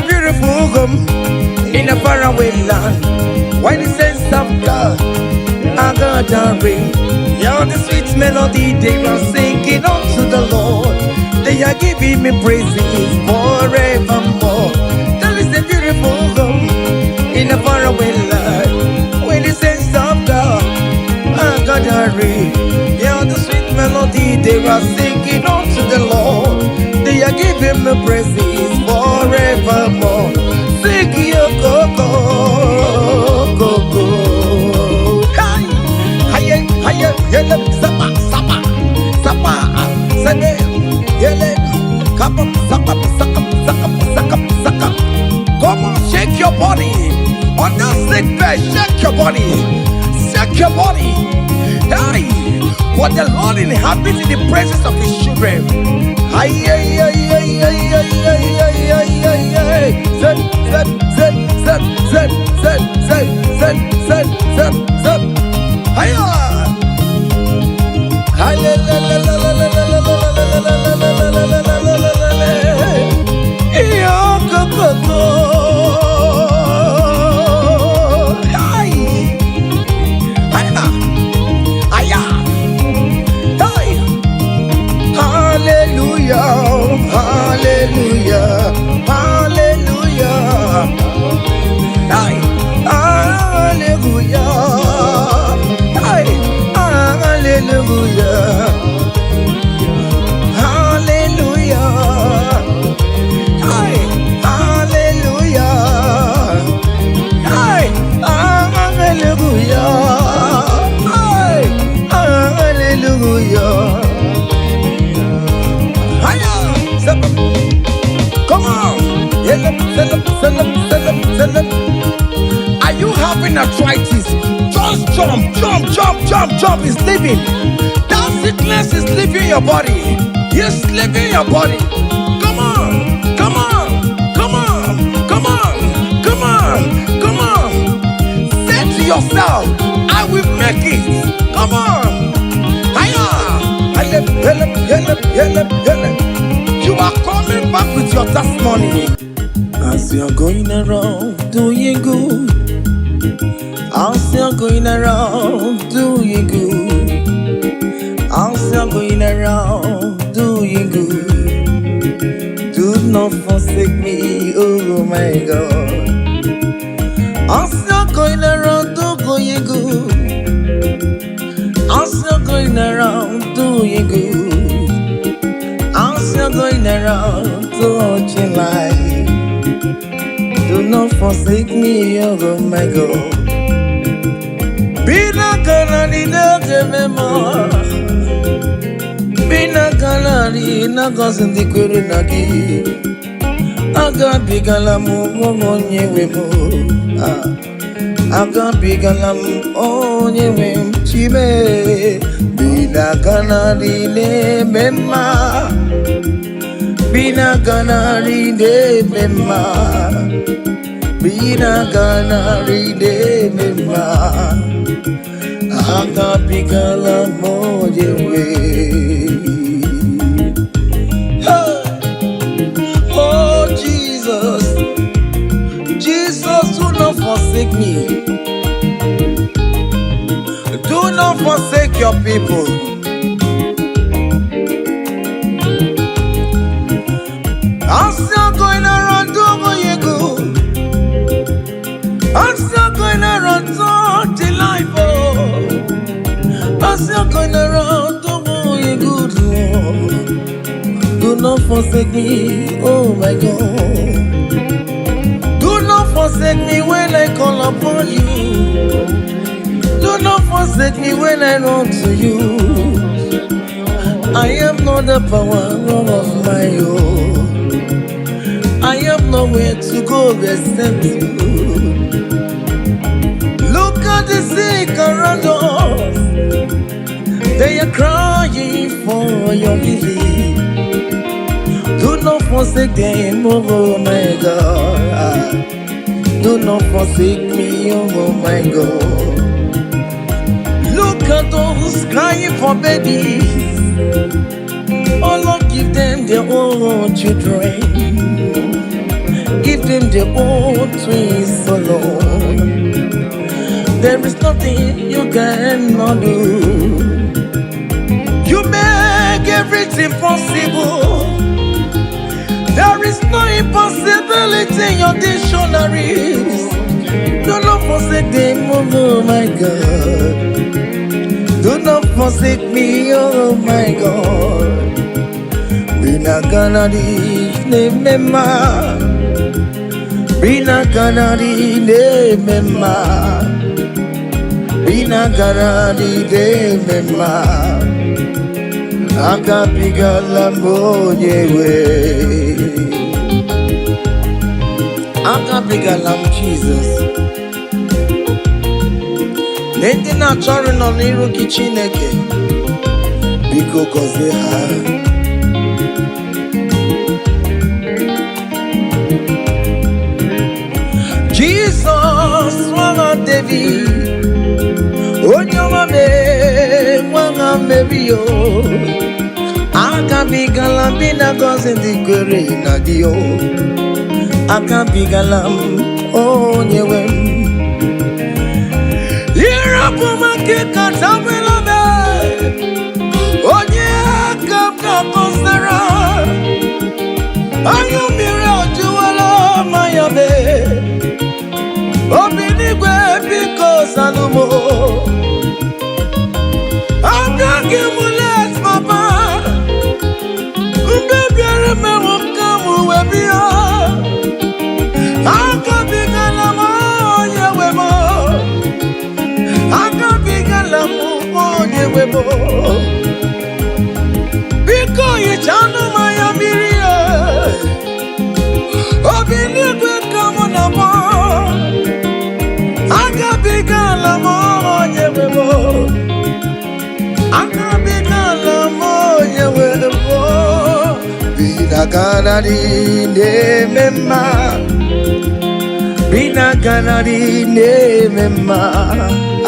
a beautiful home in a faraway land where the saints of God are gathering. Yeah, the sweet melody they are singing unto the Lord. They are giving me praises forevermore. There is a beautiful home in a faraway land where the saints of God are gathering. Yeah, the sweet melody they are singing unto the Lord. They are giving me praises forevermore. Sing yo go go go go. Hi, hi, hi, yele, sapa, sapa, sapa, sene, yele, kapa, sapa, saka, saka, saka, saka. Come on, shake your body. On that sick bed, shake your body. Shake your body. Hey, what the Lord inhabits in the presence of his children. Ay, ay, ay, ay, ay, ay, ay, ay, ay, ay, ay. Zep, zep, zep, zep, zep, zep, zep, zep, zep, zep, zep. Hiya! Hi, la, la, la, la, la, la, la, la, la, la, la, la, la, la, la, la, la, la, la. Iyo, go, go, go. Ay. Hiya. Hiya. Hey. Hallelujah, hallelujah, hallelujah. Ay, hallelujah. Ay, hallelujah. Hallelujah. Ay, hallelujah. Ay, hallelujah. Ay, hallelujah. Hiya! Come on! Yelep, selep, selep, selep, selep. Are you having arthritis? Just jump, jump, jump, jump, jump. It's leaving. That sickness is leaving your body. It's leaving your body. Come on, come on, come on, come on, come on, come on. Say to yourself, I will make it. Come on. Hiya! Helep, helep, helep, helep, helep. You are coming back with your testimony. As you're going around doing good, as you're going around doing good, as you're going around doing good, do not forsake me, oh my God. As you're going around doing good, as you're going around doing good, as you're going around touching life, do not forsake me, oh my God. Bina kanani na mema. Bina kanani na gosi ndị kwere na gị. Agabigala m onye nwe m. Ah, agabigala m onye nwe m chime. Bina kanani na-eme mma. Bina kanani na-eme mma. Bina kanani na-eme mma. Agabigala m onye nwe. Hey! Oh Jesus, Jesus, do not forsake me. Do not forsake your people. I'm still going around doing good. I'm still going around touching life. Oh. I'm still going around doing good. Oh. Do not forsake me, oh my God. Do not forsake me when I call upon you. Do not forsake me when I run to you. I am not the power of my own. I have nowhere to go except you. Look at the sick around us. They are crying for your healing. Do not forsake them, oh my God. Do not forsake me, oh my God. Look at those crying for babies. Oh Lord, give them their own children. Give them their own twist alone. There is nothing you cannot do. You make everything possible. There is no impossibility in your dictionaries. Do not forsake them, oh my God. Do not forsake me, oh my God. Binaganadi nemema. Binaganadi nemema. Binaganadi nemema. Agabigala m onye nwe. Agabigala m Jizọs. Ndị na-achọrọ nọ n'iru gị, Chineke, biko gọzie ha. Jizọs nwa David, onye ọma mee nwa Meri o, agabigala m na gọzi ndị kwere na gị o. Agabigala m onye nwe m. Ịrapụ m aka katabela m, onye aka m ga-akọsara. Anya mmiri ọjụwala manya mee. Obi n'igwe, biko zanụ m. Abịaghị m late, papa. Mgbe bịara mewo ka m wee bịa. Agabigala m onye nwe m. Agabigala m onye nwe m. Biko hichanụ m anya mmiri e. Obi n'igwe ka mụ na mụ. Agabigala m onye nwe m. Agabigala m onye nwe m. Binaganari na-eme mma. Binaganari na-eme mma.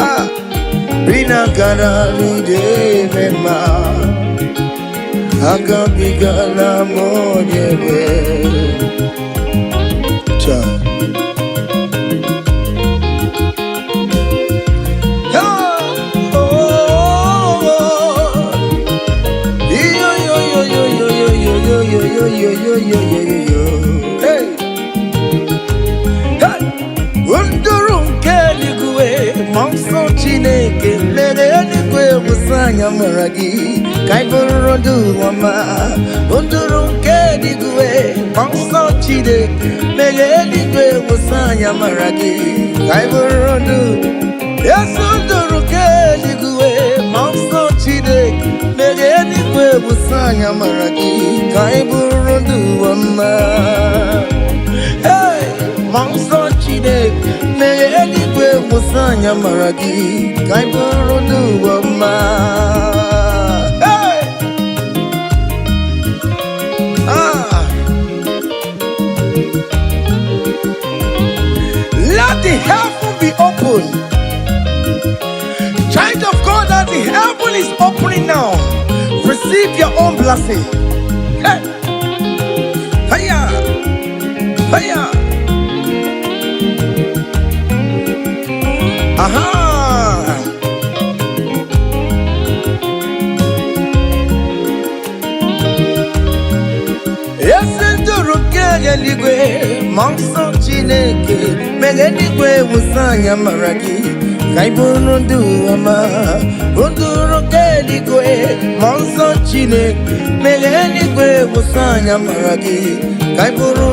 Ah. Binaganari na-eme mma. Agabigala m onye nwe. Cha. Oh, oh, oh. Yo, yo, yo, yo, yo, yo, yo, yo, yo, yo, yo, yo, yo, yo, yo. Hey, hey. Nduru nke eluigwe, ma nsọ Chineke mere eluigwe wụsa anya mara gị ka anyị bụrụ ndụ ọma. Nduru nke eluigwe, ma nsọ Chineke mere eluigwe wụsa anya mara gị ka anyị bụrụ ndụ. Yesu, nduru nke eluigwe, ma nsọ Chineke mere eluigwe wụsa anya mara gị ka anyị bụrụ ndụ ọma. Hey! Ma nsọ Chineke mere eluigwe wụsa anya mara gị ka anyị bụrụ ndụ ọma. Hey! Ah! Let the heaven be open. Child of God, as the heaven is opening now, receive your own blessing. Hey! Hiya! Hiya! Aha! Ezi nduru nke eluigwe, ma nsọ Chineke mere eluigwe wụsa anya mara gị ka ị bụrụ ndụ ọma. Nduru nke eluigwe, ma nsọ Chineke mere eluigwe wụsa anya mara gị ka ị bụrụ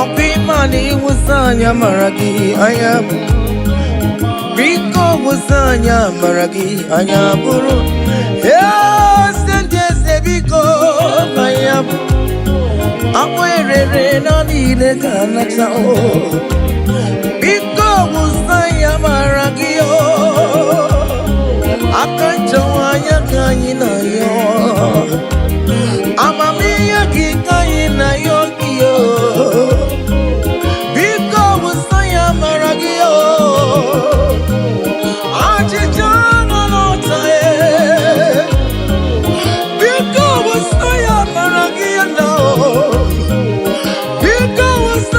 ọkwa ịma na ịwụsa anya mara gị anya. Biko wụsa anya mara gị anya bụrụ eze ndị eze. Biko anya bụ akpụ erere na niile ka nata o. Biko wụsa ya mara gị o. Aka nchewa anya ka anyị na-ayọ, amamihe gị ka anyị na-ayọ gị o. Biko wụsa ya mara gị o. Achịcha nọ n'ọta e. Biko wụsa ya mara gị na o. Biko wụsa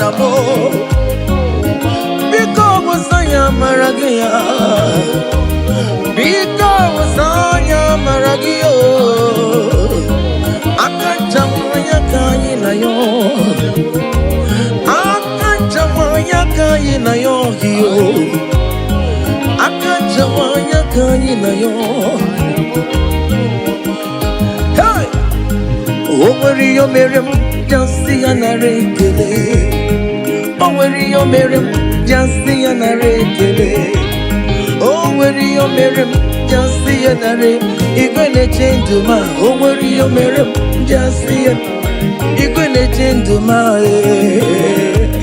na m. Biko wụsa ya amara gị ya. Biko wụsa ya amara gị o. Aka nchawa ya ka anyị na ya. Aka nchawa ya ka anyị na ya gị o. Aka nchawa ya ka anyị na ya. Hey! O nwere ihe o mere m ji asị ya nara ekele. O nwere ihe o mere m ji asị ya nara ekele. O nwere ihe o mere m ji asị ya nara. Igwe na-eche ndụ ma o nwere ihe o mere m ji asị ya. Igwe na-eche ndụ ma ee.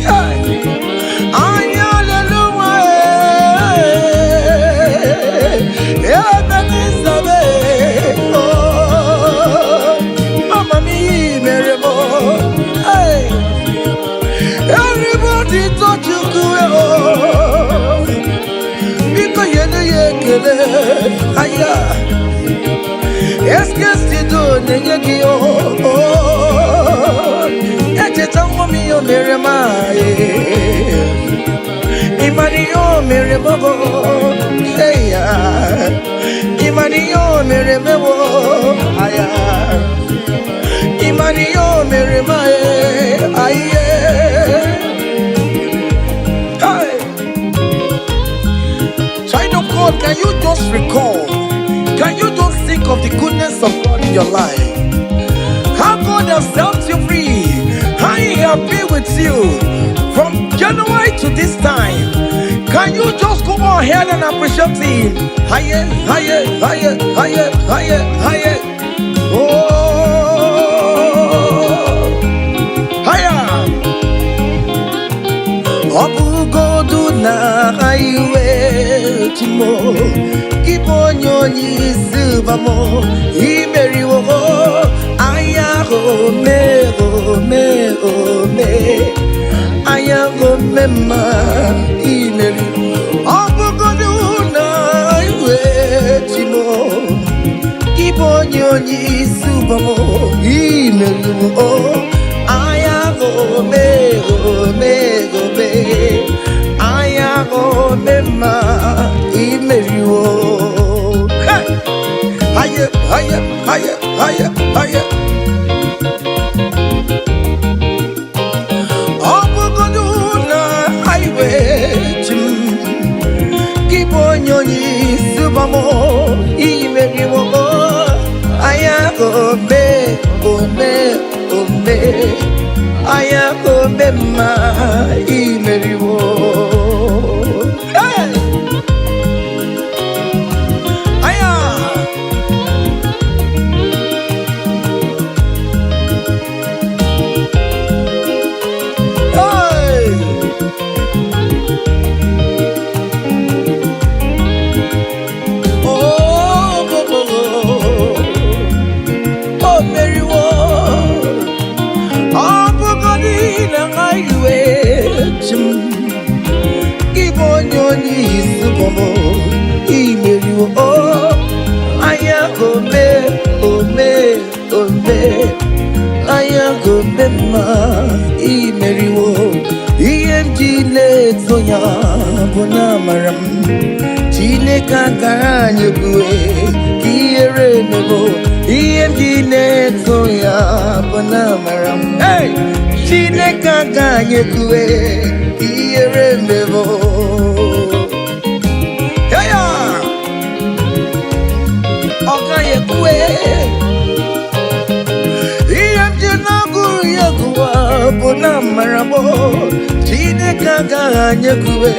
Hey! Anya leluwa ee. Ebe n'isabe oh. Amamihe mere m oh. Hey! Everybody touch Chukwu oh. Biko nyere ya ekele aya. Eskesido na-enye gị oh. Echeta nwa m ihe o mere m ịmara ihe o mere m bụ eya. Ịmara ihe o mere m bụ aya. Ịmara ihe o mere m aye. Hey! Child of God, can you just recall? Can you just think of the goodness of God in your life? How God has set you free, how He has been with you from January to this time. Can you just go ahead and appreciate Him? Higher, higher, higher, higher, higher, higher. Oh, higher. Ọ bụgodu na iwe chimo gị bụ onye onye isi ụbamo imeriwo anya ome ome ome anya ome mma imeri. Ọ bụgodu na iwe chimo gị bụ onye onye isi ụbamo imeriwo anya ome ome ome anya ome mma imeriwo. Hey! Haye, haye, haye, haye, haye. Ọ bụgodu na highway chi m gị bụ onye onye isi ụbamo imeriwo anya ome ome ome anya ome mma imeriwo. Hey! Aya! Hey! Oh, oh, oh, oh, oh, meriwo. Ọ bụgodị na highway chi m gị bụ onye onye isi bọmọ imeriwo o anya ome ome ome anya ome mma imeriwo. Ihe m ji na-eto ya bụ na amara m Chineke akara anyị ebue ka ihere emebo. Ihe m ji na-eto ya bụ na amara m. Hey! Chineke aka anyị ekue ka ihere emebo. Hey! Ọ gaghị ekwe. Ihe m ji na-agụrụ ya gụwa bụ na amara m Chineke agaghị anyị ekwue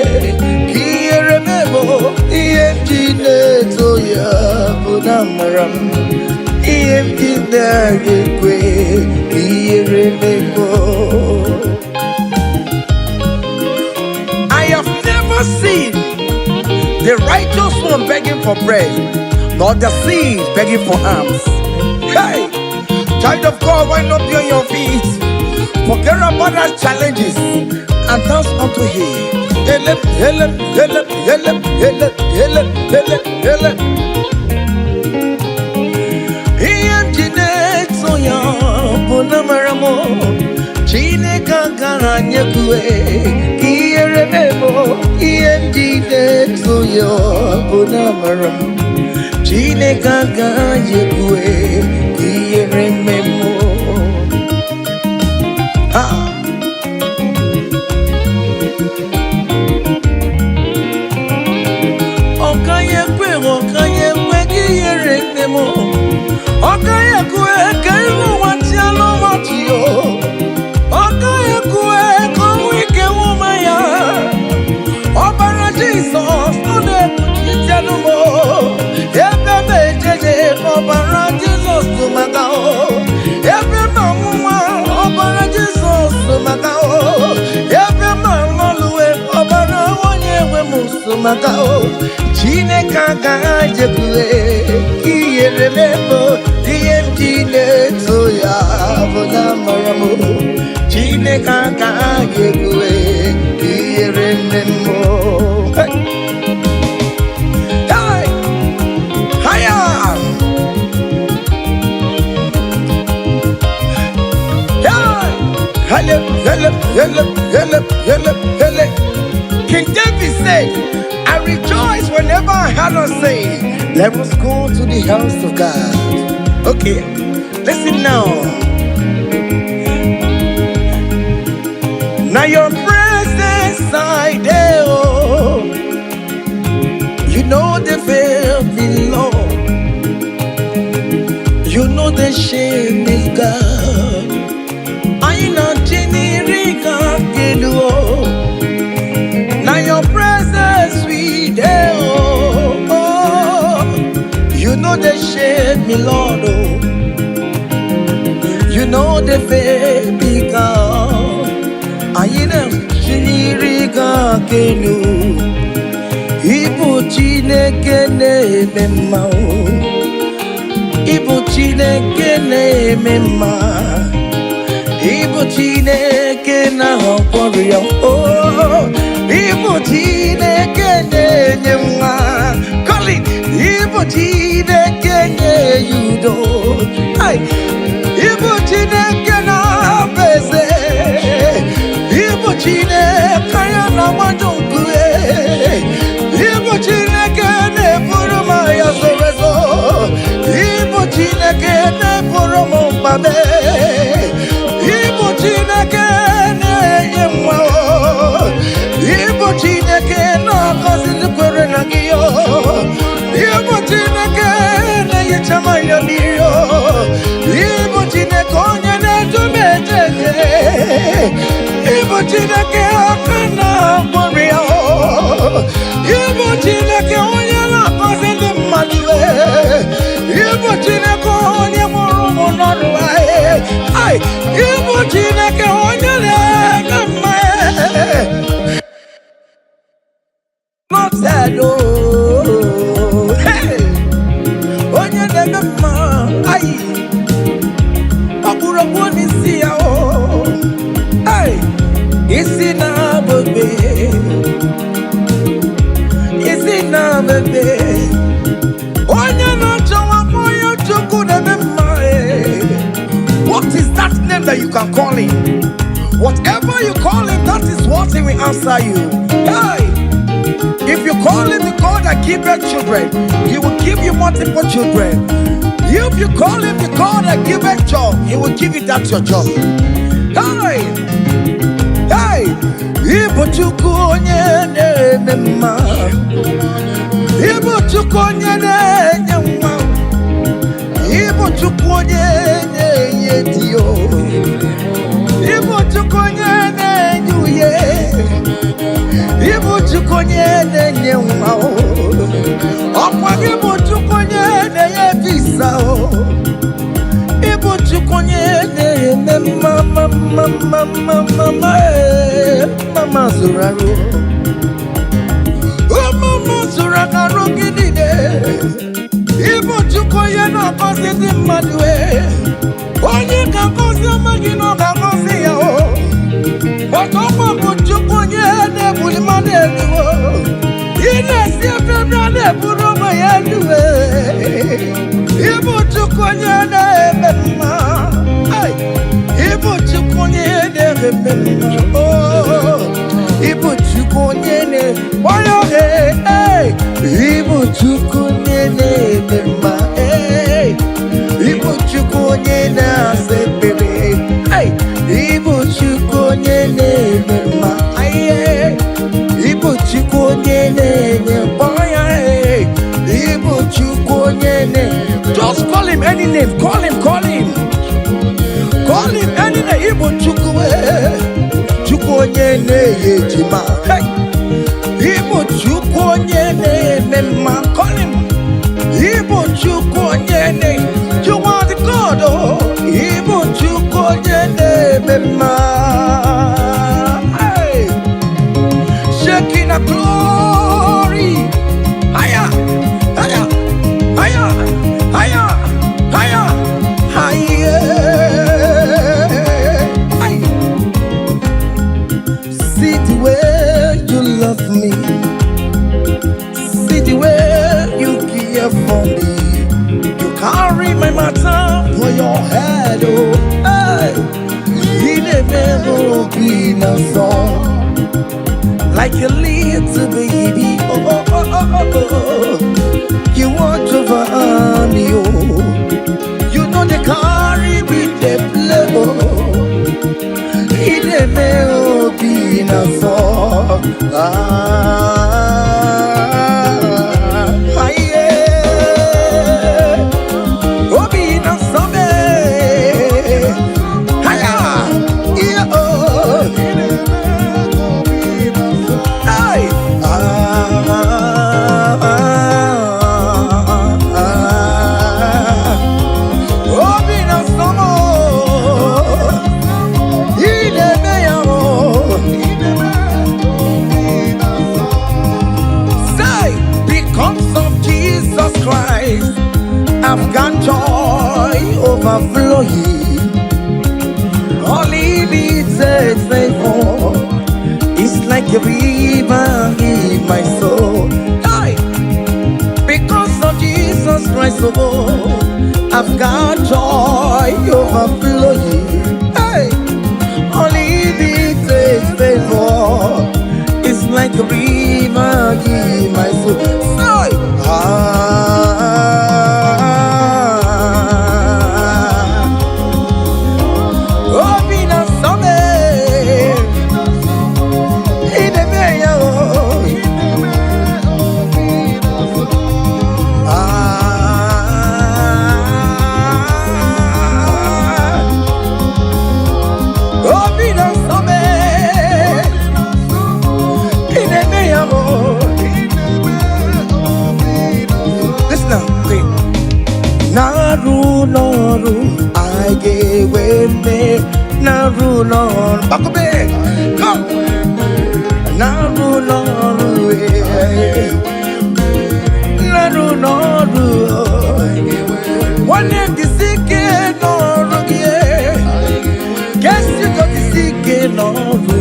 ka ihere mebo. Ihe m ji na-eto ya bụ na amara m. Ihe m ji na-aga ekwe ka ihere mebo. I have never seen the righteous one begging for bread, nor the seed begging for alms. Hey, child of God, why not be on your feet? Forget about our challenges and dance unto Him. Ele, ele, ele, ele, ele, ele, ele, ele. Ihe m ji na-eto ya bụ na mara m Chineke agaghị Agaghị ekwe ka ihere mee m. Ihe m ji na-eto ya bụ na amara m. Chineke agaghị ekwe ka ihere mee m. Ah! Ọ gaghị ekwe, ọ gaghị ekwe ka ihere mee m. Ọ gaghị ekwe ka iru ụwa chịa n'ọchị o. Ọ gaghị ekwe ka ọnwụ ike nwụma ya. Ọbara Jizọs, ọ na-ekpuchite m o. Ebe m ejeje, ọbara Jizọs tụ maka o. Ebe m anwụnwa, ọbara Jizọs tụ maka o. Ebe m alọluwe, ọbara onye nwe m so maka o. Chineke agaghị ekwe ka ihere mee m. Ihe m ji na-eto ya bụ na amara m. Chineke agaghị ekwe ka ihere mee m. Hey! Hey! Higher! Hey! Hele, hele, hele, hele, hele, hele. King David said, "I rejoice whenever I heard us say, 'Let us go to the house of God.'" Okay, listen now. Now your presence I dey, oh. You know they fail me, Lord. You know the shame is God. I know Chinirika Kedu. Now your presence we dey, oh, oh. You know the shame me, Lord, oh. You know the fail me, God. I know Chinirika Kenu. Ibu Chineke na-eme mma o. Ibu Chineke na-eme mma. Ibu Chineke na-agwọ ya o. Ibu Chineke na-enye nwa. Colin, Ibu Chineke na-enye udo. Ai! Ibu Chineke na-abụ eze. Ibu Chineke ya na-agbaju nkume. Ibu Chineke na-eburu m agha zoro ezo. Ibu Chineke na-eburu m mkpa m. Ibu Chineke na-enye nwa o. Ibu Chineke na-agọzi ndị kwere na gị o. Ibu Chineke na-ehicha m anya mmiri o. Ibu Chineke onye na-edu m eje eje. Ibu Chineke aka na-agwọrọ ya o. Ibu Chineke onye na-agọzi ndị mmadụ e. Ibu Chineke onye mụrụ ụmụ n'ọrụ e. Ai, Ibu Chineke onye na-eme mma e. Not sad, oh. Hey! Onye na-eme mma, ai, ọkpụrụkpụ n'isi ya o. Ai, isi na-abụbe, isi na-abụbe. Onye na-achọ nwa onye Chukwu na-eme mma e. What is that name that you can call him? Whatever you call him, that is what he will answer you. Hey! If you call him the God that giveth children, he will give you multiple children. If you call him the God that giveth job, he will give you that your job. Hey! Hey! Ibu Chukwu onye na-eme mma. Ibu Chukwu onye na-enye nwa. Ibu Chukwu onye na-enye di o. Ibu Chukwu onye na-enye uye. Ibu Chukwu onye na-enye nwa o. Ọkwa gị bụ Chukwu onye na-enye visa o. Ibu Chukwu onye na-eme mma mma mma mma mma mma mma ee. Mama zụrụ arụ. Mama zụrụ arụ gị niile. Ibu Chukwu onye na-agọzi ndị mmadụ e. Onye ga-agọzi ọma gị na ọ ga-agọzi ya o. Ọtọkwa bụ Chukwu onye na-ebuli mmadụ elu o. Ị na-esi ebe ebe a na-eburu onwe ya elu e. Ibu Chukwu onye na-eme mma. Ai! Ibu Chukwu onye na-eme mma. Oh, ịbụ Chukwu onye na-onye ee, ịbụ Chukwu onye na-eme mma. Ee, ịbụ Chukwu onye na-asa ekpere. Hey, ịbụ Chukwu onye na-eme mma. Aye, ịbụ Chukwu onye na-enye mkpọya. Ee, ịbụ Chukwu onye na. Just call him any name. Call him, call him. Call him any name. Ịbụ Chukwu, ee. Chukwu onye na-enye ejima. Hey, ịbụ Chukwu onye na-eme mma. Call him. Ịbụ Chukwu onye na. You are the God, oh. Ịbụ Chukwu onye na-eme mma. Hey. Shekinah glory. Higher, higher, higher, higher, higher, higher. Hey. See the way you love me. See the way you care for me. You carry my matter for your head, oh. Hey. You never be no song like a little baby. Oh, oh, oh, oh, oh, oh. You watch over me, oh. You know they carry with the play, oh. Ị na-eme obi na-asọ. Ah, yeah. Obi na-asọ me. Haya, yeah, oh. Hey. Ah, ah, ah. Obi na-asọ m. Ị na-eme ya, oh. Say, because of Jesus Christ, I've got joy overflowing. Unlimited favor. It's like a river in my soul. Hey! Because of Jesus Christ, oh, I've got joy overflowing. Hey! Unlimited favor. It's like a river in my soul. Say, ah, obi na-asọ m. Ị na-eme ya, oh. Ah, obi na-asọ m. Ị na-eme ya, oh. Listen now, okay. Na-arụ n'ọrụ anyị ga-enwe mmeri. Na-arụ n'ọrụ, Gbakọbe, come. Na-arụ n'ọrụ, eh. Na-arụ n'ọrụ, nwanne m, jisi ike n'ọrụ gị, eh. Kesi jisi ike n'ọrụ,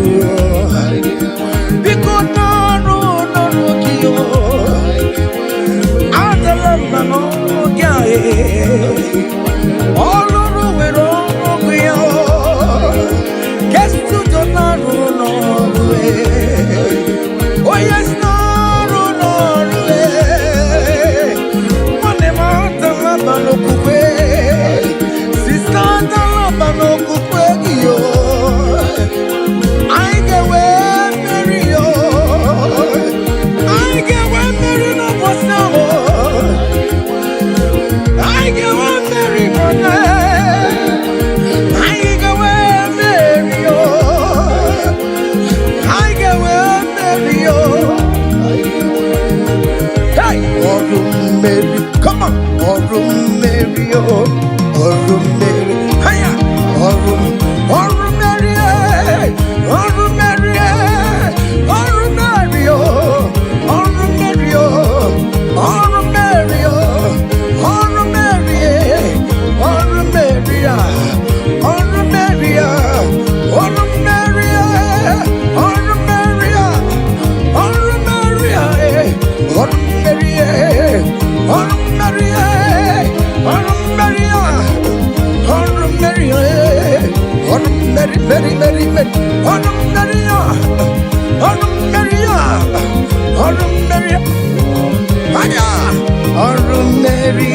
biko, n'ọrụ n'ọrụ gị, oh. Adala mba n'ọrụ gị a, eh. Ọlụrụ nwere ọrụ ya. Kestudo na-arụ n'ọrụ, eh. Onye si n'ọrụ n'ọrụ, eh. Nwanne m, adala mba n'okwukwe. Sister, adala mba n'okwukwe gị, o. Anyị ga-enwe mmeri, o. Anyị ga-enwe mmeri n'ụbọchị ahụ. Anyị ga-enwe mmeri, brother. Anyị ga-enwe mmeri, o. Anyị ga-enwe mmeri, o. Hey! Ọrụ mmeri, come on! Ọrụ mmeri, o. Ọrụ mmeri, haya! Ọrụ ọrụ mmeri, eh! Ọrụ mmeri, eh! Ọrụ mmeri, o. Ọrụ mmeri, o. Ọrụ mmeri, o. Ọrụ mmeri, eh! Ọrụ mmeri, ah! Ọrụ mmeri, ah! Ọrụ mmeri, eh! Ọrụ mmeri, ah! Ọrụ mmeri, ah, eh! Ọrụ mmeri, eh! Ọrụ mmeri, eh! Ọrụ mmeri, ah! Ọrụ mmeri, eh! Mmeri, ọrụ mmeri ya, ọrụ mmeri ya, ọrụ mmeri anya, ọrụ mmeri.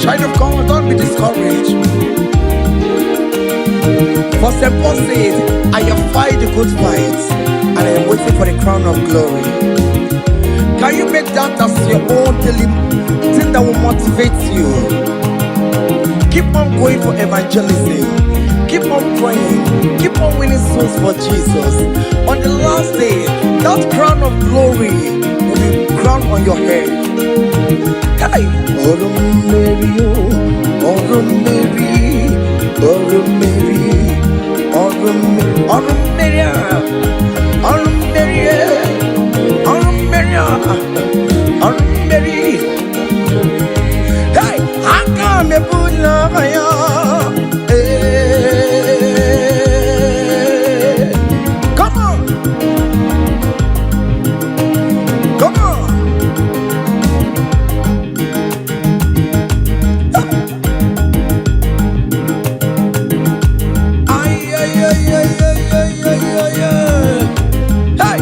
Child of God, don't be discouraged. For St. Paul says, "I have fight the good fight, and I am waiting for the crown of glory." Can you make that as your own daily thing that will motivate you? Keep on going for evangelism. Keep on praying. Keep on winning souls for Jesus. On the last day, that crown of glory will be crowned on your head. Hey! Ọrụ mmeri, oh, ọrụ mmeri, ọrụ mmeri, ọrụ mmeri, ọrụ mmeri a, ọrụ mmeri, eh, ọrụ mmeri a, ọrụ mmeri. Hey! Aka m ebula ya. Hey! Come on, come on. Ay, ay, ay, ay, ay, ay, ay, ay, ay. Hey!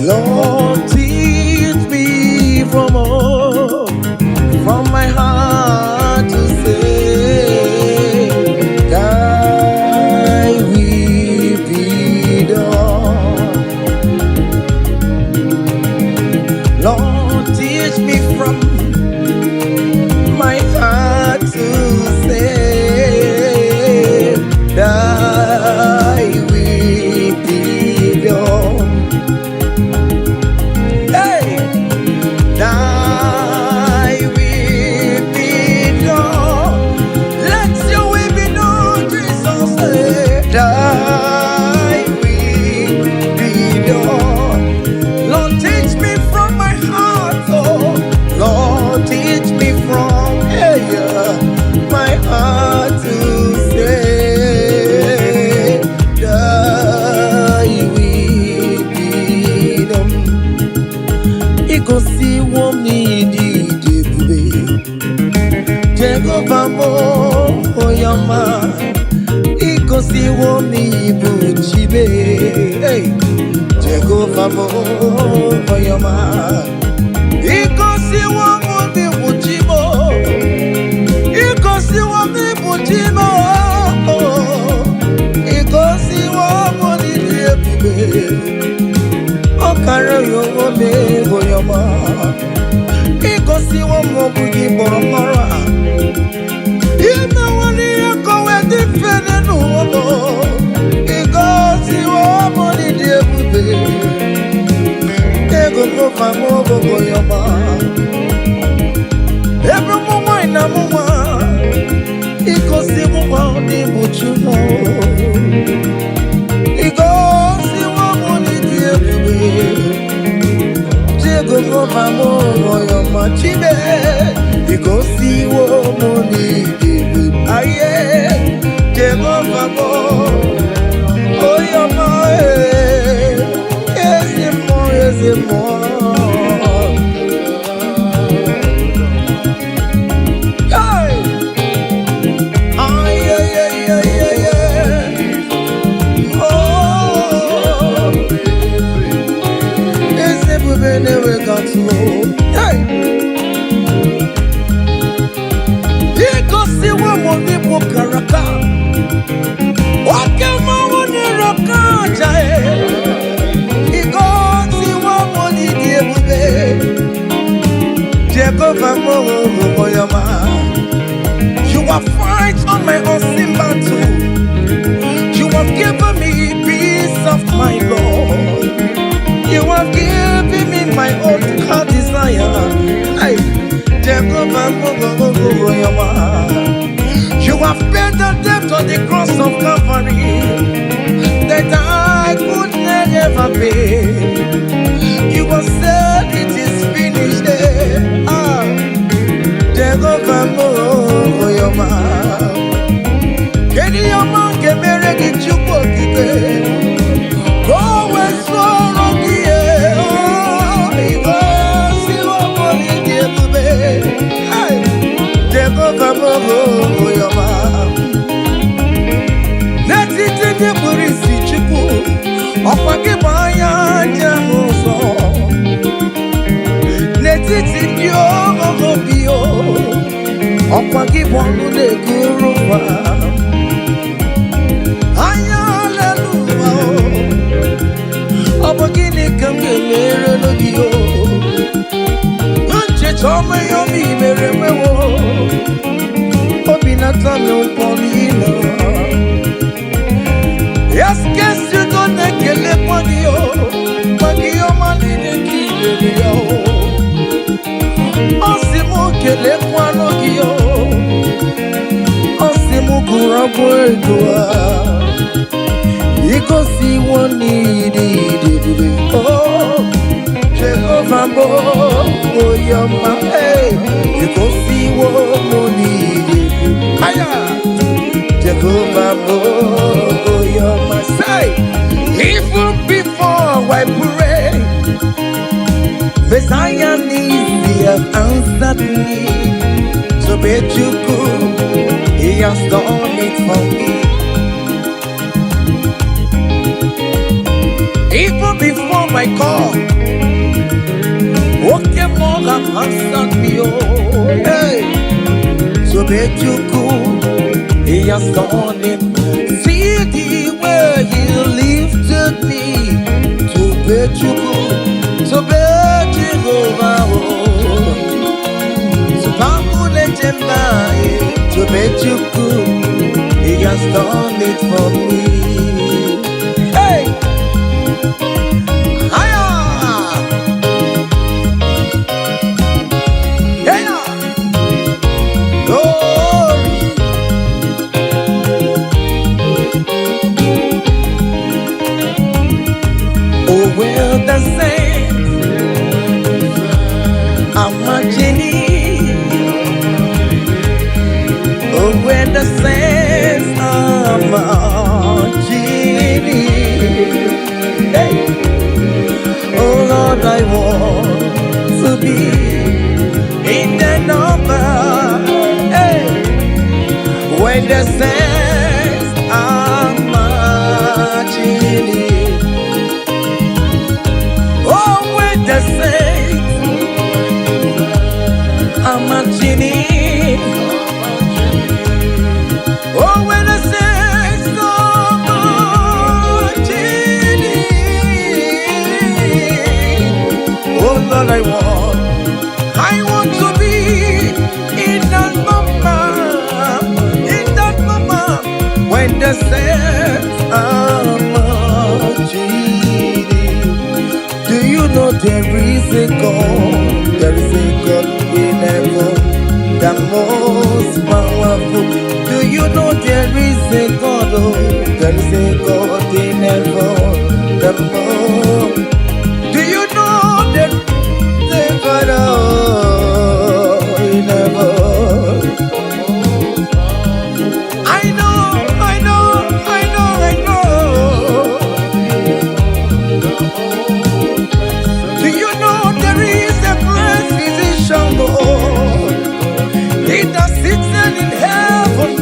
Lord, teach me from my heart to say, Thy will be done. Lord, teach me from my heart to say, Thy will be done. Hey! Thy will be done. Let your will be done, Jesus. Hey. Thy will be done. Lord, teach me from my heart, oh. Lord, teach me from, hey, my heart to say, Thy will be done. Igosiwo m n'ịdị ebube, Jehova m, onye ọma. Igosiwo m n'ịbụ Chi m. Hey! Jehova m, onye ọma. Igosiwo m n'ịbụ Chi m. Igosiwo m n'ịbụ Chi m. Igosiwo m n'ịdị ebube. Ọ kara ya onwe m, onye ọma. Igosiwo m ọ bụ gị kpọrọ m ọrụ a. Imewo n'ihe ka o wee dị mfe n'ụwa m. Igosiwo m n'ịdị ebube. Jehova m, onye ọma. Ebe ụmụ nwanyị na mụ nwa, igosiwo m n'ịbụ Chukwu. Igosiwo m n'ịdị ebube. Jehova m, onye ọma, Chibe. Igosiwo m n'ịdị ebube. Aye, Jehova m, onye ọma, eh, ezi mmụọ, ezi mmụọ. Hey! Ay, ay, ay, ay, ay, ay. Oh, eze ebube na-enweghị atụ. Hey! Igosiwo m n'ịbụ karaka. Oke mmanwụ na-ere oke aja, e. Igosiwo m n'ịdị ebube. Jehova m, onye ọma. You have fight on my unseen battle. You have given me peace of my Lord. You have given me my own heart desire. Hey, Jehovah, onye ọma. You have paid the debt on the cross of Calvary that I could never pay. You have said it is finished. Eh. Ah, Jehovah, onye ọma. Kedu ihe ọma nke mere gị, Chukwu Okike? Ka o wee soro gị, eh, oh, igosiwo m n'ịdị ebube. Hey! Jehova m, onye ọma. Ndị obi o, ọkwa gị bụ ọnụ na-ekuru ụwa. Anya lelu ụwa o, ọ bụ gịnị ka m ga-emere gị o? Ncheta ọma ihe ọma i mere mewo, obi na-atọ m ụtọ n'ile. Yes, you don't na-ekelekwa gị o, maka ihe ọma niile ka i mere ya o. Ọ sị m kelekwanụ gị o, ọ sị m gụrụ abụ ego a. Igosiwo n'ịdị ebube o, Jehova bụ onye ọma, ee, igosiwo m n'ịdị ebube. Aya! Jehova bụ onye ọma. Say, even before I pray, Messiah needs, he has answered me. Tobechukwu, he has done it for me. Even before my call, okay, more have answered me. Oh, hey, Tobechukwu, he has done it. See the way he lifted me. Tobechukwu, Tobechukwu, Tobechukwu, he has done it for me. Hey! Higher! Yeah! Glory! Oh, well, the saints are marching in. Oh, when the saints are marching in. Hey! Oh, Lord, I want to be in the number. Hey! When the saints are marching in. Oh, when the saints are marching in. Oh, when the saints are marching in. Oh, Lord, I want to be in that number, in that number, when the saints are marching in. Do you know there is a God? There is a God in heaven, the most powerful. Do you know there is a God? Oh, there is a God in heaven, the most. Do you know there is a God, oh, in heaven? I know, I know, I know, I know. Do you know there is a great physician, oh, he that sits in heaven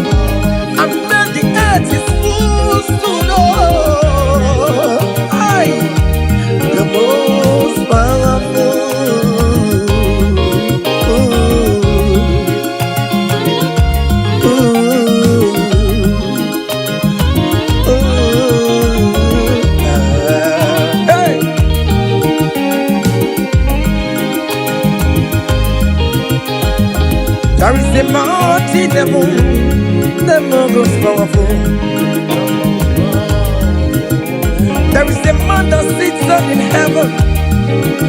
and made the earth his footstool, oh, I, the most powerful. Ooh, ooh, ooh, ah, hey. There is a mighty devil, the most powerful. There is a man that sits up in heaven,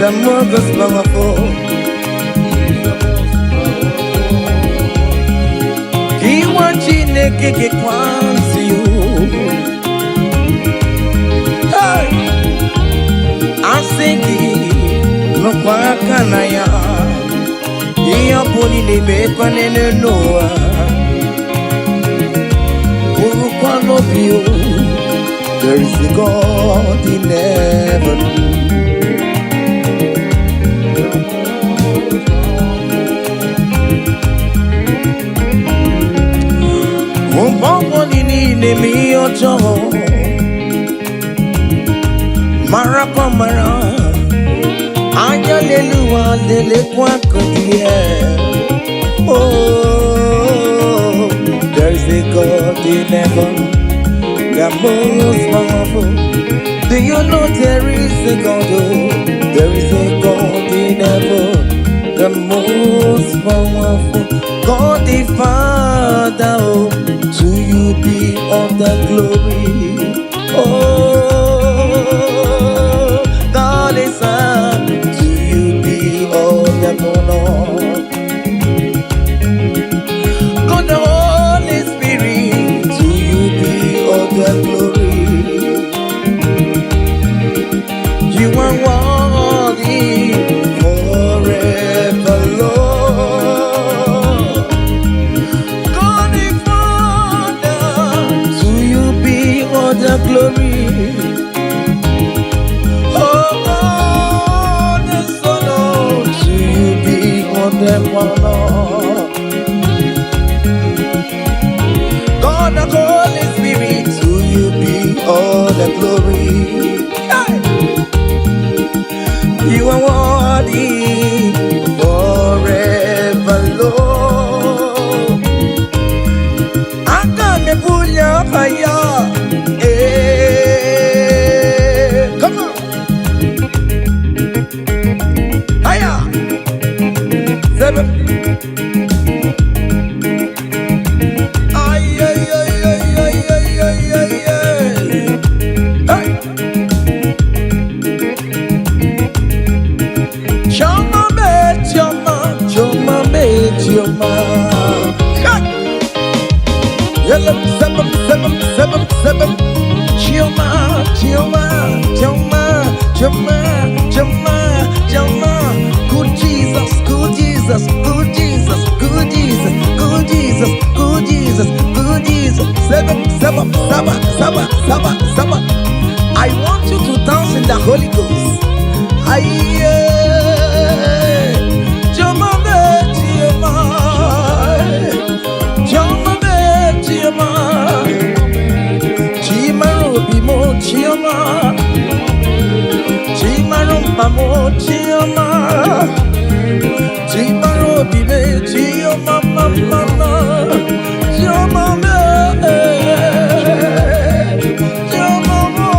the most powerful. He wants Chineke ga-ekwansi you. Hey! Asị gị nụkwa aka na ya, ihe ọ bụla ị na-emekwa n'elu n'ụwa, bụrụkwa n'obi o, there is a God in heaven. Mgbe ọbụla ị na-eme ihe ọjọọ, marakwa mara, anya n'elu ụwa Lelekwa the. Oh, there is a God in heaven, the most powerful. Do you know there is a God? Oh, there is a God in heaven, the most powerful. God the Father, oh, to you be all the glory. Oh, God the Son, to you be all the honor. God the Holy Spirit, to you be all the glory. You are worthy forever, Lord. God the Father, to you be all the glory. Oh, God the Son, oh, to you be all the honor. God the Holy Spirit, to you be all the glory. Hey! You are worthy forever, Lord. Aga m ebuli afa ya. Ee, come on. Aya. Seven. Ay, ay, ay, ay, ay, ay, ay, ay, ay. Hey. Chioma me, Chioma, Chioma me, Chioma. Hey. Yellow, seven, seven, seven, seven. Chioma, Chioma, Chioma, Chioma, Chioma, Chioma. Good Jesus, good Jesus, good Jesus, good Jesus, good Jesus, good Jesus, good Jesus. Seven, seven, seven, seven, seven, seven. I want you to dance in the Holy Ghost. Aye. Chioma me, Chioma. Chioma me, Chioma. Chimara obi mo Chioma. Chimara mkpa mo Chioma. Chimara obi me Chioma mama. Chioma me. Chioma mo.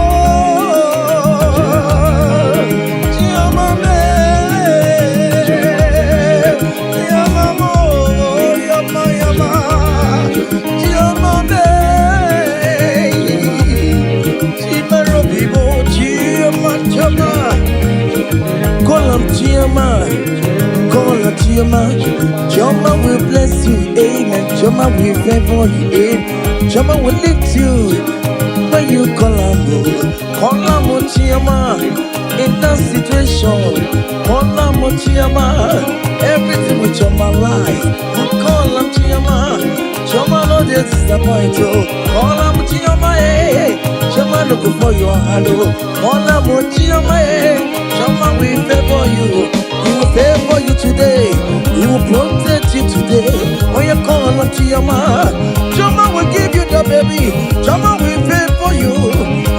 Chioma me. Chioma mo. Yama yama. Chioma me. Chimara obi mo Chioma Chioma. Call am Chioma. Call her Chioma. Chioma will bless you, amen. Chioma will favor you, amen. Chioma will lift you when you call her. Call her Chioma. In that situation, call her Chioma. Everything with Chioma lies. Call her Chioma. Chioma no dey disappoint you. Call her Chioma, eh. Chioma no go for your hand, oh. Call her Chioma, eh. Chioma will favor you. He will favor you today. He will protect you today. When you call on Chioma, Chioma will give you the baby. Chioma will favor you.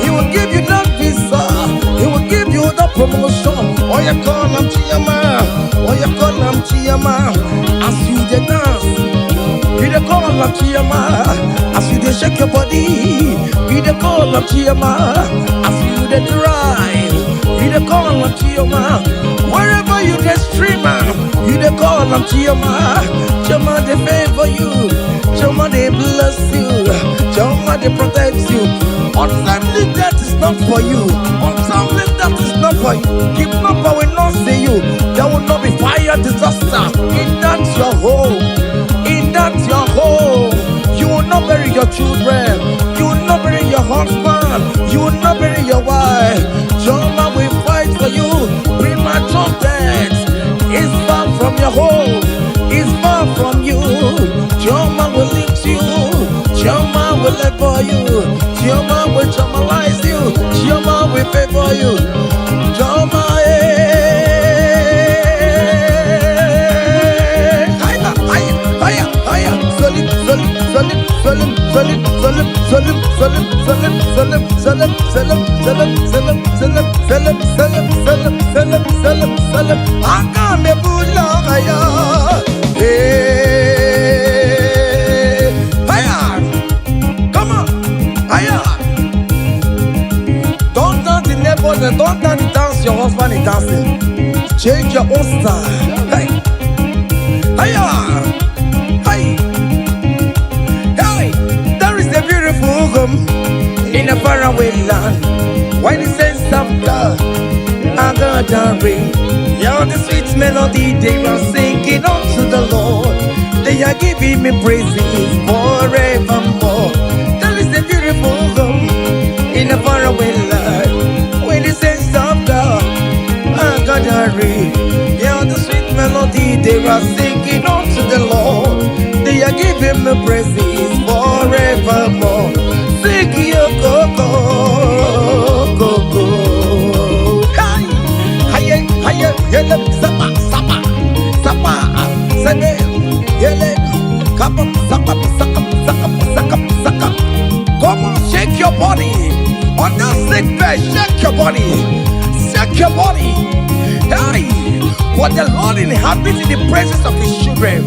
He will give you that visa. He will give you the promotion. When you call on Chioma, when you call on Chioma, as you dey dance, you dey call on Chioma. As you dey shake your body, you dey call on Chioma. As you dey drive, you dey call on Chioma. Wherever you dey stream, you dey call on Chioma. Chioma dey favor you. Chioma dey bless you. Chioma dey protect you. Untimely death is not for you. Untimely death is not for you. Kidnapper will not see you. There will not be fire disaster in that your home. In that your home. You will not bury your children. You will not bury your husband. You will not bury your wife. Chioma will fight for you. Premature death is far from your home. Is far from you. Chioma will lift you. Chioma will level you. Chioma will chamalize you. Chioma will favor you. Chioma, eh. Higher, higher, higher, higher. Solid, solid, solid, solid, solid, solid, solid, solid, solid, solid, solid, solid, solid, solid, solid, solid, solid, solid. selem, selem, selem. Aga m ebuli aha ya. Hey, higher. Come on, higher. Don't dance the neighbors and don't dance the dance your husband is dancing. Change your own style. Hey, higher. Hey, hey. There is a beautiful home in a faraway land. When the saints of God are gathering, hear the sweet melody they are singing unto the Lord. They are giving me praises forevermore. There is a beautiful home in a faraway land. When the saints of God are gathering, hear the sweet melody they are singing unto the Lord. They are giving me praises forevermore. Sing your go go go go. Hi, hi, hi, yele, sapa, sapa, sapa, sene, yele, kapa, sapa, saka, saka, saka, saka. Come on, shake your body. On that sick bed, shake your body. Shake your body. Hey, what the Lord inhabits in the presence of his children.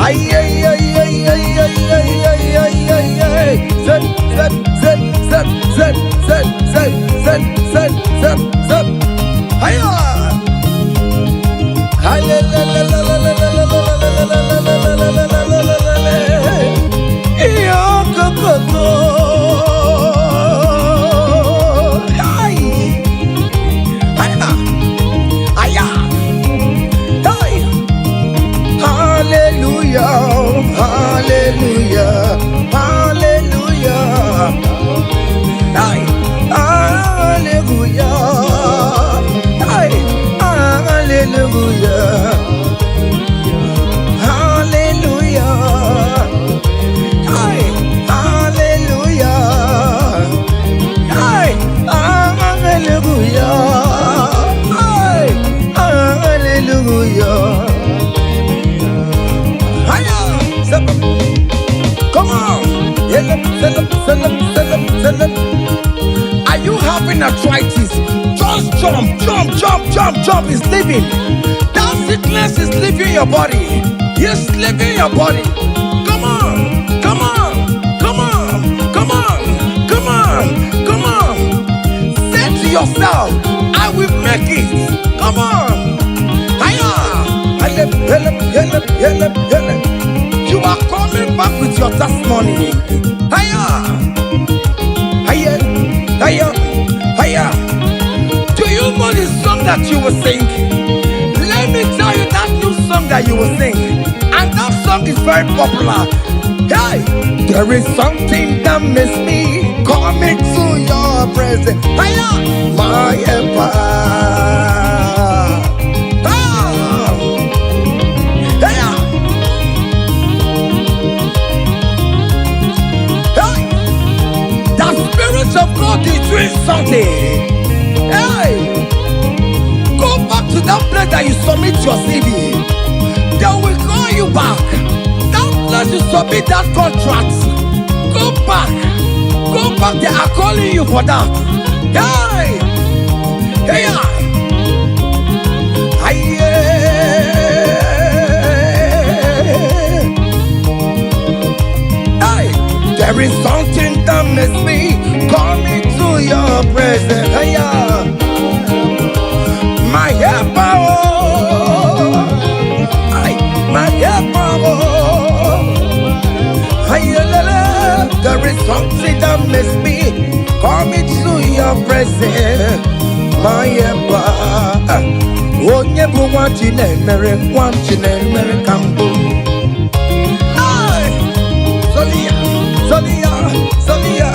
Ay, ay, ay, ay, ay, ay, ay, ay, ay, ay, ay. Zep, zep, zep, zep, zep, zep, zep, zep, zep, zep, zep. Hiya! Hi, la, la, la, la, la, la, la, la, la, la, la, la, la, la, la, la, la, la, la. Iyo, go, go, go. Hi. Hiya. Hiya. Hey. Hallelujah, hallelujah, hallelujah. Hey, hallelujah. Hey, hallelujah. Hallelujah. Hey, hallelujah. Hey, hallelujah. Hey, hallelujah. Hiya! Step up. Come on. Yellow, yellow, yellow, yellow, yellow. Are you having arthritis? Just jump, jump, jump, jump, jump. It's leaving. That sickness is leaving your body. It's leaving your body. Come on, come on, come on, come on, come on, come on. Say to yourself, "I will make it." Come on. Hiya. Help, help, help, help, help. You are coming back with your testimony. Hiya. Hiya. Hiya. Hiya. Do you know the song that you will sing? Let me tell you that new song that you will sing. And that song is very popular. Hey, there is something that makes me come into your presence. Hiya, my helper. Ah, hiya. Hey, the Spirit of God is doing something. Hey, go back to that place that you submit your CV. They will call you back. That place you submit that contract. Go back. Go back. They are calling you for that. Hey, hey, hey. Hey, there is something that makes me come into your presence. Hey, my helper, oh. Ay, my helper, oh. Ay, la, la. There is something that makes me come into your presence. My helper. Onye bụ nwa Chinemere, nwa Chinemere ka mbụ. Ay, Solia, Solia, Solia.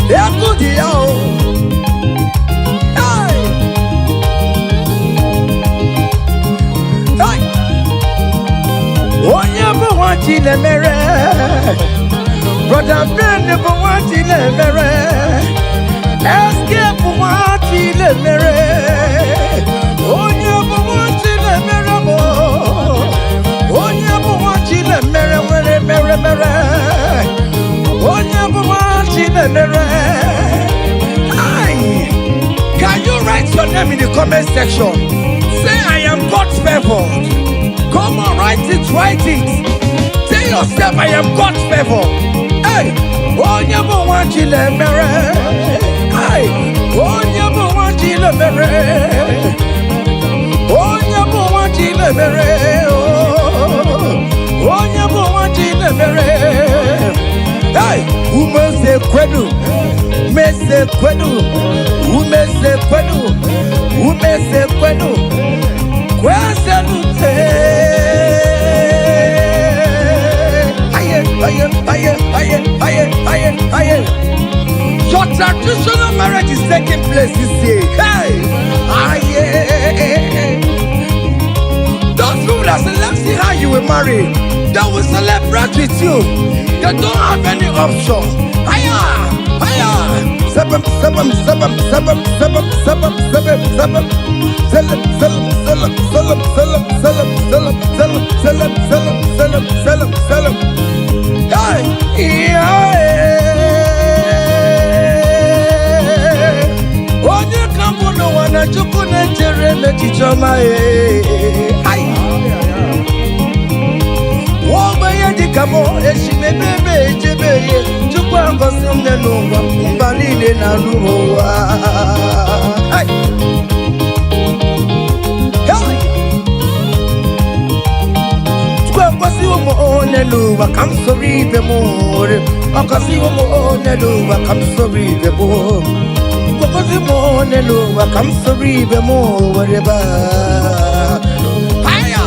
Egwu dị ya o. Hey! Hey! Onye bụ nwa Chinemere, Brother Ben bụ nwa Chinemere, SK bụ nwa Chinemere, onye bụ nwa Chinemere bụ onye bụ nwa Chinemere nwere mere mere, onye bụ nwa Chinemere. Aye. Can you write your name in in the comment section. Say, "I am God favored." Come on, write it, write it. Tell yourself, "I am God favored." Hey, onye bụ nwa Chinemere. Hey, onye bụ nwa Chinemere. Onye bụ nwa Chinemere. Oh, onye bụ nwa Chinemere. Hey, umeze kwenu, meze kwenu, umeze kwenu, umeze kwenu, kwezelute. Aye, aye, aye, aye, aye, aye, aye. Your traditional marriage is taking place this year. Hey, aye. Those people that say, "Let's see how you will marry," they will celebrate with you. They don't have any option. Higher, higher. Seven, seven, seven, seven, seven, seven, seven, seven. Seven, seven, seven, seven, seven, seven, seven, seven, seven, seven, seven, seven, seven. Hey, yeah. Onye ka mbụ n'ụwa na Chukwu na-echere m echiche ọma ee. Ai. Nwa ogbenye dịka m eshimebe ebe echebe ihe Chukwu agọzi m n'ụwa mba niile na-anụ ụwa. Ai. Hey! Chukwu agọziwo m onye n'ụwa ka m soro ibe m nwere ọgọziwo m onye n'ụwa ka m soro ibe m gọzi m onye n'ụwa ka m soro ibe m were baa. Haya!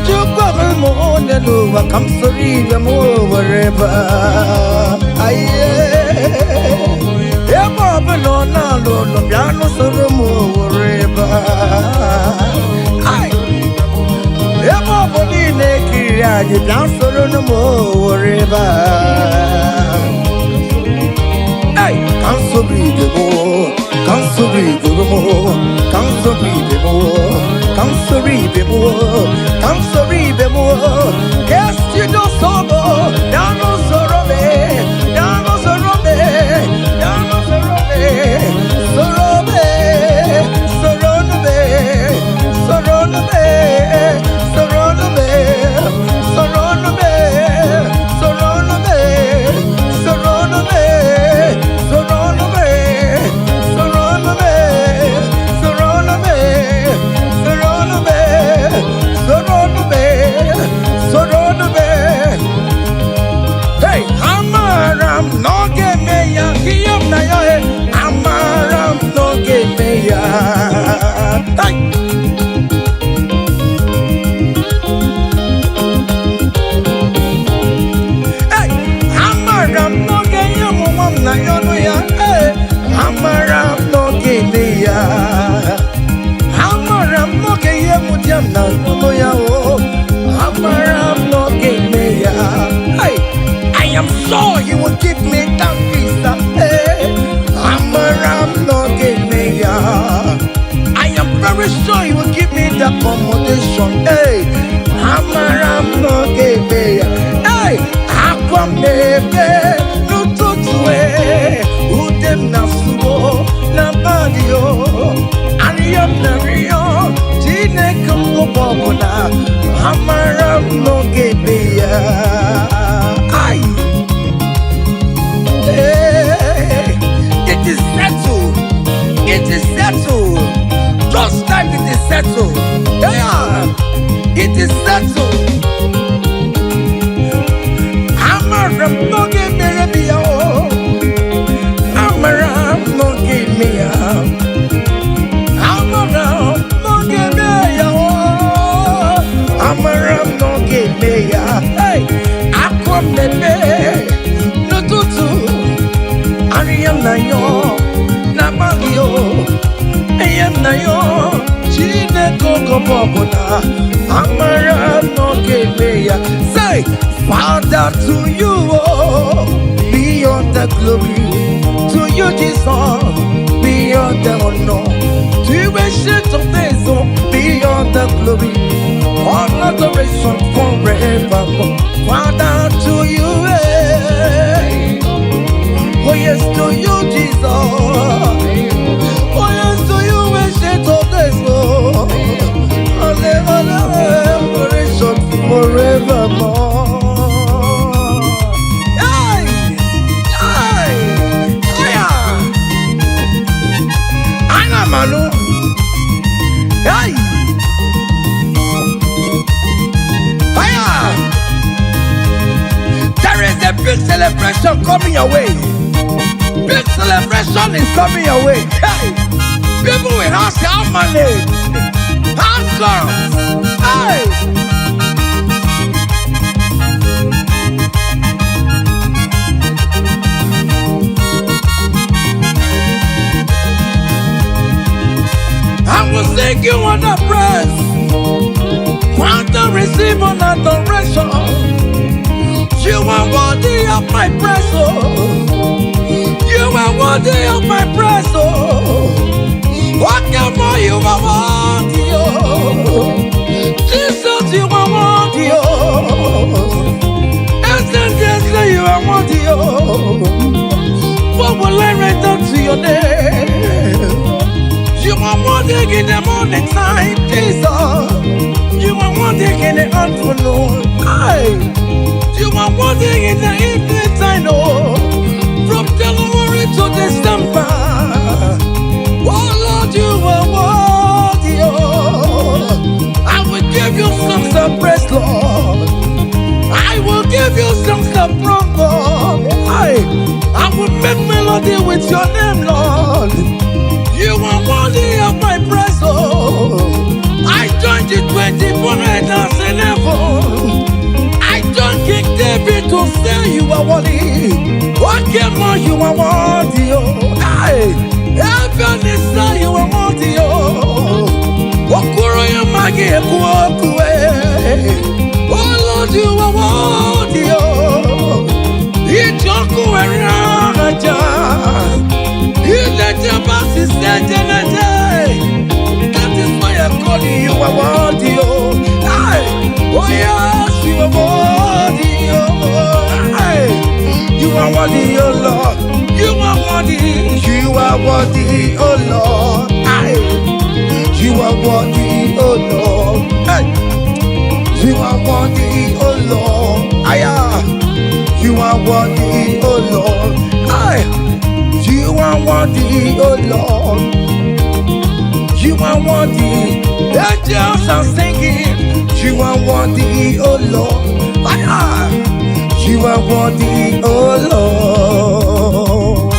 Chukwu agọzi m onye n'ụwa ka m soro ibe m were baa. Aye. Ebe ọbụla ọ na-alụ ụlọ bịa nụsoro m were baa. Ai! Ebe ọ bụ niile ekiriri anyị bịa soro m were baa. Hey, ka m soro ibe m, ka m soro ibe m, ka m soro ibe m, ka m soro ibe m, ka m soro ibe m, ka esi n'osoro, ya n'usoro me, ya n'usoro me, ya n'usoro me, soro me, soro me, soro me, soro me, soro me, soro me, soro me, soro me, soro me, soro me, soro me, soro me, soro me. Hey, amara m na ọ ga-eme ya ihe m na ya he amara m na ọ ga-eme ya. Hey! Hey! Amara m na ọ ga-enye m nwa m na ya ọnụ ya. Hey! Amara m na ọ ga-eme ya. Amara m na ọ ga-enye m di m na ọnụ ya o. Amara m na ọ ga-eme ya. Hey! I am sure he will give me that visa. Hey! Amara m na ọ ga-eme ya. I am very sure he will give me the accommodation. Hey, amara m na ọ ga-eme ya. Hey, akwa m na-ebe n'ụtụtụ ee, ude m na-asụwo n'abalị o. Arịọ m na-arịọ Chineke m oge ọbụla, amara m na ọ ga-eme ya. Ai. Hey, it is settled. It is settled. Just like it is settled. Yeah, it is settled. Amara m na ọ ga-emere m ya o. Amara m na ọ ga-eme ya. Amara m na ọ ga-eme ya o. Amara m na ọ ga-eme ya. Hey, akwa m na-eme n'ụtụtụ. Arịa m na yọ n'abalị o. Enye m na yọ Chineke oge ọbụla amara m na ọ ga-eme ya. Say, Father, to you, oh, be all the glory. To you, Jesus, be all the honor. To you, Ancient of Days, oh, be all the glory. All adoration forever. Father, to you, eh. Oh yes, to you, Jesus. Oh yes, to you, Hey! Fire! There is a big celebration coming your way. Big celebration is coming your way. Hey! People will ask how many. How come? Hey! I will sing you on the praise. Want to receive an adoration. You are worthy of my praise, oh. You are worthy of my praise, oh. What can more you are worthy, oh. Jesus, you are worthy, oh. Essentially, you are worthy, oh. What will I render to your name? You are worthy in the morning time, Jesus. You are worthy in the afternoon. Aye. You are worthy in the evening time, oh. From January to December. Oh Lord, you are worthy, oh. I will give you songs of praise, Lord. I will give you songs of praise, Lord. I will make melody with your name, Lord. You are worthy of my praise, oh. I joined the 24 elders in heaven. I joined King David to say you are worthy. What came on, you are worthy, oh. Hey, heaven is say you are worthy, oh. Okuro ya magi eku oku, eh. Oh Lord, you are worthy, oh. Ijoku eraja. That is why I call you, you are worthy, oh. Aye. Oh yes, you are worthy, oh. Aye. You are worthy, oh Lord. You are worthy, you are worthy, oh Lord. Aye. You are worthy, oh Lord. Aye. You are worthy, oh Lord. Aye. You are worthy, oh Lord. Aye. You are worthy, oh Lord. You are worthy. Angels are singing. You are worthy, oh Lord. Aye. You are worthy, oh Lord.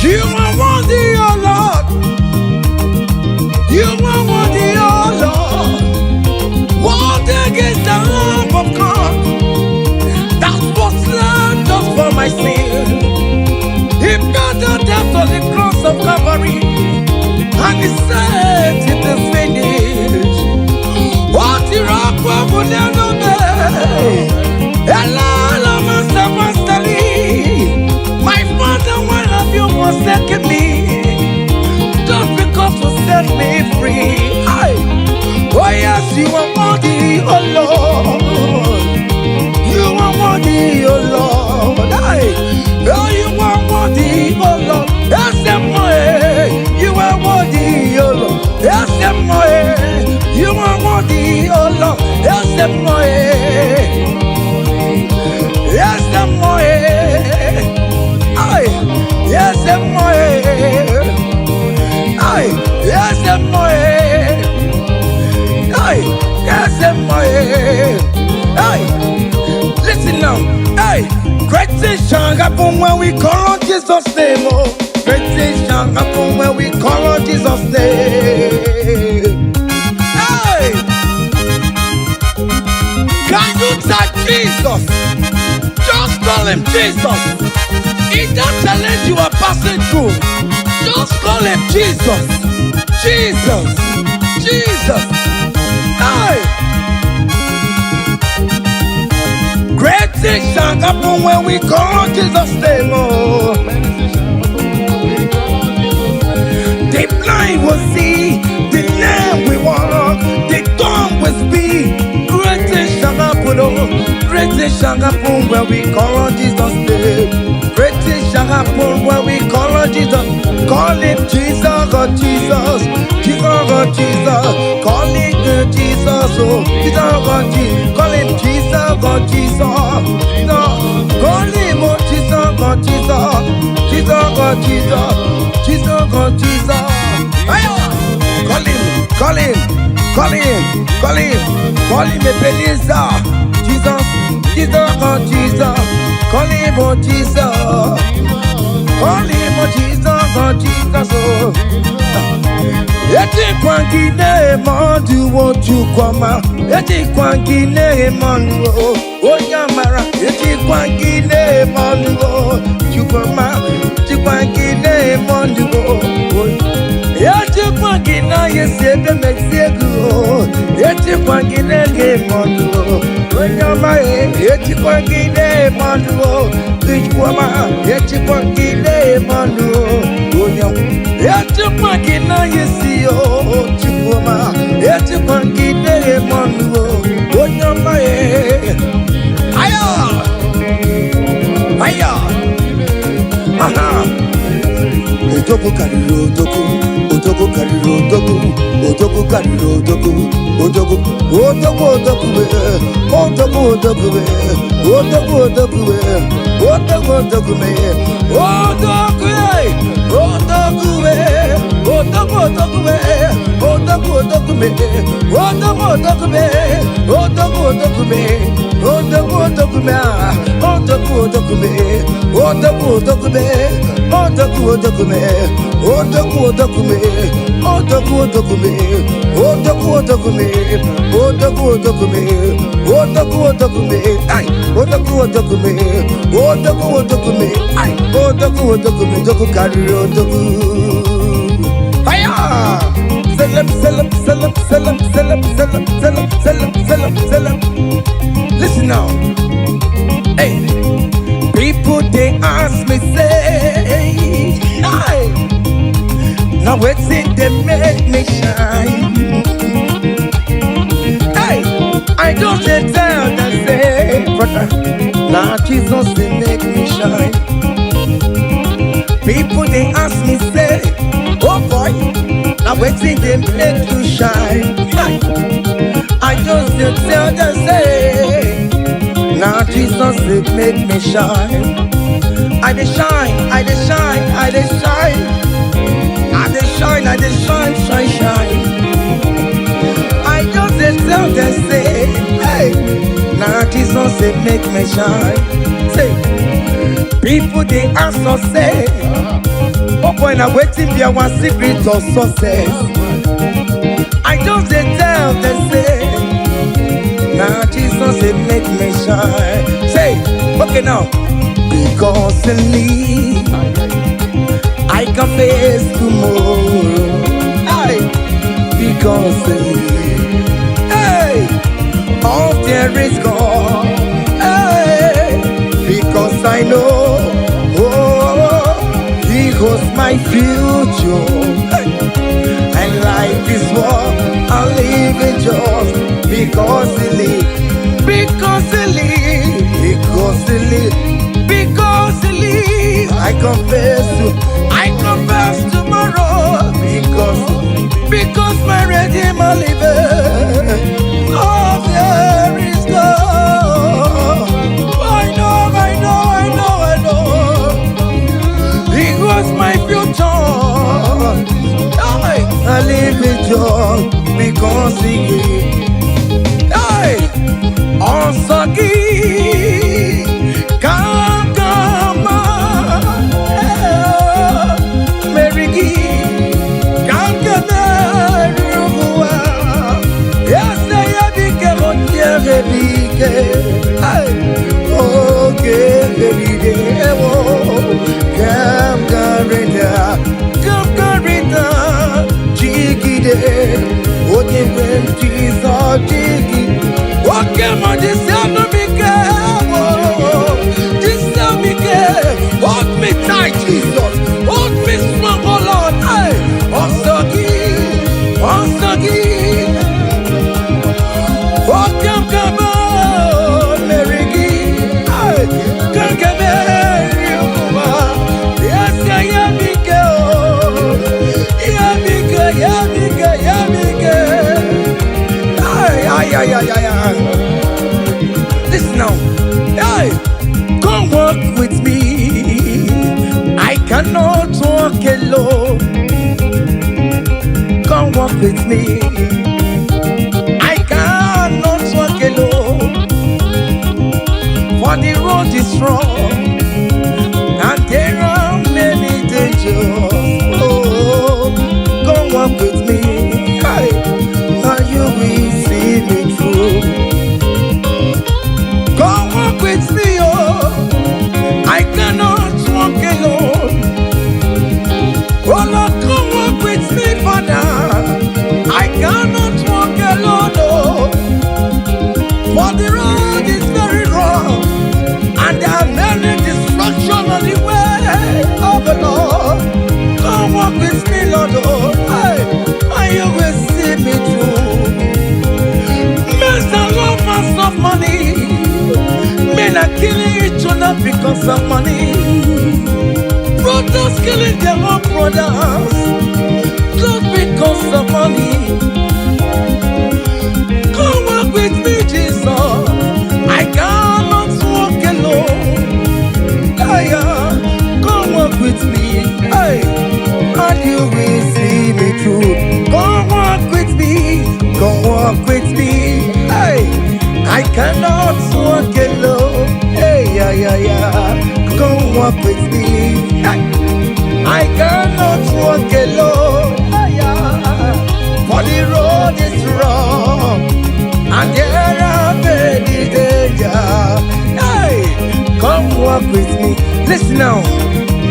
You are worthy, oh Lord. You are worthy, oh Lord. Worthy is the Lamb of God that was slain just for my sin. He paid the debt on the cross of Calvary, and he said, it is finished. What rock will never be? My father, why have you forsaken me? Just because you set me free. Aye. Oh yes, you are worthy, oh Lord. You are worthy, oh Lord. Aye. Oh, you are worthy, oh Lord. Yes, you are worthy, oh Lord. Yes, you are worthy, oh Lord. Yes, yes, aye. Yes, aye. Yes, aye. Yes, aye. Listen now. Hey, great things shall happen when we call on Jesus' name. Oh, great things shall happen when we call on Jesus' name. Hey, can you type Jesus? Just call him Jesus. In that challenge you are passing through, just call him Jesus. Jesus. Jesus. Hey. Great things shall happen when we call on Jesus' name. Oh. The blind will see, the lame will walk, the dumb will speak. Great things shall happen, oh. Great things shall happen when we call on Jesus' name. Great things shall happen when we call on Jesus. Call him Jesus, oh Jesus, Jesus, oh Jesus. Call him Jesus, Oh, Jesus, God, Jesus. Call him Jesus, God, Jesus. No, call him, oh, Jesus, God, Jesus. Jesus, God, Jesus. Jesus, God, Jesus. Ayo! Call him, call him, call him, call him, call him Ebenezer. Jesus, Jesus, God, Jesus. Call him, oh, Jesus. Call him, oh, Jesus, God, Jesus, oh. Ejikwa gị na-eme ọdụwo Chukwuma, ejikwa gị na-eme ọnụ o, onye amara, ejikwa gị na-eme ọnụ o, Chukwuma, ejikwa gị na-eme ọnụ o. Ejikwa gị na esi ebe mesi ego o, ejikwa gị na-ege eme ọnụ o, onye ọma e, ejikwa gị na-eme ọnụ o, Chukwuma, ejikwa gị na-eme ọnụ o, onye ọma. Ejikwa gị na esi o, Chukwuma, ejikwa gị na-eme ọnụ o, onye ọma e. Ayo! Ayo! Aha! Odogwu karịrị odogwu, odogwu karịrị odogwu, odogwu karịrị odogwu, odogwu, odogwu, odogwu, eh, odogwu, odogwu, eh, odogwu, odogwu, eh, odogwu, odogwu, eh, odogwu, eh, odogwu, eh, odogwu, odogwu, eh, odogwu, odogwu, eh, odogwu, odogwu, eh, odogwu, odogwu, eh, odogwu, odogwu, ah, odogwu, odogwu, eh, odogwu, odogwu, eh, odogwu, odogwu, eh, odogwu, odogwu, eh, odogwu, odogwu, eh, odogwu, odogwu, eh, odogwu, odogwu, eh, odogwu, odogwu, eh, ai, odogwu, odogwu, eh, odogwu, odogwu, eh, ai, odogwu, odogwu, odogwu karịrị odogwu. Hiya! Selem, selem, selem, selem, selem, selem, selem, selem, selem, selem. Listen now. Hey, people they ask me say, hey, now wetin dey make me shine. Hey, I just dey tell them say, brother, na Jesus dey make me shine. People they ask me say, oh boy, now wetin dey make you shine. Hey, I just dey tell them say, na Jesus dey make me shine. I dey shine, I dey shine, I dey shine. I dey shine, I dey shine, shine, shine. I just dey tell them say, hey, na Jesus dey make me shine. Say, people dey ask us say, oh boy, na wetin be our secret of success? I just dey tell them say, na Jesus dey make me shine. Say, okay now, because in me I can face tomorrow. Hey, because in me, hey, all there is God. Hey, because I know, oh, He holds my future. Hey, and life is what I live in just because He lives. Because He lives. Because He lives. Because He lives. I confess tomorrow. Because my Redeemer liveth. Oh, there is God. I know, I know, I know, I know. He was my future. I live in joy because He gave. Hey, ọsọ gị ka aga meri gị ka m ga-emeri ụwa ese ya bike onye bike oge merire ewo ka m garịda ka m garịda jigide onye nwe m Jizọs jigide oke ma jisi anụ m ike jisi m ike. Hold me tight, Jesus, hold me strong, oh Lord. Hey, ọsọ gị, ọsọ gị oke m ka m meri gị. Hey, ka m ga-emeri ụwa ese ya m ike o ya m ike ya m ike ya m ike. Ay, ay, Ay, ay, ay, ay. Listen now. Hey, come walk with me. I cannot walk alone. Come walk with me. I cannot walk alone. For the road is wrong and there are many dangers. Oh, come walk with me. Hey, and you will see me through. Come walk with me, oh. I cannot walk alone. Oh Lord, come walk with me, Father. I cannot walk alone, oh. For the road is very rough, and there are many destruction on the way of the Lord. Come walk with me, Lord, oh, hey, and you will see me through. Men are lovers of money. Men are killing each other because of money. Brothers killing their own brothers just because of money. Come walk with me, Jesus. I cannot walk alone. Hey, come walk with me. Hey, and you will see me through. Come walk with me. Come walk with me. Hey, I cannot walk alone. Hey, yeah, yeah, yeah. Come walk with me. Hey, I cannot walk alone. Hey, yeah. For the road is rough and there are many danger. Hey, come walk with me. Listen now,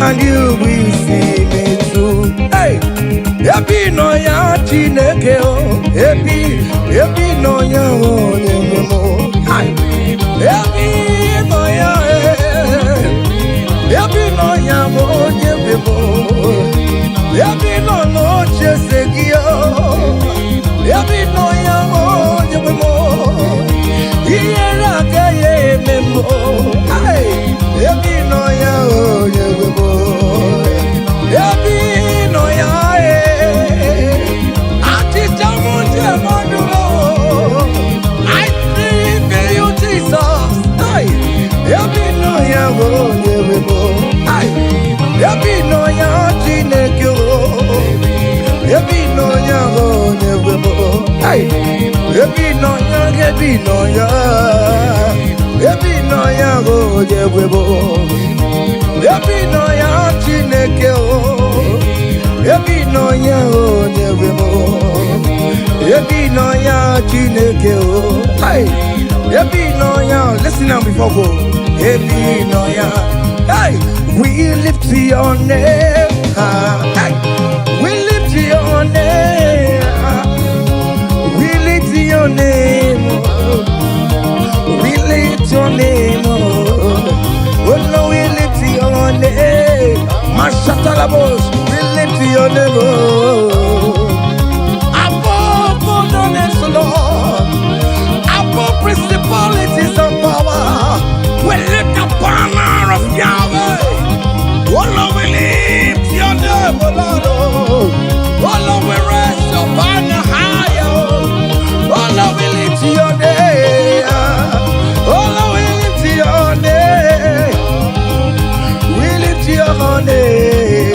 and you will see me through. Hey, ebe ị nọ ya Chineke o, ebe ị nọ ya onye nwe m o. Hey, ebe ị nọ ya, eh, ebe ị nọ ya bụ onye nwe m o. Ebe ị nọ n'oche eze gị o. Ebe ị nọ ya bụ onye nwe m o. Ihere agaghị eme m o. Hey, ebe ị nọ ya onye nwe m o. Ebe ị nọ ya eh. Achịcha m ji eme ọnụ o. I believe in you, Jesus. Hey, ebe ị nọ ya bụ onye nwe m o. Hey, ebe ị nọ ya Chineke o. Ebe ị nọ ya bụ onye nwe m o. Hey, ebe ị nọ ya, ebe ị nọ ya. Ebe ị nọ ya bụ onye nwe m o. Ebe ị nọ ya Chineke o. Ebe ị nọ ya onye nwe m o. Ebe ị nọ ya Chineke o. Hey, ebe ị nọ ya, listen now before go. Ebe ị nọ ya. Hey, we lift your name high. Hey, we lift your name high. We lift your name, oh. We lift your name, oh. Oh no, we lift your name. Mashatalabos, we lift your name, oh. Above all the names, Lord. Above principalities and power. We lift the banner of Yahweh. Oh Lord, we lift your name, oh Lord. Oh, oh Lord, we raise your banner higher. Oh Lord, we lift your name. Oh Lord, we lift your name. We lift your name.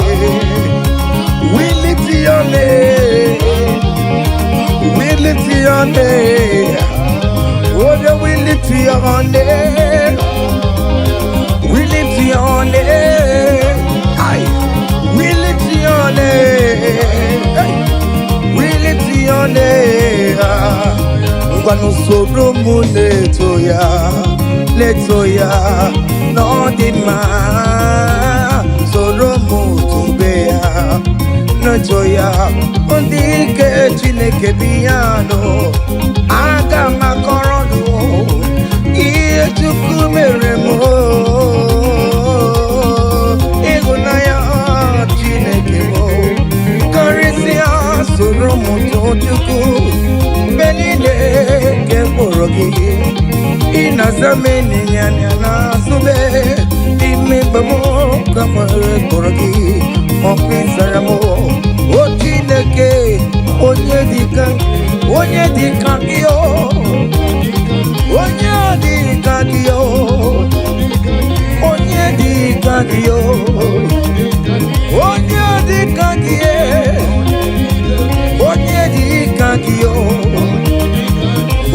We lift your name. We lift your name. Oh, yeah, we lift your name. We lift your name. Aye. We lift your name. Hey. We lift your name. Ngwanụ soro m na-eto ya, na-eto ya n'ọ dị mma. Soro m tobe ya, na-eto ya. Ndị ike Chineke bi ya nụ. Aga m akọrọ nụ ihe Chukwu mere m. Ịhụnanya Chineke m karịsịa soro m too Chukwu mgbe niile nke mkpụrụ gị ị na-aza m ịnyịnya n'azụ m n'ime mgbe m ka nwere kpọrọ gị ọkụ ịzara m o Chineke onye dịka onye dịka gị o. Onye dị ka gị o. Onye dị ka gị o. Onye dị ka gị e. Onye dị ka gị o.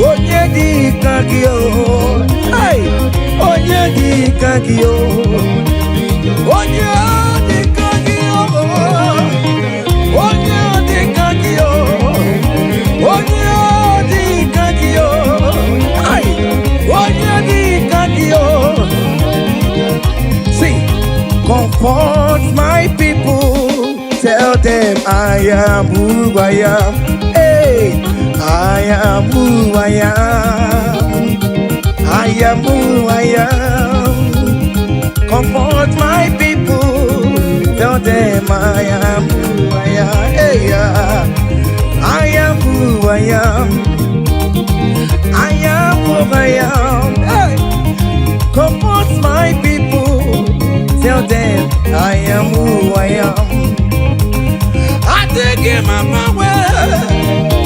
Onye dị ka gị o. Hey! Onye dị ka gị o. Onye dị ka gị o. Onye dị ka gị o. Onye dị ka gị o. Hey! Onye dị ka gị o. See, comfort my people. Tell them I am who I am. Hey, I am who I am. I am who I am. Comfort my people. Tell them I am who I am. Hey, yeah. I am who I am. I am who I am. Hey. Comfort my people. Tell them I am who I am. I take him on my way.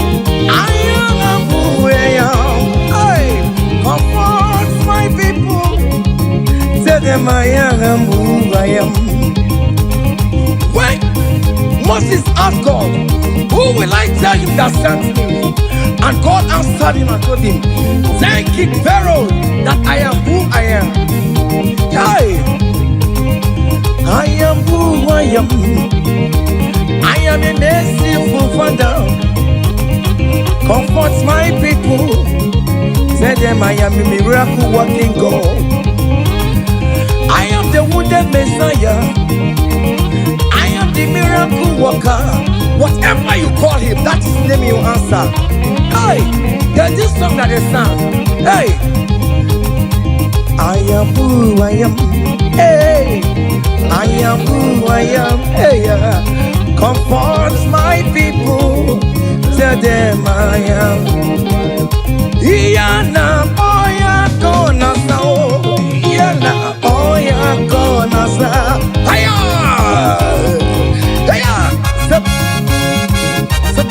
I am who I am. Hey, comfort my people. Tell them I am who I am. When Moses asked God, "Who will I tell him that sent me?" And God answered him and told him, "Tell King Pharaoh that I am who I am." Hey, I am who I am. I am a merciful Father. Comfort my people. Tell them I am a miracle working God. I am the wounded Messiah. I am the miracle worker. Whatever you call him, that is the name you answer. Hey, there's this song that they sang. Hey, I am who I am. Hey, I am who I am. Hey, yeah. Comfort my people. Tell them I am. Iyana oya kona sa o. Iyana oya kona sa. Hiya! Hiya! Step, step,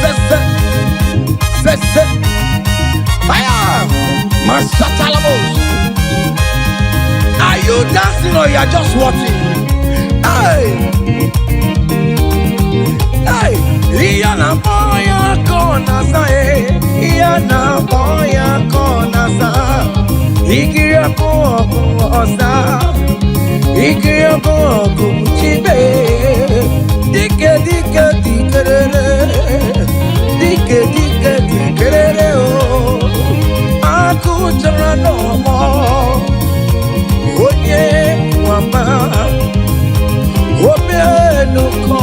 step, step, step, step. Hiya! Masatalamos. Are you dancing or you are just watching? Hey! Hey! Iyana oya kona sa eh. Iyana oya kona sa. Ikiri ọkụ ọkụ ọsa. Ikiri ọkụ ọkụ chibe. Dike dike dikerere. Dike dike dikerere o. Akụ chọrọ n'ọmọ. Onye nwama. Omenụkọ.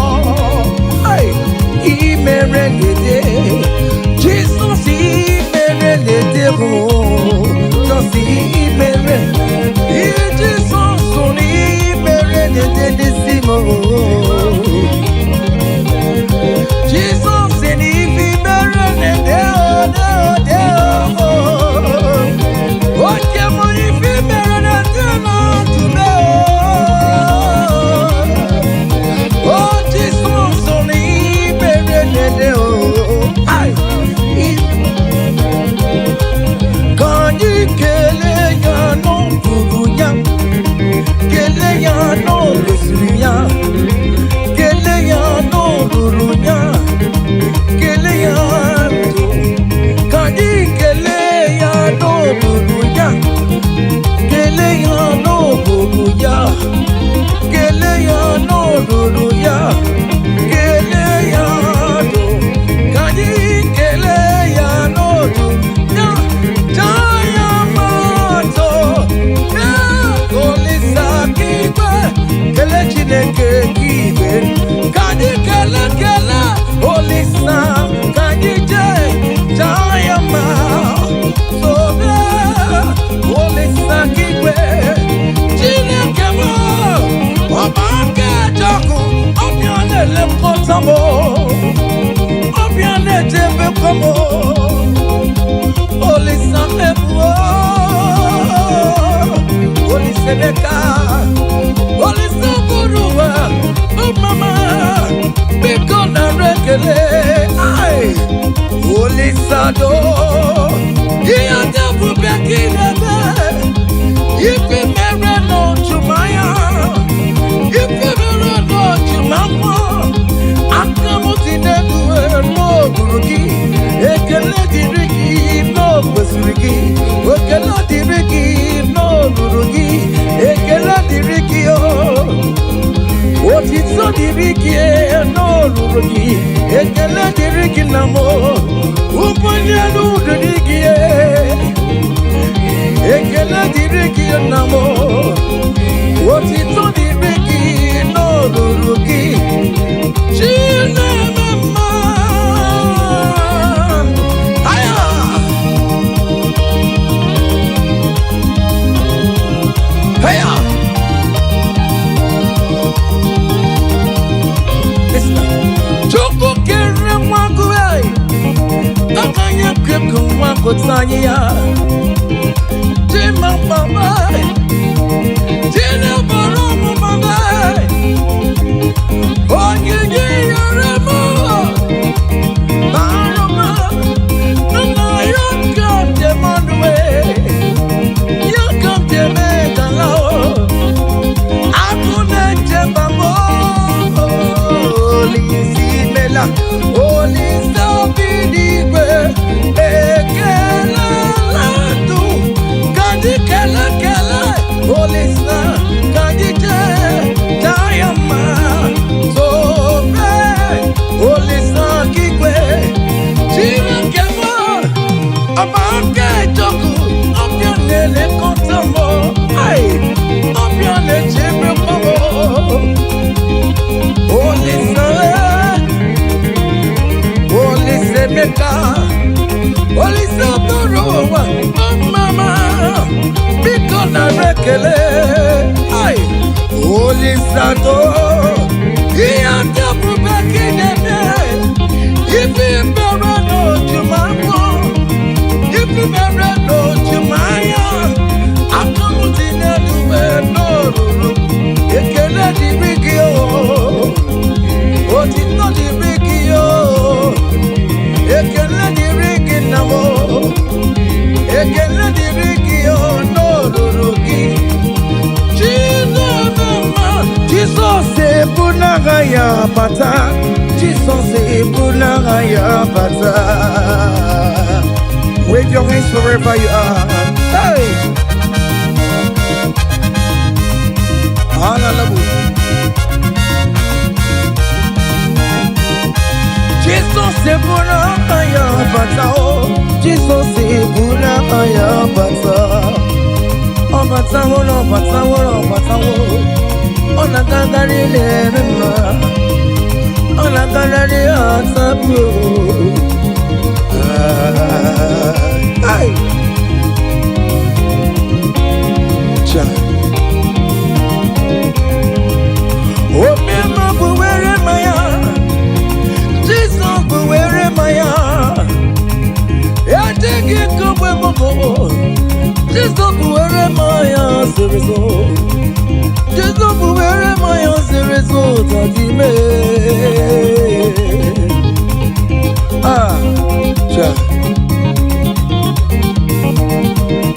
Ai, imere lede. Jesus imere lede o. Jesus imere. Jesus imere lede n'isi m o. Jesus imere lede o de o de o. Oke m ife mere lede na ndụ o. Oh, Jesus, imere lede o. Ai, ka anyị kelee ya n'ọbụrụ ya, kelee ya n'olosiri ya, kelee ya n'olulu ya, kelee ya ndụ. Ka anyị kelee ya n'olulu ya, kelee ya n'olulu ya, kelee ya n'olulu ya, kelee ya ndụ. Ka anyị kelee ya n'olulu ya, jaa ya mma ya Olisa k'igwe, kelee Chineke k'igwe. Ka anyị kelee kelee Olisa, ka anyị jee jaa ya mma. Sobe Olisa k'igwe, Chineke m, ọba aka ejọkụ, ọbịa na-elekọta m, ọbịa na-echebekwa m. Olisa mebuo, Olisa Emeka, Olisa bụrụ ụwa, mama, biko nara ekele. Ai, Olisa do. Ihe ndị ebube ka ị na-eme. Ife mere n'ojumanya, ife mere n'ojumafọ, aka m dị n'elu n'okpuru gị. Ekele dịrị gị n'okwesịrị gị. Ekele dịrị gị n'olulu gị. Ekele dịrị gị o. Otito dịrị gị n'olulu gị. Ekele dịrị gị na m. Ụbọchị elu dịrị gị. Ekele dịrị gị na m. Otito dịrị gị n'olulu gị. Chineme mma. Aya! Aya! Listen. Chukwu kere nwa gị, aka ya kekụ nwa gụta anyị ya. Chima mama, Chinebara ọmụma m, onyinye yere m, bara m, nna ya ka m ji mmanụ, ya ka m ji eme gala o. Agụ na-eche mba m, Olise imela, Olise obi n'igwe, ekelela ndụ, ka anyị kele kele, Olise, ka anyị jee taa ya mma, tobe, Olise okigwe, Chineke m, ọba aka ejọkụ, ọbịa na-elekọta m, ai, ọbịa na-echebekwa m. Olise, Olise Emeka, Olise bụrụ ụwa, ọmama, biko nara ekele, ai, Olise atọ, ihe ndị ebube ka ị na-eme, ife mere n'ojumafọ, ife mere n'ojumanya, aka m dị n'elu wee n'olulu, ekele dịrị gị o. Otito dịrị gị o, ekele dịrị gị nna m o, ekele dịrị gị o n'olulu gị. Chineke mma, Jizọs ebu n'agha ya bata, Jizọs ebu n'agha ya bata. Wave your hands wherever you are. Hey! Hallelujah. Jizọs ebu n'agha ya bata o, Jizọs ebu n'agha ya bata. Ọ batawo na ọ batawo na ọ batawo, ọ na-agagharị na-eme mma, ọ na-agagharị atapụ. Ai! Cha. Omema bụ were mmanya, Jizọs bụ were mmanya. Ejighị kogbe mbụ, Jizọs bụ were mmanya zoro ezo. Jizọs bụ were mmanya zoro ezo tadime. Ah, cha.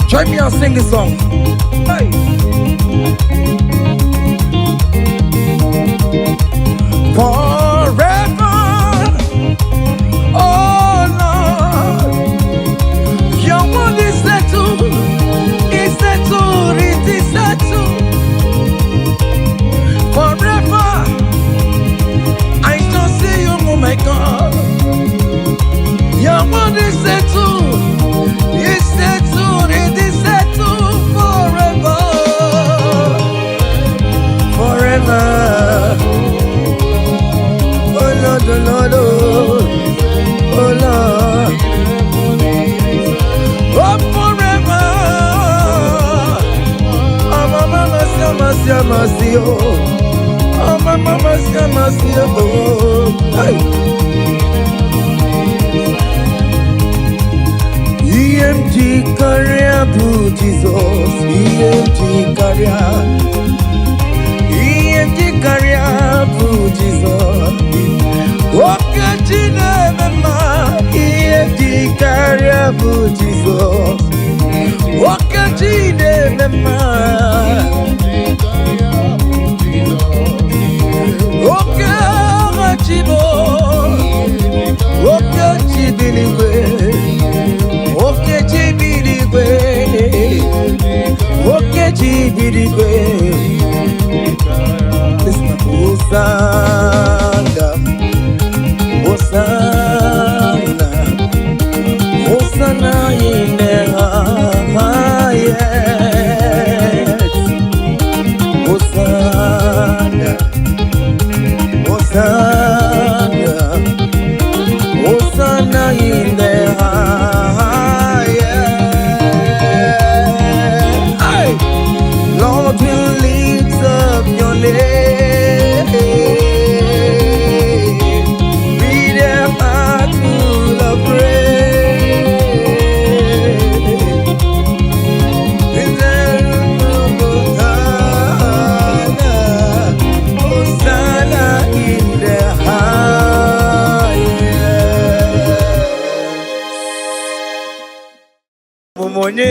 Join me and sing this song. Hey. Forever, oh Lord, your word is settled, is settled, it is settled. Forever, I shall see you, oh my God. Your word is settled, it is settled forever, forever. Oh Lord, oh Lord, oh, oh Lord, oh forever. Oh mama, mama, mama, oh, oh mama, mama, mama, oh. Hey. Ihe m ji karịa bụ Jizọs, ihe m ji karịa, ihe m ji karịa bụ Jizọs. Oke chi na-eme mma, ihe m ji karịa bụ Jizọs. Oke chi na-eme mma. Oke agha chi bụ oke chi bi n'igwe. Oke chi bi n'igwe. Oke chi bi n'igwe. Listen, Hosanna, Hosanna, Hosanna in the highest. Hosanna, Hosanna, Hosanna in the highest. Hey! Lord, we lift up your name with a heart full of praise. Hosanna, Hosanna in the highest. Abụ m onye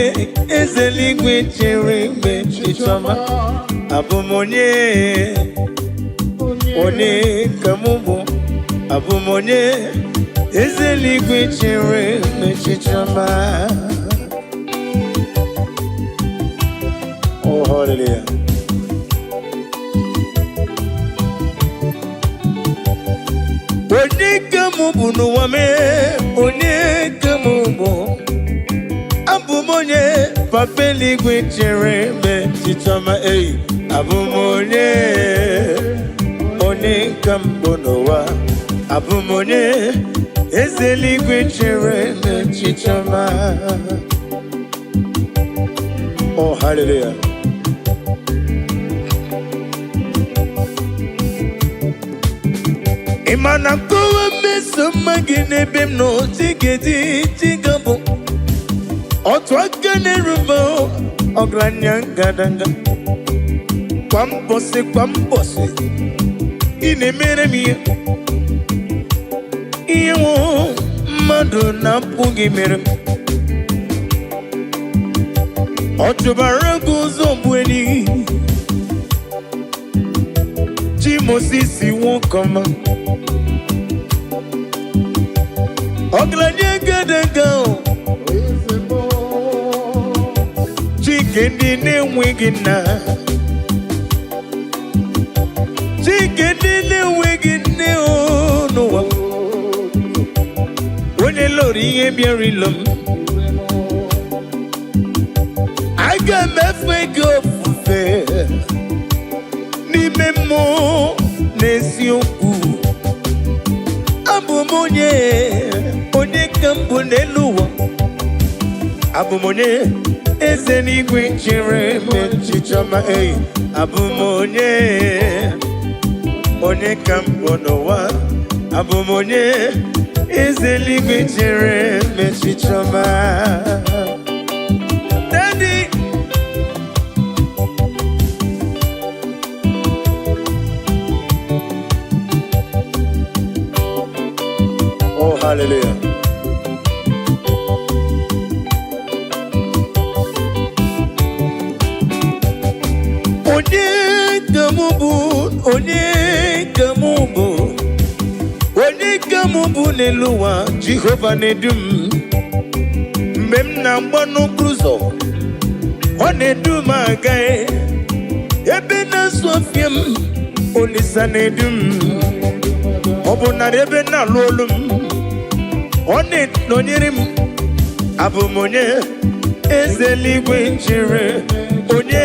eze eluigwe chere mgbe chichọma. Abụ m onye, onye ka mụ bụ. Abụ m onye eze eluigwe chere mgbe chichọma. Oh, hallelujah. Onye ka mụ bụ n'ụwa mee, onye ka mụ bụ. Abụ m onye papa eluigwe chere mgbe chichọma ei. Abụ m onye, onye ka m bụ n'ụwa. Abụ m onye eze eluigwe chere mgbe chichọma. Oh, hallelujah. Ị ma na nkọwa mmeso mma gị n'ebe m nọ chigedi chigabụ otu aka na-erube ọgaranya ngadanga kwa mbọsị kwa mbọsị ị na-emere m ihe ihe nwụ mmadụ na-apụghị mere m. Ọ chụbara gị ụzọ bụ enyi chi Mosisi nwoke ọma ọgaranya ngadanga o. Chike ndị na-enweghị nna, Chike ndị na-enweghị nne o n'ụwa, onye lụrụ ihe bịara ilo m, aga m efe gị ofufe n'ime mmụọ na eziokwu. Abụ m onye, onye ka m bụ n'elu ụwa. Abụ m onye eze n'igwe chere m echiche ọma ei. Abụ m onye, onye ka m bụ n'ụwa. Abụ m onye eze n'igwe chere m echiche ọma. Daddy. Oh, hallelujah. Onye ka mụ bụ, onye ka mụ bụ, onye ka mụ bụ n'elu ụwa, Jehova na-edu m. Mgbe m na-agba n'okporo ụzọ, ọ na-edu m aga ebe na-asụ ọfịa m, Olisa na-edu m. Ọ bụ narị ebe na-alụ olu m, ọ na-enọnyere m. Abụ m onye eze eluigwe chere, onye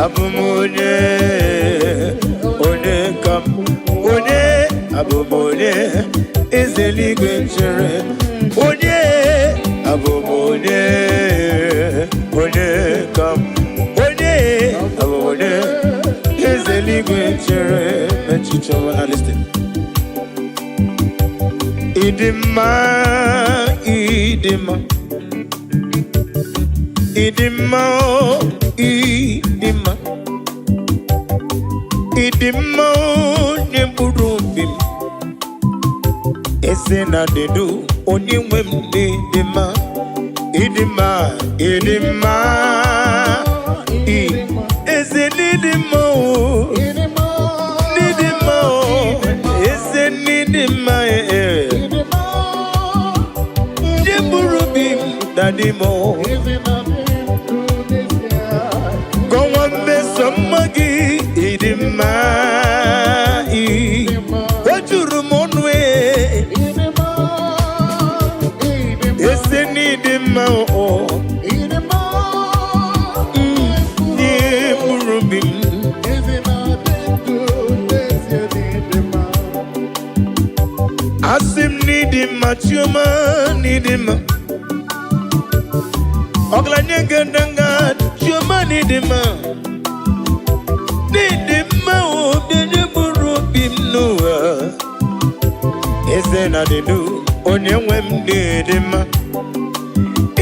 abụ m onye, onye ka m, onye abụ m onye eze eluigwe chere, onye abụ m onye, onye ka m, onye abụ m onye eze eluigwe chere echiche ọma. Na listen. Ịdị mma, ịdị mma, ịdị mma, o, ịdị mma, ịdị mma, onye mkpụrụ obi m, eze na dedu onye nwe m dị mma. Ịdị mma, ịdị mma, eze n'ịdị mma o, n'ịdị mma o, eze n'ịdị mma ee. Ndị mkpụrụ obi m daddy m o. Kọwa mmeso mma gị, ịdị mma ị. O juru m ọnụ ee. Eze n'ịdị mma o. Ndị mkpụrụ obi m. Asị m n'ịdị mma, Chioma, n'ịdị mma. Ọgaranya ngandanga, Chioma, n'ịdị mma. N'ịdị mma o, bịa mkpụrụ obi m n'ụwa. Eze na dịdu, onye nwe m, n'ịdị mma.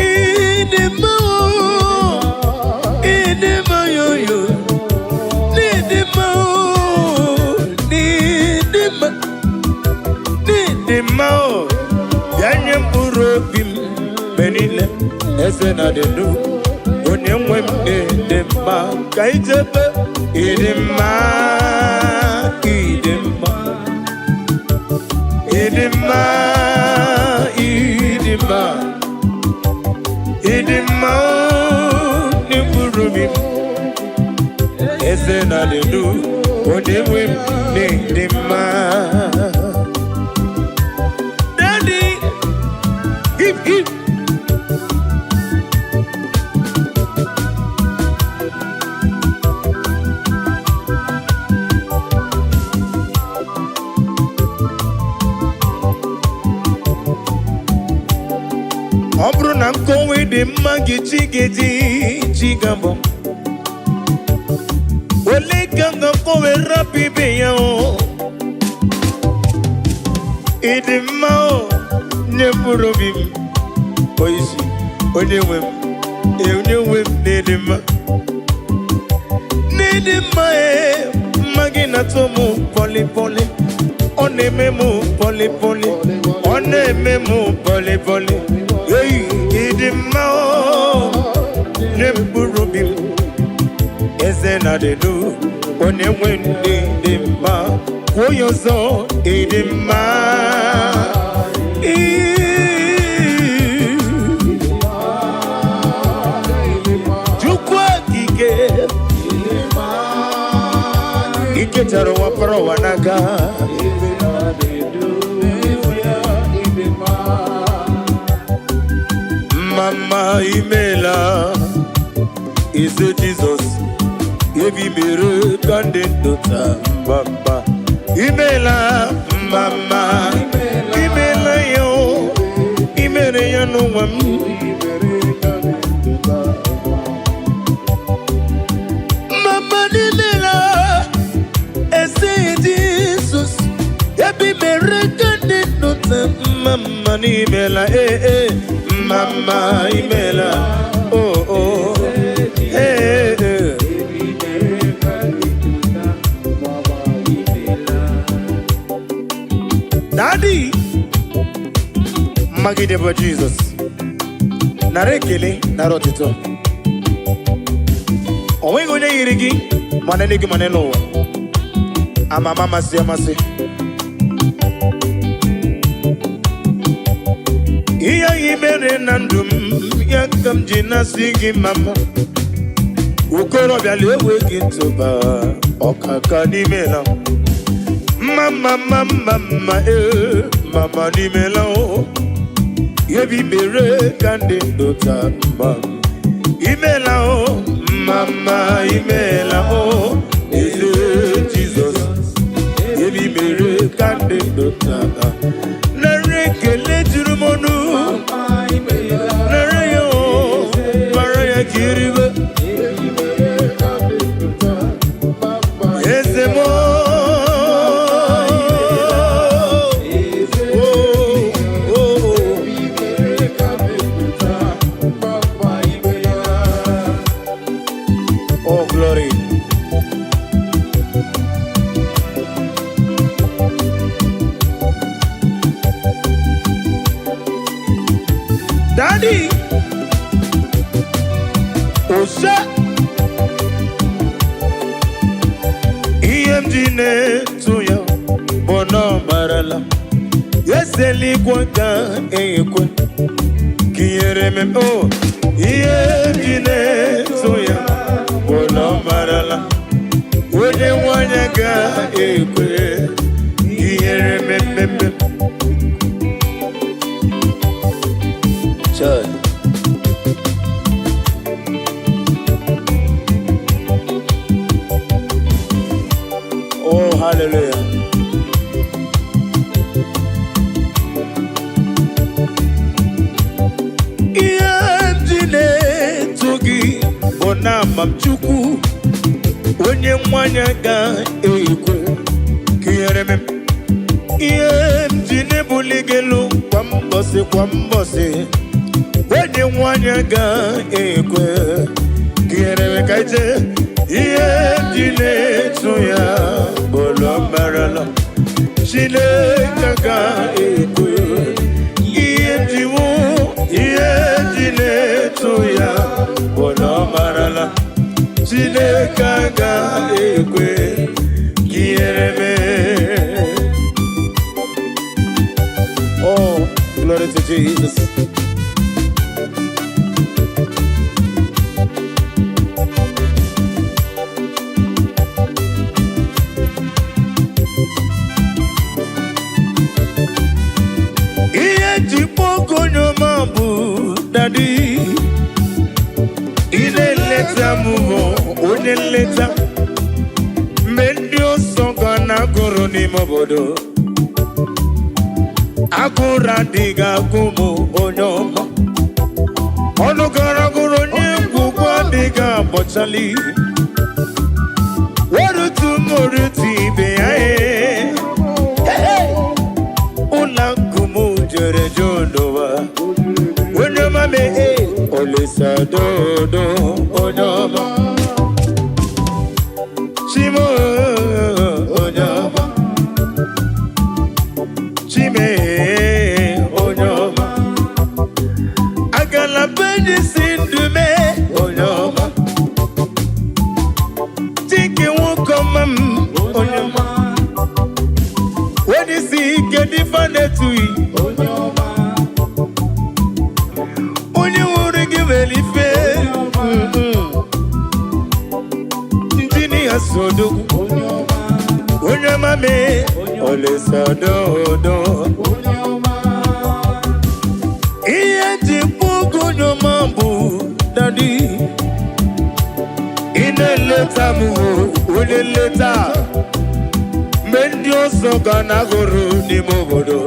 Ịdị mma o, ịdị mma yoyo. N'ịdị mma o, n'ịdị mma. N'ịdị mma o, bịa nye mkpụrụ obi m mgbe niile. Eze na dịdu, onye nwe m, n'ịdị mma. Ka ijebe ịdị mma, ịdị mma. Ịdị mma, ịdị mma, ịdị mma o, n'mkpụrụ obi m. Eze na dịdu, onye nwe m, n'ịdị mma. Daddy, hip hip. Ọ bụrụ na nkọwa dị mma gị, chi ga-eji chi ga-abụ ole ka m ga-akọwe rapụ ibe ya o. Ịdị mma o, nye mkpụrụ obi m oisi, onye nwe m ee, onye nwe m, n'ịdị mma, n'ịdị mma ee. Mma gị na-atọ m pọlị pọlị, ọ na-eme m pọlị pọlị, ọ na-eme m pọlị pọlị. Ei, ịdị mma o, nye mkpụrụ obi m. Eze na dịdu, onye nwe ndị dị mma. Kwuo ya ọzọ, ịdị mma. Ii. Chukwu okike ikechara ụwa kpọrọ ụwa n'aka. Eze na-edu n'ezie, ịdị mma. Mama, imela. Eze Jizọs, ebi mere ka ndị ndụ taa. Mama, imela. Mama, imela ya o, imere ya n'ụwa m. Ibere ka dị ndụ taa. Mama, imela. Eze Jizọs, ebi mere ka ndị ndụ taa. Mama, imela ee ee. Mama, imela oh oh ee ee. Ibere ka dị ndụ taa. Mama, imela. Daddy, mmagide bụ Jizọs. Nara ekele, nara ọtụtụ. O nweghị onye yiri gị, ma n'eluigwe ma n'elu ụwa. Ama ama, amasị amasị. Ihe anyị mere na ndụ m ya ka m ji na-asị gị mama. Okorobịa na-ewe gị ntụba ọkaka n'ime na mma mma mma mma mma ee. Mama, n'imela o, ebi mere ka ndị ndụ taa mma. Imela o, mama, imela o. Eze Jizọs, ebi mere ka ndị ndụ taa. Nara ekele juru m ọnụ. Mama, imela. Nara ya o, mara ya ka iribe. Ibere ka dị ndụ taa. Mama, Eze m o. Eze. O, o, o. Ibere ka dị ndụ taa. Mama, imela. Oh, glory. Daddy. Ose ihe m ji na-etu ya bụ na ọ marala eze eluigwe ga-ekwe ka ihere m o. Ihe m ji na-etu ya bụ na ọ marala onye nwanyị ga-ekwe ka ihere mmemme. Child. Oh, hallelujah. Ihe m ji na-eto gị bụ na ama m Chukwu onye nwanyị ga-ekwe ka ihere m. Ihe m ji na-ebuli gị elu kwa mbọsị kwa mbọsị, onye nwanyị ga-ekwe ka ihere m ka ije. Ihe m ji na-eto ya bụ na ọ marala Chineke ga-ekwe. Ihe m ji wụ ihe m ji na-eto ya bụ na ọ marala Chineke ga-ekwe ka ihere mee. Oh, glory to Jesus. Ihe ji kpọọ onye ọma bụ Daddy. Ị na-eleta m bụ onye nleta. Mgbe ndị ọsọ ga na-agụrụ n'ime obodo, agụrụ adịghị agụ m, onye ọma. Ọnụ gara gụrụ onye ngwugwu adịghị agbọchali. Werutu m orutu ibe ya ee. Ụlọ akụ m jere jụ n'ụwa. Onye ọma mee Olisa dodo, onye ọma. Chimo, onye ọma. Chime, onye ọma. Agala benyi si ndụ mee, onye ọma. Chike nwoke ọma m, onye ọma. Onye isi ike dịfa na-etughị. Onye nwụrụ gị nwere ife. Injinia Sodogwu, onye ọma mee Olisa dodo. Ihe ji kpọgo onye ọma bụ Daddy. Ị na-eleta m o, onye nleta. Mgbe ndị ọzọ ga na-agụrụ n'ime obodo,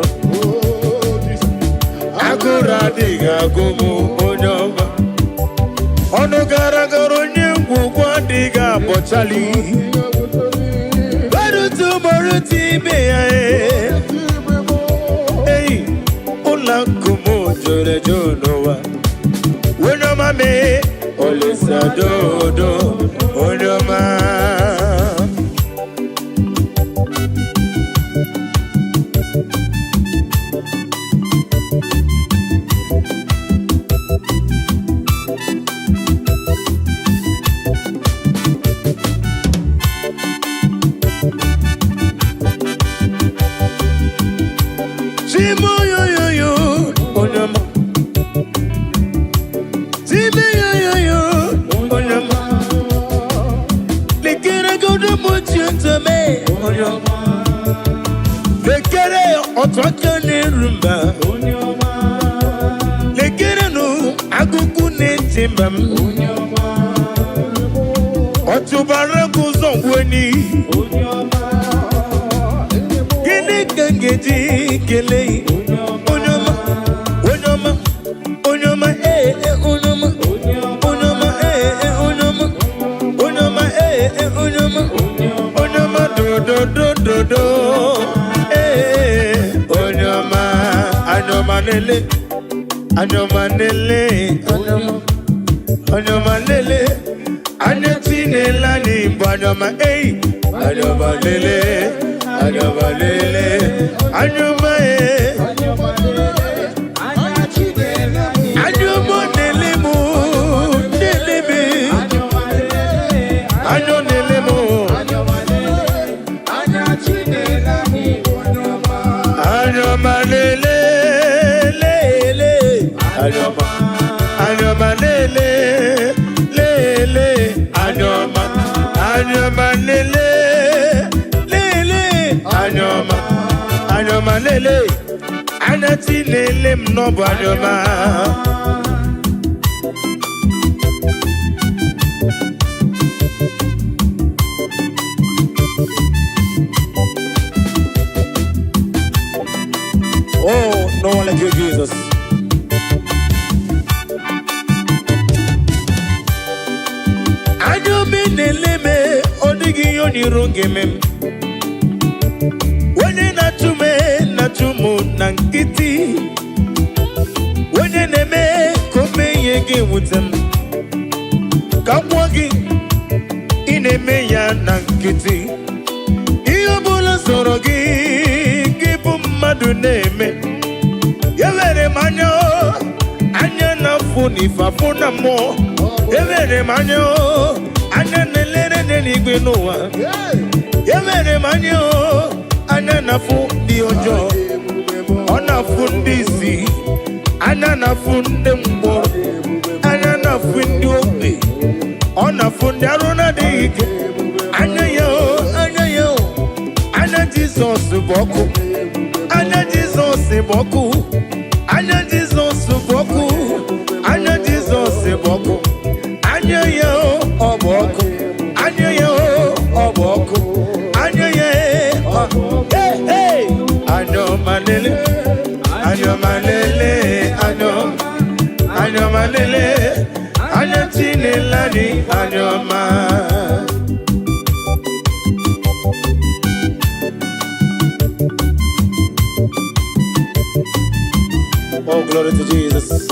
agụrụ adịghị agụ m, onye ọma. Ọnụ gara gara onye ngwugwu adịghị abọchali. Gbarutu gbarutu ibe ya ee. Ei, ụlọ akụ m jụrụ eju n'ụwa. Onye ọma mee Olisa dodo, onye ọma. Chimoyoyoyo, onye ọma. Chimeyoyoyo, onye ọma. Lekere godo mochi ntome, onye ọma. Lekere otu aka na-eru mba. Lekere nụ agụkụ na-eti mba m. Ọtụbara gị ụzọ ngweni. Gịnị ka m ga-eji kelee onye ọma, onye ọma, onye ọma, ee ee, onye ọma, onye ọma, ee ee, onye ọma, onye ọma, ee ee, onye ọma, onye ọma, dododododo, ee, onye ọma, anya ọma lele, anya ọma lele, anya ọma, onye ọma lele, anya tinela anyị bụ anya ọma, ei, anya ọma lele, anya ọma lele, anya ọma, ee. Anya ọma lele mụ, lele me. Anyọma, anyọma lele, lele, anyọma, anyọma lele, lele, anyọma, anyọma lele, anya chi lele m n'ọbụ anyọma. Oh, no one like you, Jesus. Anya obi na-ele m, ọ dịghị ihe onyiro ga-eme m. Onye na-achụ m na-achụ m na nkịtị. Onye na-eme ka o mee ihe ga-ewute m. Ka m gwụọ gị, ị na-eme ya na nkịtị. Ihe ọ bụla sọrọ gị, gị bụ mmadụ na-eme. Ewere m anya o, anya na-afụ n'ife afụ na mmụọ. Ewere m anya o, anya na-elere n'eluigwe n'ụwa. Ewere m anya o, anya na-afụ ndị ọjọọ. Ọ na-afụ ndị isi, anya na-afụ ndị mkpọrọ, anya na-afụ ndị ogbi, ọ na-afụ ndị arụ na-adịghị ike. Anya ya o, anya ya o, anya Jizọs bụ ọkụ. Anya Jizọs bụ ọkụ. Anya Jizọs bụ ọkụ. Anya Jizọs bụ ọkụ. Anya ya o, ọ bụ ọkụ. Anya ya o, ọ bụ ọkụ. Anya ya e, ọ. Hey, hey! Anya ọma lele, anya ọma lele, anya ọma, anya ọma lele, anya Chinele anyị, anya ọma. Oh, glory to Jesus.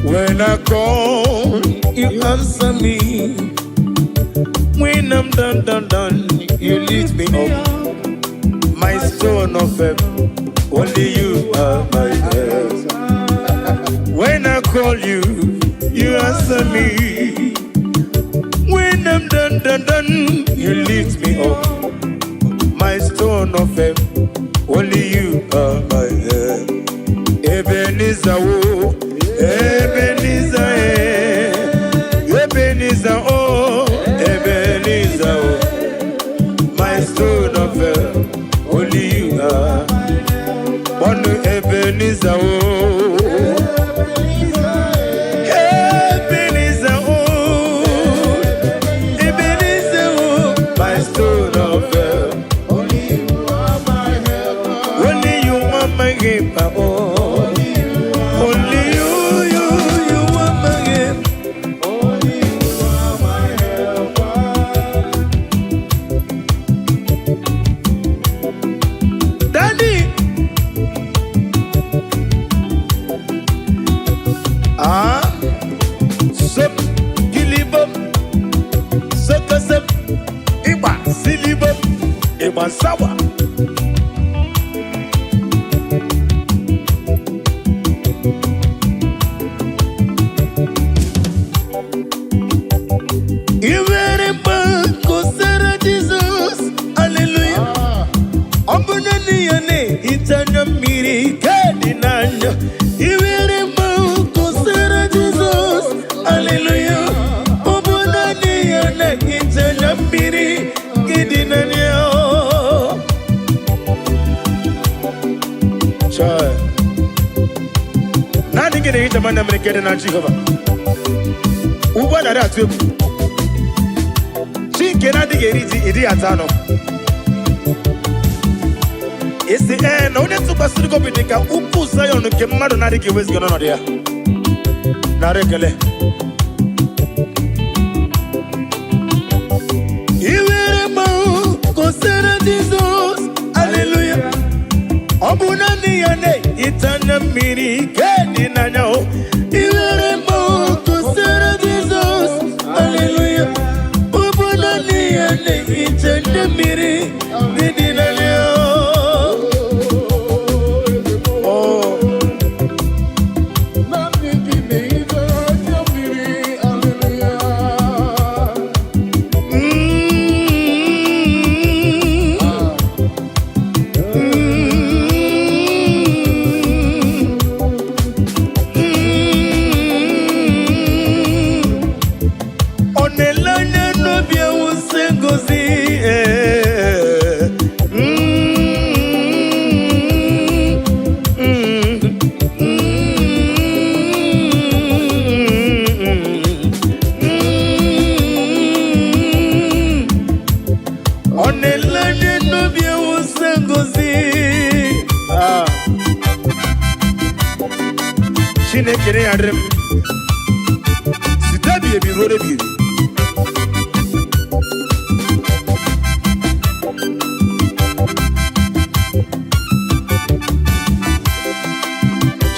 When I call, you answer me. When I'm done, done, done, you lift me up. My stone of help, only you are my help. When I call you, you answer me. When I'm done, done, done, you lift me up. My stone of help, only you are my help. Ebenezer, oh, Ebenezer, eh. Ebenezer, oh, Ebenezer, oh. My stone of help, only you are. One Ebenezer, oh, Ebenezer, oh, Ebenezer, oh, my stone of help. Only you are my helper. Only you are my helper, oh. Only you, you are my helper. Only you are my helper. Daddy. Ah, sop, kilibom, sokosop, ịgba silibom, ịgba sawa. I nwere mgbe kosara Jizọs, haleluya. Ọ bụ naanị ya na-ehicha anya mmiri ke dị n'anya. I nwere mgbe kosara Jizọs, haleluya. Ọ bụ naanị ya na-ehicha anya mmiri ke dị n'anya. Chai. Naanị gị na-ehicha m anya mmiri ke dị na Jehova. Ugbu a narị atụ egwu. Chi nke na-adịghị eri ji ịdịghị ata anụ. Isi ee na onye tụkwasịrị gị obi dị ka ugwu Zayọn nke mmadụ na-adịghị eweziga n'ọnọdụ ya. Nara ekele. I were mmanwụ kosara Jizọs, aleluya. Ọ bụ naanị ya na-ehicha anya mmiri ke dị n'anya o. I were mmanwụ kosara Jizọs, aleluya. Ọ bụ naanị ya na-ehicha anya mmiri dị n'anya o. Oh. Naanị gị na-ehicha anya mmiri, hallelujah. Chineke ya dịrị m site ebighị ebi ruo ebighị ebi.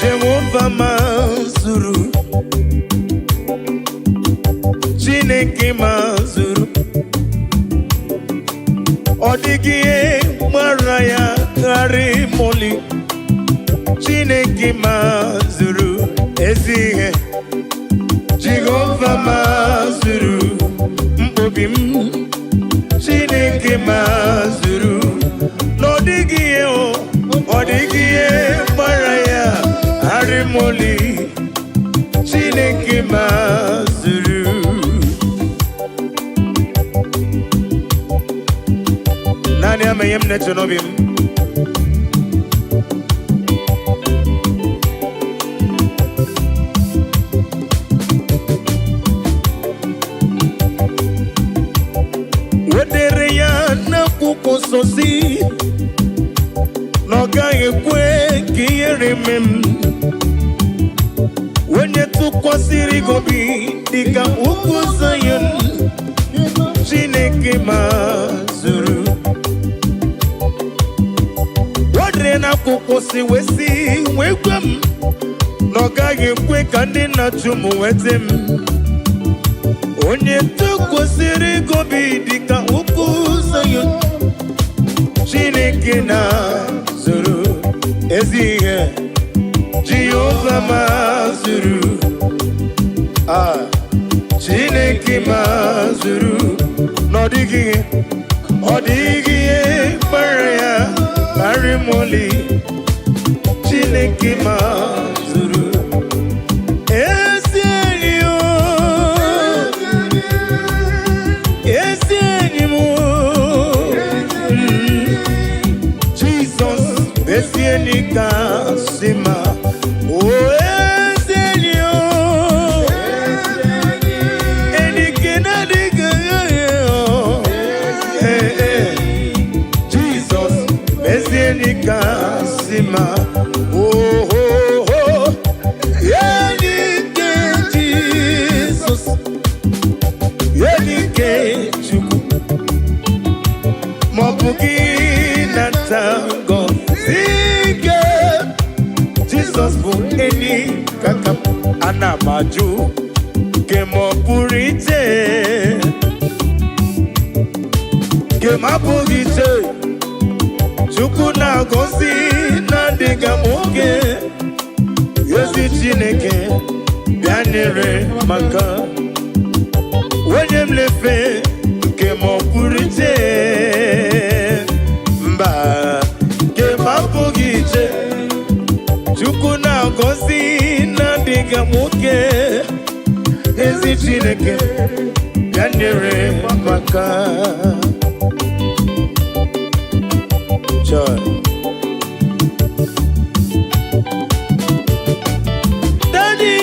Jehova mazuru, Chineke mazuru, ọ dịghị ihe gbara ya gharị moli. Chineke mazuru ezi ihe, Jehova mazuru mkpobi m, Chineke mazuru, na ọ dịghị ihe o, ọ dịghị ihe gbara ya gharị moli. Chineke mazuru. Naanị ama ihe m na-eche n'obi m. Wedere ya n'akwụkwọ nsọ si na ọ gaghị ekwe ka ihere mee m. Onye tụkwasịrị gị obi dịka ugwu Zayọn, Chineke mazuru. Wedere n'akwụkwọ si wee sị wee gwa m na ọ gaghị ekwe ka ndị na-achụ m nweta m. Onye tụkwasịrị gị obi dịka ugwu Zayọn, Chineke na-zuru ezi ihe, Jehova mazuru. Ah, Chineke mazuru, na ọ dịghị ihe, ọ dịghị ihe kpara ya karị moli. Chineke mazuru ezi enyi o, ezi enyi m o. Jizọs ezi enyi kasị mma. O ezi enyi o, enyi nke na-adịghị aghaghị o. Ee, ee. Jizọs ezi enyi kasị mma. Oh, oh, oh. Enyi nke Jizọs, enyi nke Chukwu, ma ọ bụ gị nata ngọzi nke Jizọs bụ enyi kaka m. Ana m ajụ nke ma ọ pụrụ iche, nke m abụghị iche. Chukwu na-agọzi na-adịghị m oge. Ezi Chineke bịa nyere maka onye m lefe nke ma ọ pụrụ iche, mba, nke m abụghị iche. Chukwu na-agọzi na-adịghị m oke. Ezi Chineke bịa nyere maka. Joy. Daddy.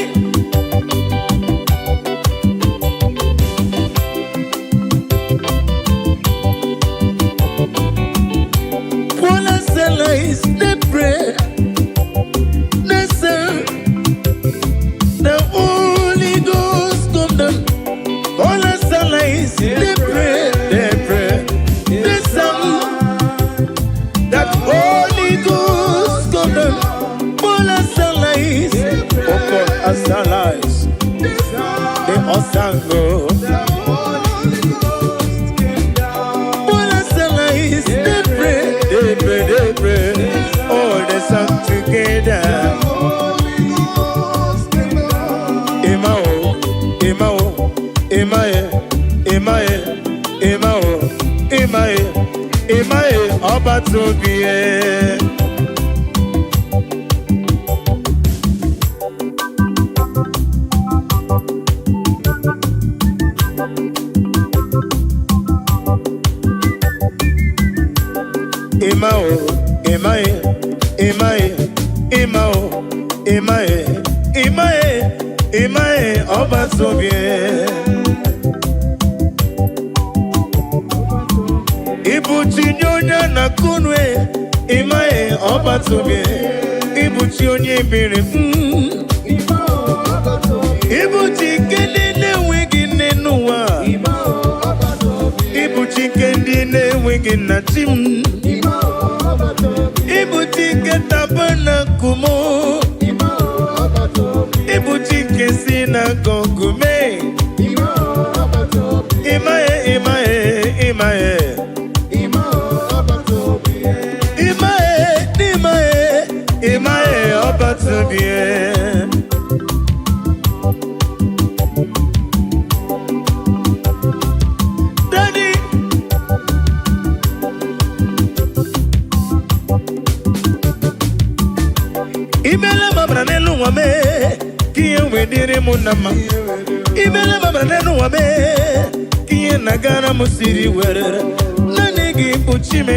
Paul and Silas, they pray, they say, the Holy Ghost come down. Paul and Silas, they pray, they sang that Holy Ghost come down. Paul and Silas, oh Paul and Silas, they all sang, oh. Paul and Silas, they pray, they pray, they pray. Oh, they sang together. Emma oh, Emma oh, Emma eh, Emma eh, Emma oh, Emma eh, Emma eh, ọba tóbi eh. Emma oh, Emma eh, Emma eh, Emma oh, Emma eh, Emma eh, Emma eh, ọba tóbi eh. Ibuchi nye onye na-akụnwe, ịmaghị ọba tóbi. Ibuchi onye biri. Nke ndị na-enweghị nna, chi m. Ịbụ Chike tabernacle m. Ịbụ Chike si na gọgụ mee. Ịmaghị, ịmaghị, ịmaghị. Ịmaghị, ịmaghị, ịmaghị, ọbatụbie. Daddy. Imele mabara n'elu ụwa mee ka ihe wee dịrị m na mma. Imele mabara n'elu ụwa mee ka ihe na-agara m siri were. Naanị gị bụ chi m.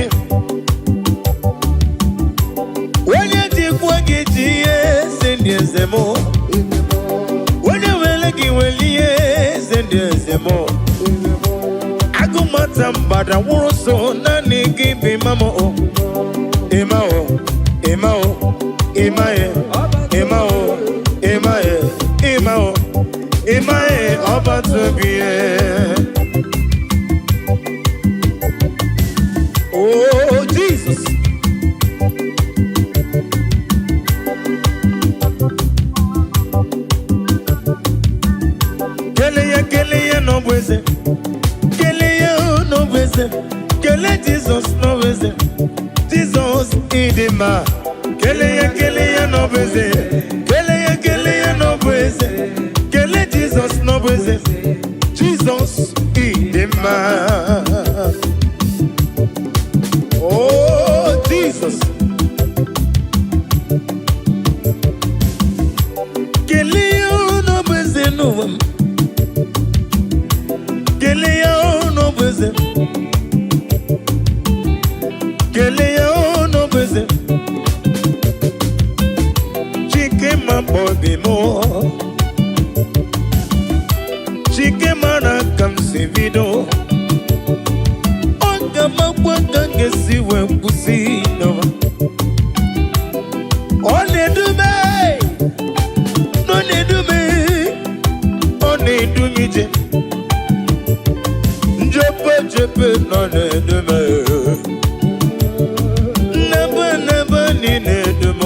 Onye jikwa gị ji ihe eze ndị eze m. Onye were gị were ihe eze ndị eze m. Agụmata mgbada nwụrụ so, naanị gị bụ ịma m o. Ịma o, ịma o, ịma e, ịma o, ịma e, ịma o, ịma e, ọba tobi e. Oh, Jesus. Kele ya, kele ya n'ọbụ eze. Kele ya n'ọbụ eze. Kele Jizọs n'ọbụ eze. Jizọs, ịdị mma. Kele ya, kele ya n'ọbụ eze. Kele ya, kele ya n'ọbụ eze. Kele Jizọs n'ọbụ eze. Jizọs, ịdị mma. Oh, Jesus. Kele ya n'ọbụ eze n'ụwa m. Kele ya n'ọbụ eze. Kele ya n'ọbụ eze. Chike ma obi m. Chike mara ka m si bido. Ọ ga-amakwa ka m ga-esi wee kwụsị n'ụwa. Ọ na-edume, ọ na-edume, ọ na-edu m ije. Njepe jepe nọ na-edume. Nnebe nnebe niile edu m.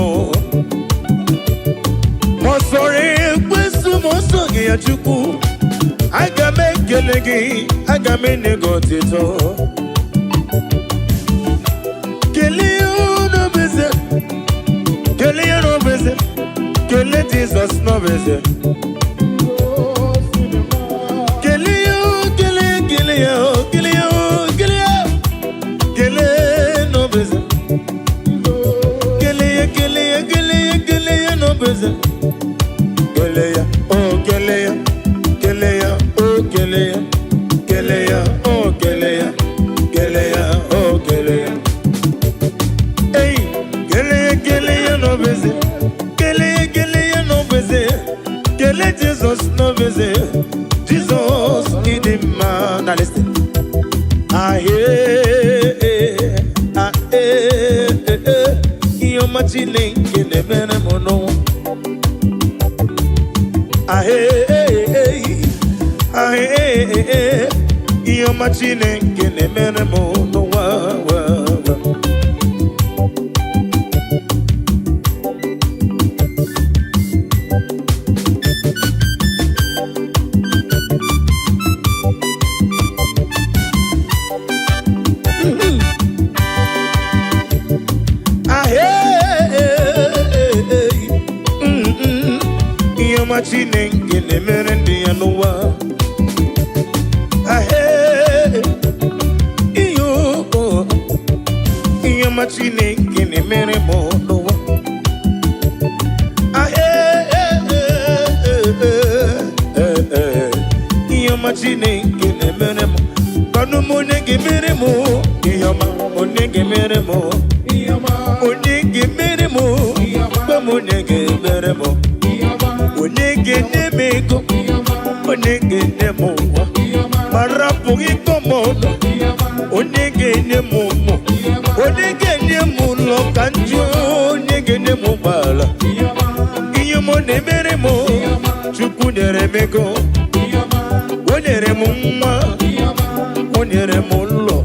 Ma ọ sọrọ ekwesu, ma ọ sọghị ya, Chukwu, aga m ekele gị, aga m enye gị otito. Kelee ya n'obeze, kelee ya n'obeze, kelee Jizọs n'obeze. Kelee ya, kelee, kelee ya, kelee ya, kelee ya, kelee n'obeze. Kelee ya, kelee ya, kelee ya, kelee ya n'obeze. Kelee ya, oh, kelee ya, kelee ya, oh, kelee ya, kelee ya, oh, kelee ya, kelee ya, oh, kelee ya. Hey, kelee ya, kelee ya n'obeze. Kelee ya, kelee ya n'obeze. Kelee Jizọs n'obeze. Jizọs, ịdị mma. Now listen. Ah, eh, ah, eh, eh, eh. Ihe ọma Chineke na-emere m n'ụwa. Ah, eh, eh, eh. Ah, eh, eh, eh. Ihe ọma Chineke na-emere m n'ụwa. Wa, wa. Ah, eh, eh, eh, eh. Ihe ọma Chineke na-emere ndị ya n'ụwa. Ah, eh, ihe o- ihe ọma Chineke na-emere m n'ụwa. Ah, eh, eh, eh, eh, eh, eh. Ihe ọma Chineke na-emere m. Kwanụ m, onye ga-emere m ihe ọma? Onye ga-emere m? Onye ga-emere m? Gwa m, onye ga-emere m? Onye ga-enye m ego? Onye ga-enye m ụwa ma rapụghị ịkọ m ọnụ? Onye ga-enye m ụmụ? Onye ga-enye m ụlọ ka njụ? Onye ga-enye m ụgbọala? Ihe m na-emere m, Chukwu nyere m ego, o nyere m nwa, o nyere m ụlọ.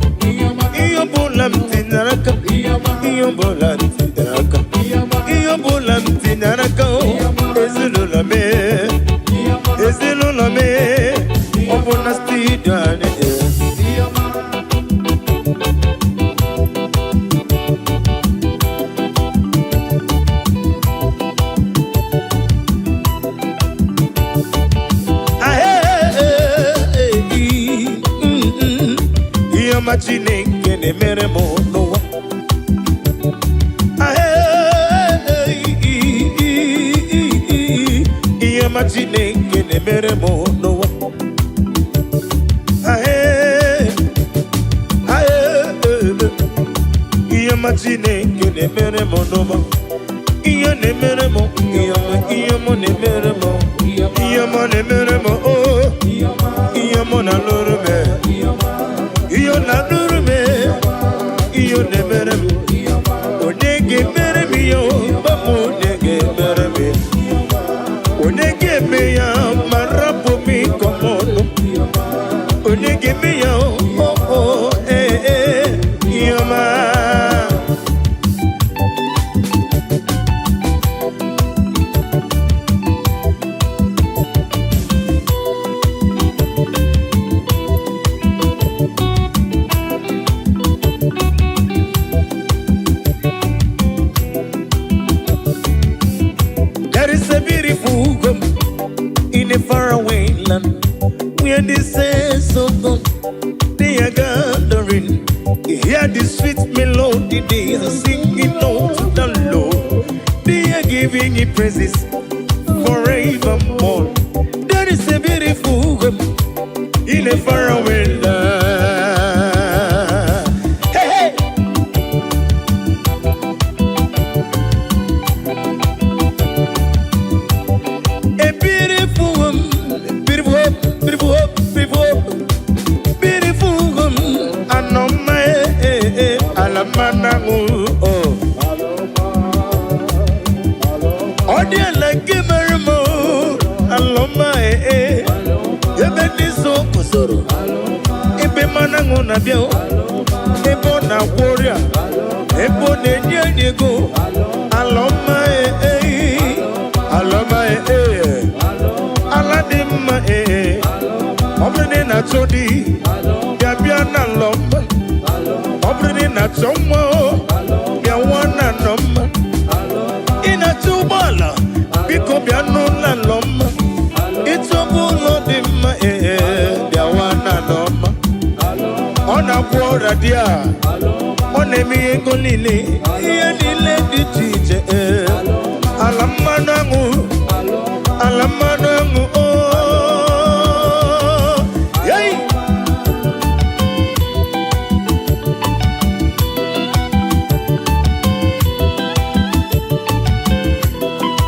Ihe ọbụla m tinyere aka, ihe ọbụla m tinyere aka o, ezinụlọ m, ezinụlọ m, ọ bụ na studio anyị. Ihe ọma Chineke na-emere m n'ụwa. Ihe ọma Chineke na-emere m n'ụwa. Ihe ọma Chineke na-emere m n'ụwa. Ihe na-emere m, ihe ọma, ihe ọma na-emere m, ihe ọma na-emere m, oh, ihe ọma na-alụrụ m, ihe ọ na-alụrụ m, ihe ọ na-emere m. Onye ga-emere m ihe o, papa, onye ga-emere m ya? Onye ga-eme ya ma rapụ m ịkọ m ọnụ? Onye ga-eme ya o, o, ee, ee, ihe ọma. There is a beautiful home in a faraway land where the saints of God, they are gathering. Hear the sweet melody they are singing out to the Lord. They are giving Him praises forevermore. There is a beautiful home in a faraway land. Hey, hey! A beautiful woman, beautiful hope, beautiful hope, beautiful hope, beautiful woman. Anoma, eh, eh, alamana, oh. Ọ dị ala nke mere m, oh, alọma, eh, eh. Ebe ndị so guzoro, ebe mmanụ aṅụ na-abịa, oh. Ebe ọ na-agwọ ọrịa, ebe ọ na-enye enyi ego. Alọma, eh, eh, alọma, eh, eh. Ala dị mma, ee. Ọ bụrụ na ị na-achọ di, bịa, bịa na alọma. Ọ bụrụ na ị na-achọ nwa o, bịa nwa na alọma. Ị na-achọ ụgbọala, biko bịa n'ụlọ alọma. Ịchọba ụlọ dị mma, ee, bịa nwa na alọma. Ọ na-agwọ ọrịa dị a, ọ na-eme ihe ego niile, ihe niile dị iche iche, ee. Ala mmanụ aṅụ, ala mmanụ aṅụ, oh. Hey!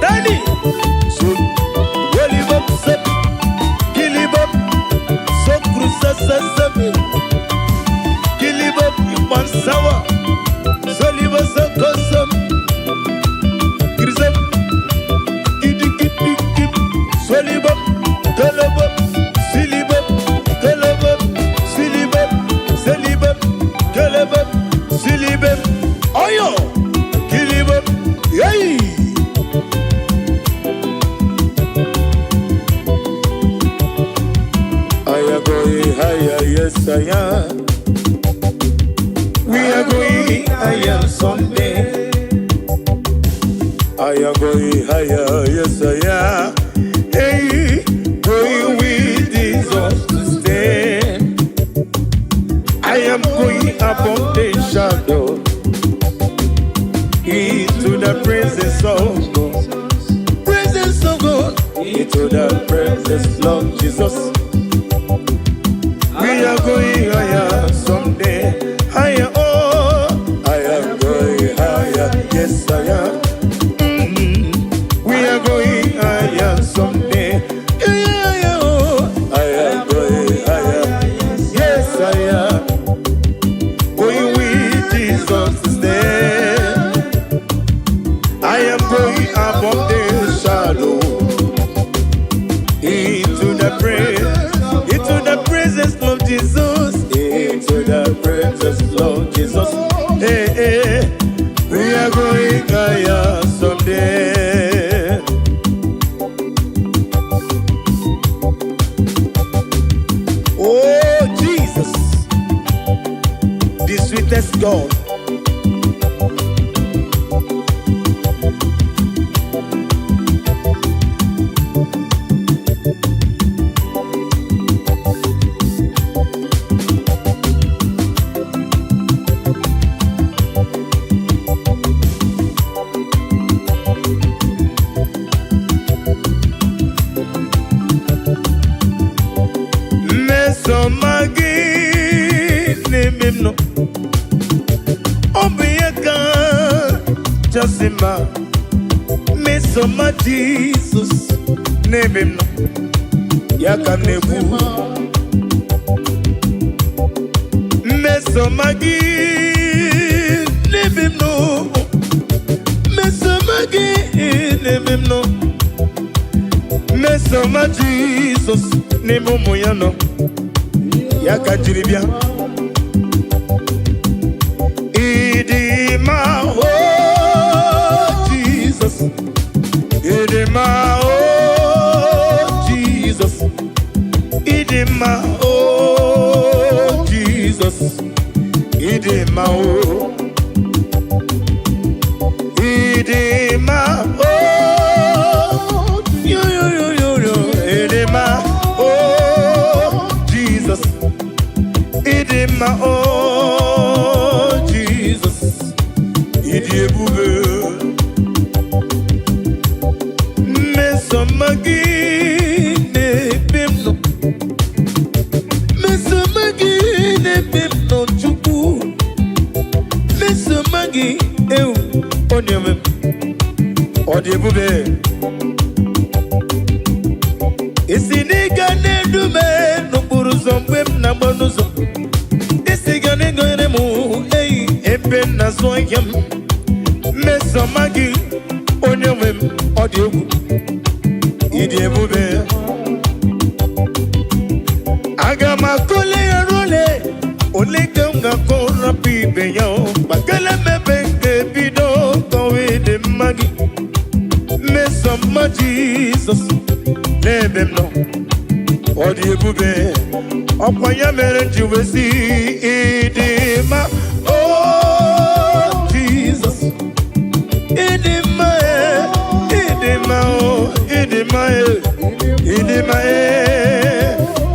Daddy! So, welibop, sep, kilibop, so cruza, sasami, kilibop, ipansawa, soliba, sokosam, grisam, kidikidikip, solibop, kelebop, silibop, kelebop, silibop, selibop, kelebop, silibop, oyo, kilibop, yay! I am going higher, yes I am. We are going higher someday. I am going higher, yes I am. Hey, going with Jesus to stay. I am going above the shadow into the presence of God. Presence of God. Into the presence of Jesus. We are going higher someday. Higher, oh, I am going higher. Yes, I am. We are going higher someday. Yeah, oh, I am going higher. Yes, I am. Going with Jesus to stay. I am going above the shadow into the presence of Jesus, into the presence of Jesus. Hey, hey. Sweetest God. Mmesoma gị n'ebe m nọ, ọ bụ ihe kachasị mma. Mmesoma Jizọs n'ebe m nọ, ya ka m na-ekwu. Mmesoma gị n'ebe m nọ, mmesoma gị n'ebe m nọ, mmesoma Jizọs n'ebe ụmụ ya nọ, ya ka m jiri bịa. Ịdị mma, o Jizọs, ịdị mma, o Jizọs, ịdị mma, o Jizọs, ịdị mma, o ịdị mma, o yo yo yo yo yo, ịdị mma, o Jizọs, ịdị mma, o Jizọs, ịdị ebube. Mmesoma gị na-ebe m nọ, mmesoma gị na-ebe m nọ, Chukwu, mmesoma gị ewu onye nwe m, ọ dị ebube. Isi n'ịga na-edu m n'okporo ụzọ mgbe m na-agba n'ụzọ, isi ga na-egonyere m eyi ebe m na-azụ ahịa m. Mmesoma gị, onye nwe m, ọ dị egwu, ịdị ebube. Aga m akọle ya role ole ka m ga-akọ rapụ ibe ya o gbakele mebe nke bido kọwa ịdị mma gị. Mmesoma Jizọs n'ebe m nọ, ọ dị ebube. Ọkwa ya mere m ji wee sị ịdị mma, o Jizọs, ịdị mma e, ịdị mma o, ịdị mma e, ịdị mma e,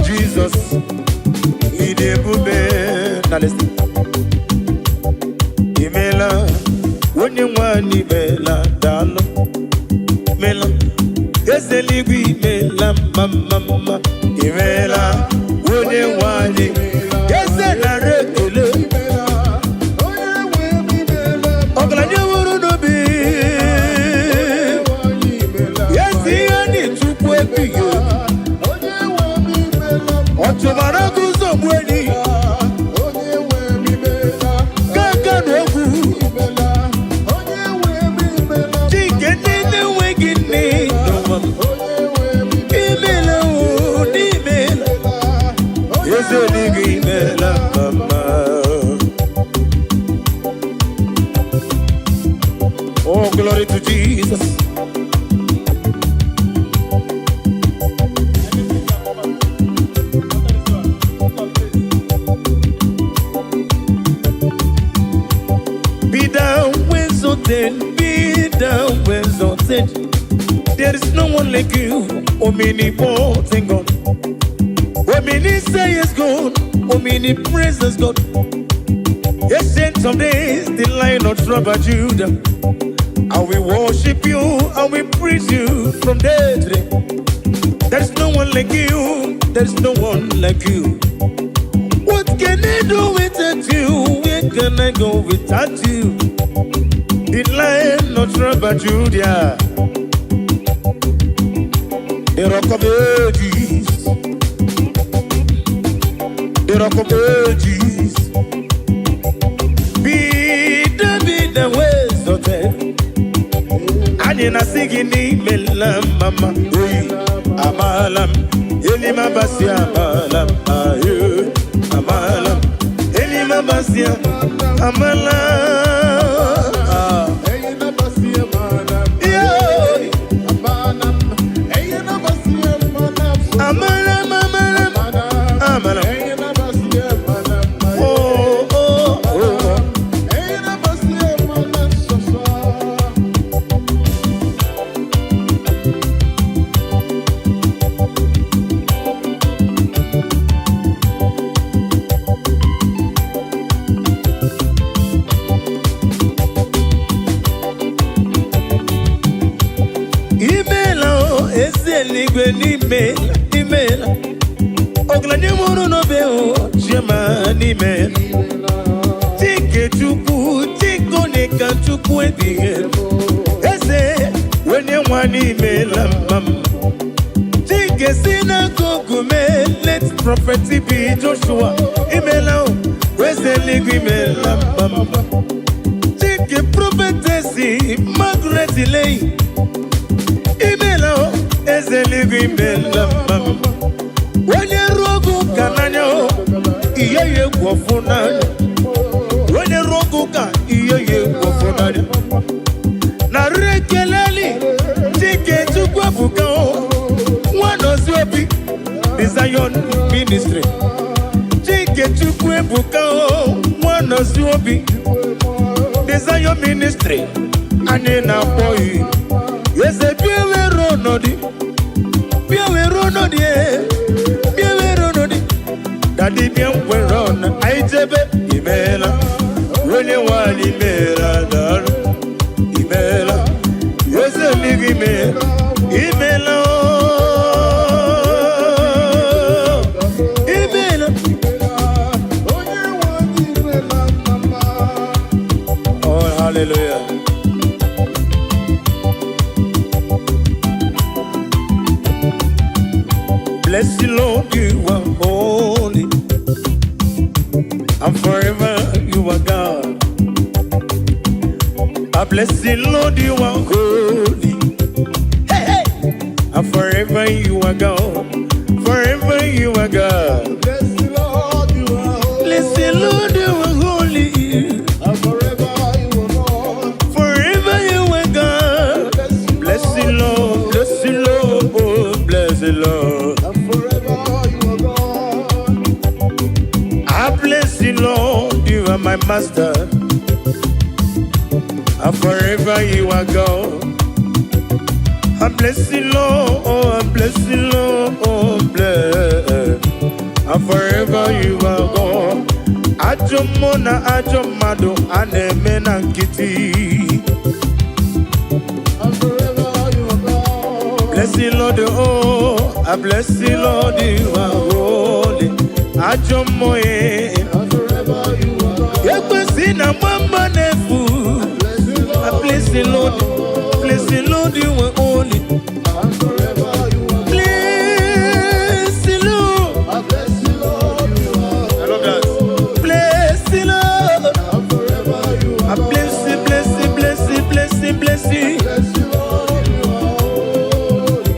Jizọs, ịdị ebube. Na listen. Imela, onye nwanyị, imela, daalụ, imela, eze eluigwe, imela, mma mma mma, imela, onye nwanyị, eze, nara ekele. Ọgaranya nwere n'obi ezi ihe anyị, Chukwu ebighị obi, ọ chụbara gị ụzọ gbuo enyi gaga na ogwu chike ndị na-enweghị nne n'ụwa. Imela o, n'imela, eze eluigwe, imela mama. Oh, glory to Jesus. Be thou exalted, be thou exalted. There is no one like you, omnipotent God. Omniscient God, omnipresent God. Ancient of days, the Lion of tribe of Judah. And we worship you and we praise you from day to day. There is no one like you, there is no one like you. What can I do without you? Where can I go without you? The Lion of tribe of Judah, the Rock of Ages, the Rock of Ages. Be thou exalted. Anyị na-asị gị n'imela mama oyi, amaala m elimabasi, amaala m ayo, amaala m elimabasi, amala. Ah. Yeah. Amala m, amala m, amala m. Oh, oh, oh. Eluigwe n'ime imeela. Ọgaranya mụrụ n'obe o, chioma n'ime. Chike Chukwu, Chike onye ka Chukwu ebighị ebi. Eze onye nwa n'imela mma m. Chike si n'akụkụ mee, late Prophet B. Joshua, imela o, eze eluigwe imela mma m. Chike Prophetess Margaret Leyi, imela o, eze eluigwe imela mma m. Onye ruo oge ụka n'anya o, ihe ya egwu ọfụ n'anya. Onye ruo oge ụka, ihe ya egwu ọfụ n'anya. Narị ekeleli Chike Chukwu ebuka o, Nwanọzi Obi, The Zion Ministry. Chike Chukwu ebuka o, Nwanọzi Obi, The Zion Ministry. Anyị na-akpọ ya eze, bịa were ọnọdụ, bịa were ọnọdụ e, bịa were ọnọdụ. Daddy, bịa nwere ọnụ anyị jebe. Imeela, onye nwanyị, imeela, daalụ, imeela, eze eluigwe, imeela, imeela ooo, imeela. Onye nwe anyị imela mama. Oh, hallelujah. Bless you, Lord, you are holy, and forever you are God. I bless you, Lord, you are holy. Hey, hey. And forever you are God. Forever you are God. Bless the Lord, you are holy. Bless you, Lord, you are holy. And forever you are God. Forever you are God. Bless you, Bless you, Lord. Bless you, Lord. Oh, bless you, Lord. And forever you are God. I bless you, Lord. You are my master. And forever you are God. I bless you, Lord. Oh, I bless you, Lord. Oh, bless. And forever you are God. Ajọ mmụọ na ajọ mmadụ a na-eme na nkịtị. And forever you are God. Bless you, Lord, oh, I bless you, Lord, you are holy. Ajọ mmụọ eh. And forever you are God. Ekwesị na mama na-efu. Bless you, I Lord. bless you, Lord. Bless you, Lord, you are holy. And forever you are God. Bless you, Lord. I bless you, Lord, you are I love that. Bless you, Lord. And forever you I are God. bless you, bless you, bless you, bless you, bless you. Bless you, Lord, you are holy.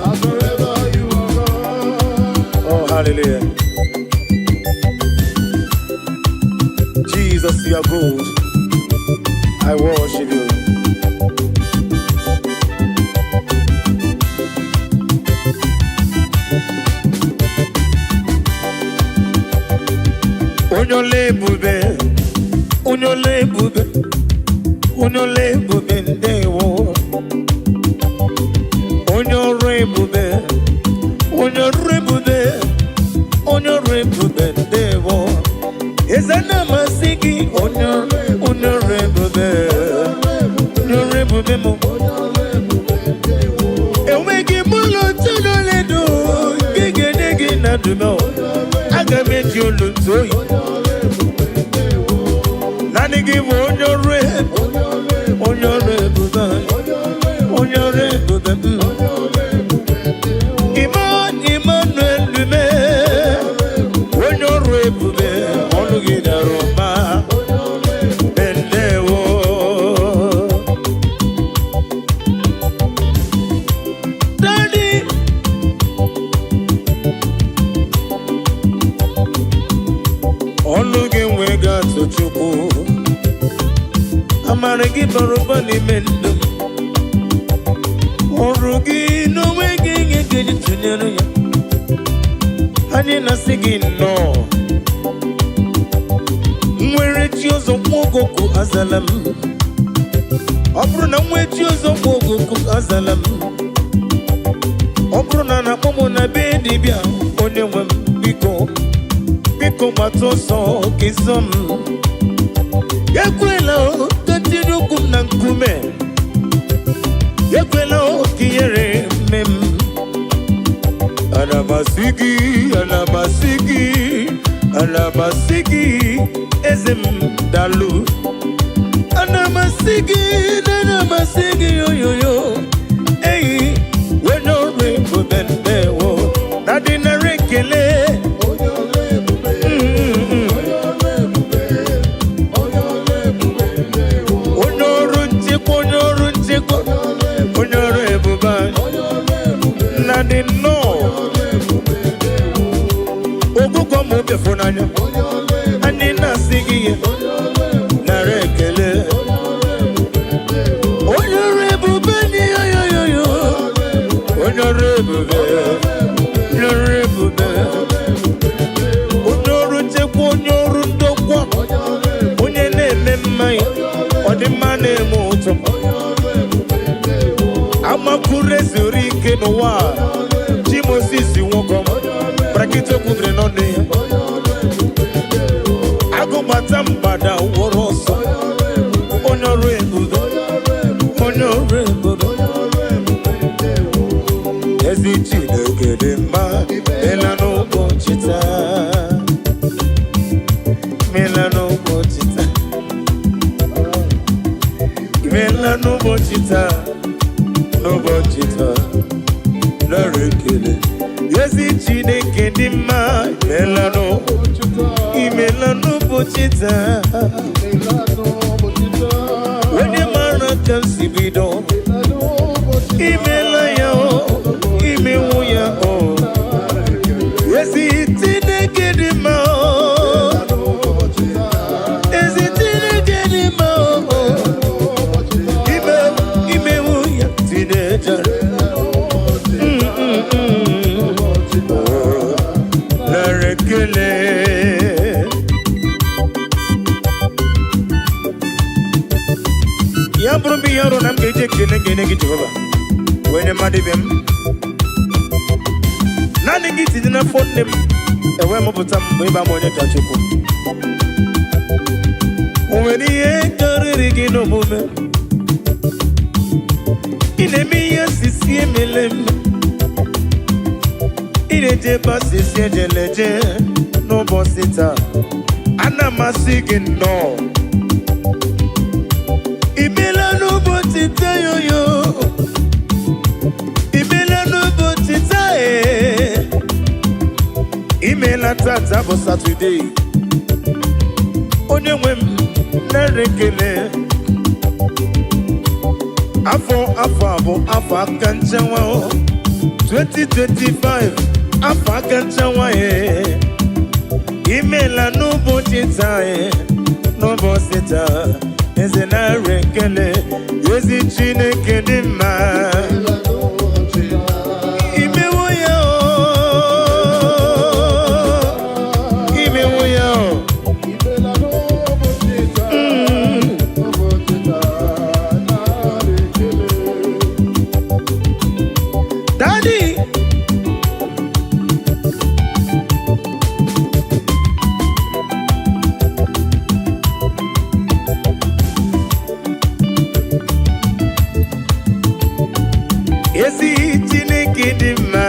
And forever you are God. Oh, hallelujah. Jesus, you are good. I worship you. Onye ọla ebube, onye ọla ebube, onye ọla ebube, ndewo. Onye ọrụ ebube, onye ọrụ ebube, onye ọrụ ebube, ndewo. Eze na-amasị gị, onye ọrụ ebube, onye ọrụ ebube m. Enweghị m ụlọ tụlụledo nke ga-enye gị na ndụmọ. Aga m eji olu ntụ oyi. Naanị gị bụ onye ọrụ ebube, onye ọrụ ebube, onye ọrụ ebube m. Emmanuel Lume, onye ọrụ ebube, ọnụ gị dara ụba. Ndewo. Daddy, ọnụ gị nwee ga-atụ Chukwu. Amara gị bara ụba n'ime ndụ m. Ọrụ gị n'onwe gị ihe ga-eji tụnyere ya. Anyị na-asị gị nnọọ. Nwere chi ọzọ nwa ogogo azala m. Ọ bụrụ na nwee chi ọzọ nwa ogogo azala m. Ọ bụrụ na na-akpọ m na be dibịa, onye nwe m, biko, biko, gbata ọsọ ka ịzọ m. Ekwela o, ka tinye ụkwụ m na nkume. Ekwela o, ka ihere. m asị gị, ana m asị gị, ana m asị gị, eze m, dalụ. Ana m asị gị, ana m asị gị, oyoyo eyi onye ọrụ ebube, ndewo na dị nara ekele. Onye ọrụ ebube, onye ọrụ ebube, onye ọrụ ebube, ndewo. Onye ọrụ nchekwa, onye ọrụ nchekwa, onye ọrụ ebube anyị. Onye ọrụ ebube, Nna dị nnọọ. ọrụ ebube, ndewo. Ogụgọ ma obi n'anya. Onye ọrụ ebube, Anyị na-asị gị ihe onye ọrụ ebube, nara ekele. onye ọrụ ebube, ndewo. Onye ọrụ ebube dị, yoyoyoyo. Onye ọrụ ebube, onye ọrụ ebube, onye ọrụ nchekwa, onye ọrụ ndokwa, Onye ọrụ ebube, onye na-eme mmanya ọdịmma na-eme ụtọ. Onye ọrụ ebube, ndewo. Amakwuru ezuru ike n'ụwa a. Chi Moses nwoke brakịta okwubiri n'ọnụ ya. Onye ọrụ ebube, ndewo. Agụgbata mgbada wụrụ ọsọ. Onye ọrụ ebube, Onye ọrụ ebube, onye ọrụ ebube, onye ọrụ ebube. Onye ọrụ ebube, ndewo. Ezi Chineke dị mma, mela n'ụbọchị taa, mela n'ụbọchị taa, mela n'ụbọchị taa, n'ụbọchị taa, nara ekele. Ezi Chineke dị mma, mela Ụbọchị taa, imela n'ụbọchị taa. imela n'ụbọchị taa. Onye mara ka m si bido. Imela n'ụbọchị taa. Imela ya o, imewu ya o. Nara ekele. Ezi Chineke dị mma o. N'ụbọchị taa, Ezi Chineke dị mma o. n'ụbọchị taa, Ime imewu ya tinejara. n'ụbọchị ụbọchị taa. Nara ekele. Ya bụrụ m ihe ọrụ na m ga-eji ekele ga-enye gị, Jehova, wee nye mmadụ ibe m. Naanị gị tinye n'afọ nne m ewee mụpụta m mgbe ịba m onye ka Chukwu. O nwere ihe karịrị gị n'omume? Ị na-eme ihe asịsị emele m. Ị na-eje ebe asịsị ejeleje n'ụbọchị taa. Ana m asị gị nnọọ. Imela n'ụbọchị taa, yoyo. Imela n'ụbọchị taa ee. Imela. Tata bụ Satọde. Onye nwe m, nara ekele. Afọ afọ a bụ afọ aka nchewa o. 2025, afọ aka nchewa e. Imela n'ụbọchị taa e. N'ụbọchị taa, eze, nara ekele. Ezi Chineke dị mma. Imela n'ụbọchị taa. Imewo ya o, imewo ya o. Imela n'ụbọchị taa. Ụbọchị taa, nara ekele. Daddy. Ezi Chineke dị mma.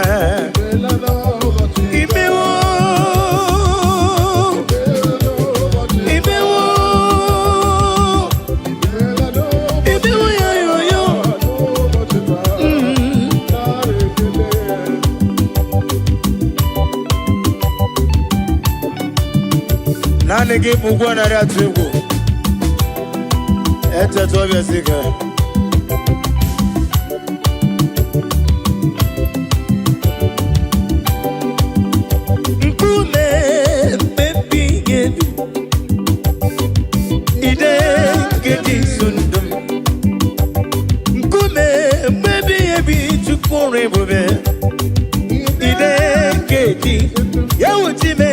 Imela n'ụbọchị taa. Imewo. Imela n'ụbọchị taa. Imewo. Imela n'ụbọchị Imewo ya yo yo. N'ụbọchị taa, nara ekele. Naanị gị bụ ụgwọ narị atụ egwu. Echeta ọbịa si ka. Nkume mmebi ebi. Ide nke dị nso ndụ m. Nkume mmebi ebi, Chukwu ọrụ ebube. Ide nke dị ya wuchime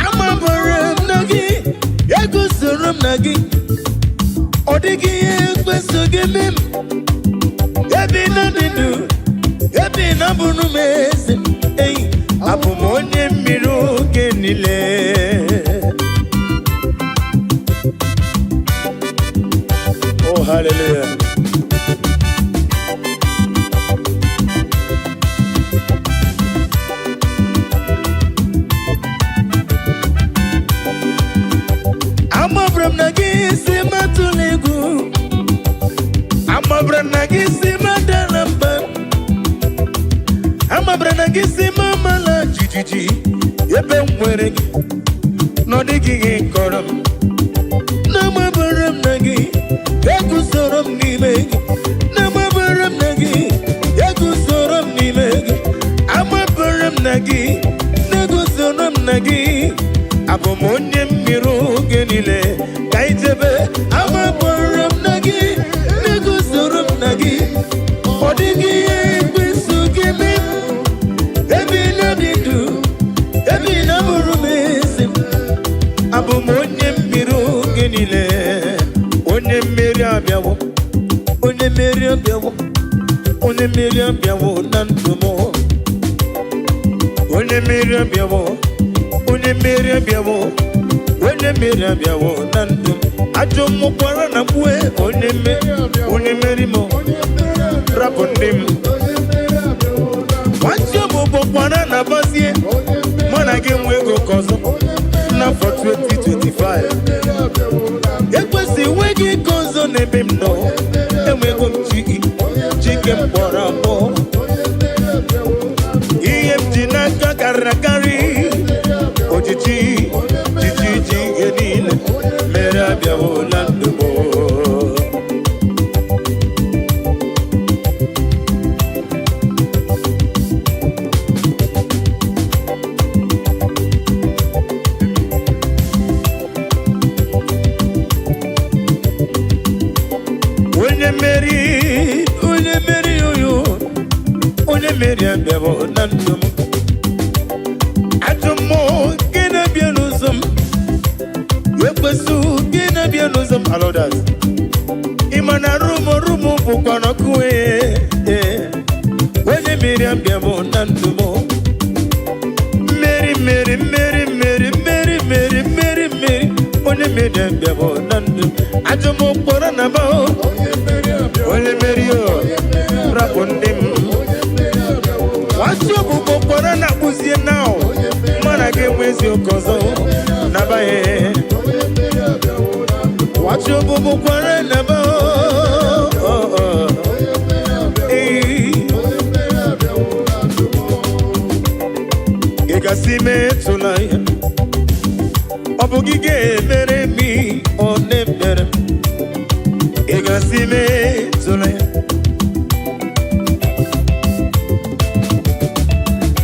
amabụrụ m na gị eguzoro m na gị. Ọ dịghị ihe ekweso gị eme m. Ebe na dị ndụ, ebe na bụrụ m eze eyi, abụ m onye mmiri oge niile. Oh, hallelujah. Gị si m amala jijiji ebe m nwere gị na ọ dịghị ihe kọrọ m. Na-amabara m na gị eguzoro m n'ime gị. Na-amabara m na gị eguzoro m n'ime gị. Amabara m na gị na-eguzoro m na gị. Abụ m onye mmiri oge niile ka ijebe. Amabara m na gị na-eguzoro m na gị. Ọ dịghị ihe ekwensu ga-eme m. Ebe ị na-adị ndụ, ebe ị na-abụrụ m eze m. Abụ m onye mmiri oge niile. Onye mmeri abịawo, onye mmeri abịawo, onye mmeri abịawo na ndụ m. Onye mmeri abịawo, onye mmeri abịawo, onye mmeri abịawo na ndụ m. Ajọ mmụkwara na mkpue onye mmeri, onye mmeri m rapụ ndị m. Nwachi ọbụbọ kwara na bazie mụ na gị nwe ego ka ọzọ n'afọ 2025. Ekwesị enweghị ike ọzọ n'ebe m nọ. Enwego m chi, chike m kpọrọ akpọ. Ihe m ji n'aka karịrị akarị. Ojiji jiji ji ihe niile mere abịawo na ndụ m. Onye mmeri, onye mmeri, oyo, onye mmeri abịawo na ndụ m. Ajọ mmụọ nke na-abịa n'ụzọ m, ekwesị gị na-abịa n'ụzọ m, alodas. Ị ma na rumo rumo bụkwa n'ọkụ. Ee, onye mmeri abịawo na ndụ m. Mmeri, mmeri, mmeri, mmeri, mmeri, mmeri, mmeri, mmeri, onye mmeri abịawo na ndụ m. Ajọ mmụọ kpọrọ na ba onye mmeri o rapụ ndị m. Nwachị ọbụbọ kpọrọ na akpụzie na mana gị enwe eziokwu ọzọ nabaghị. Nwachị ọbụbọ kwara na ba. Ee, ị gasị metụla ya. Ọ bụ gị ga-emere m ihe ọ na-emere m. Ị gasị metụla ya.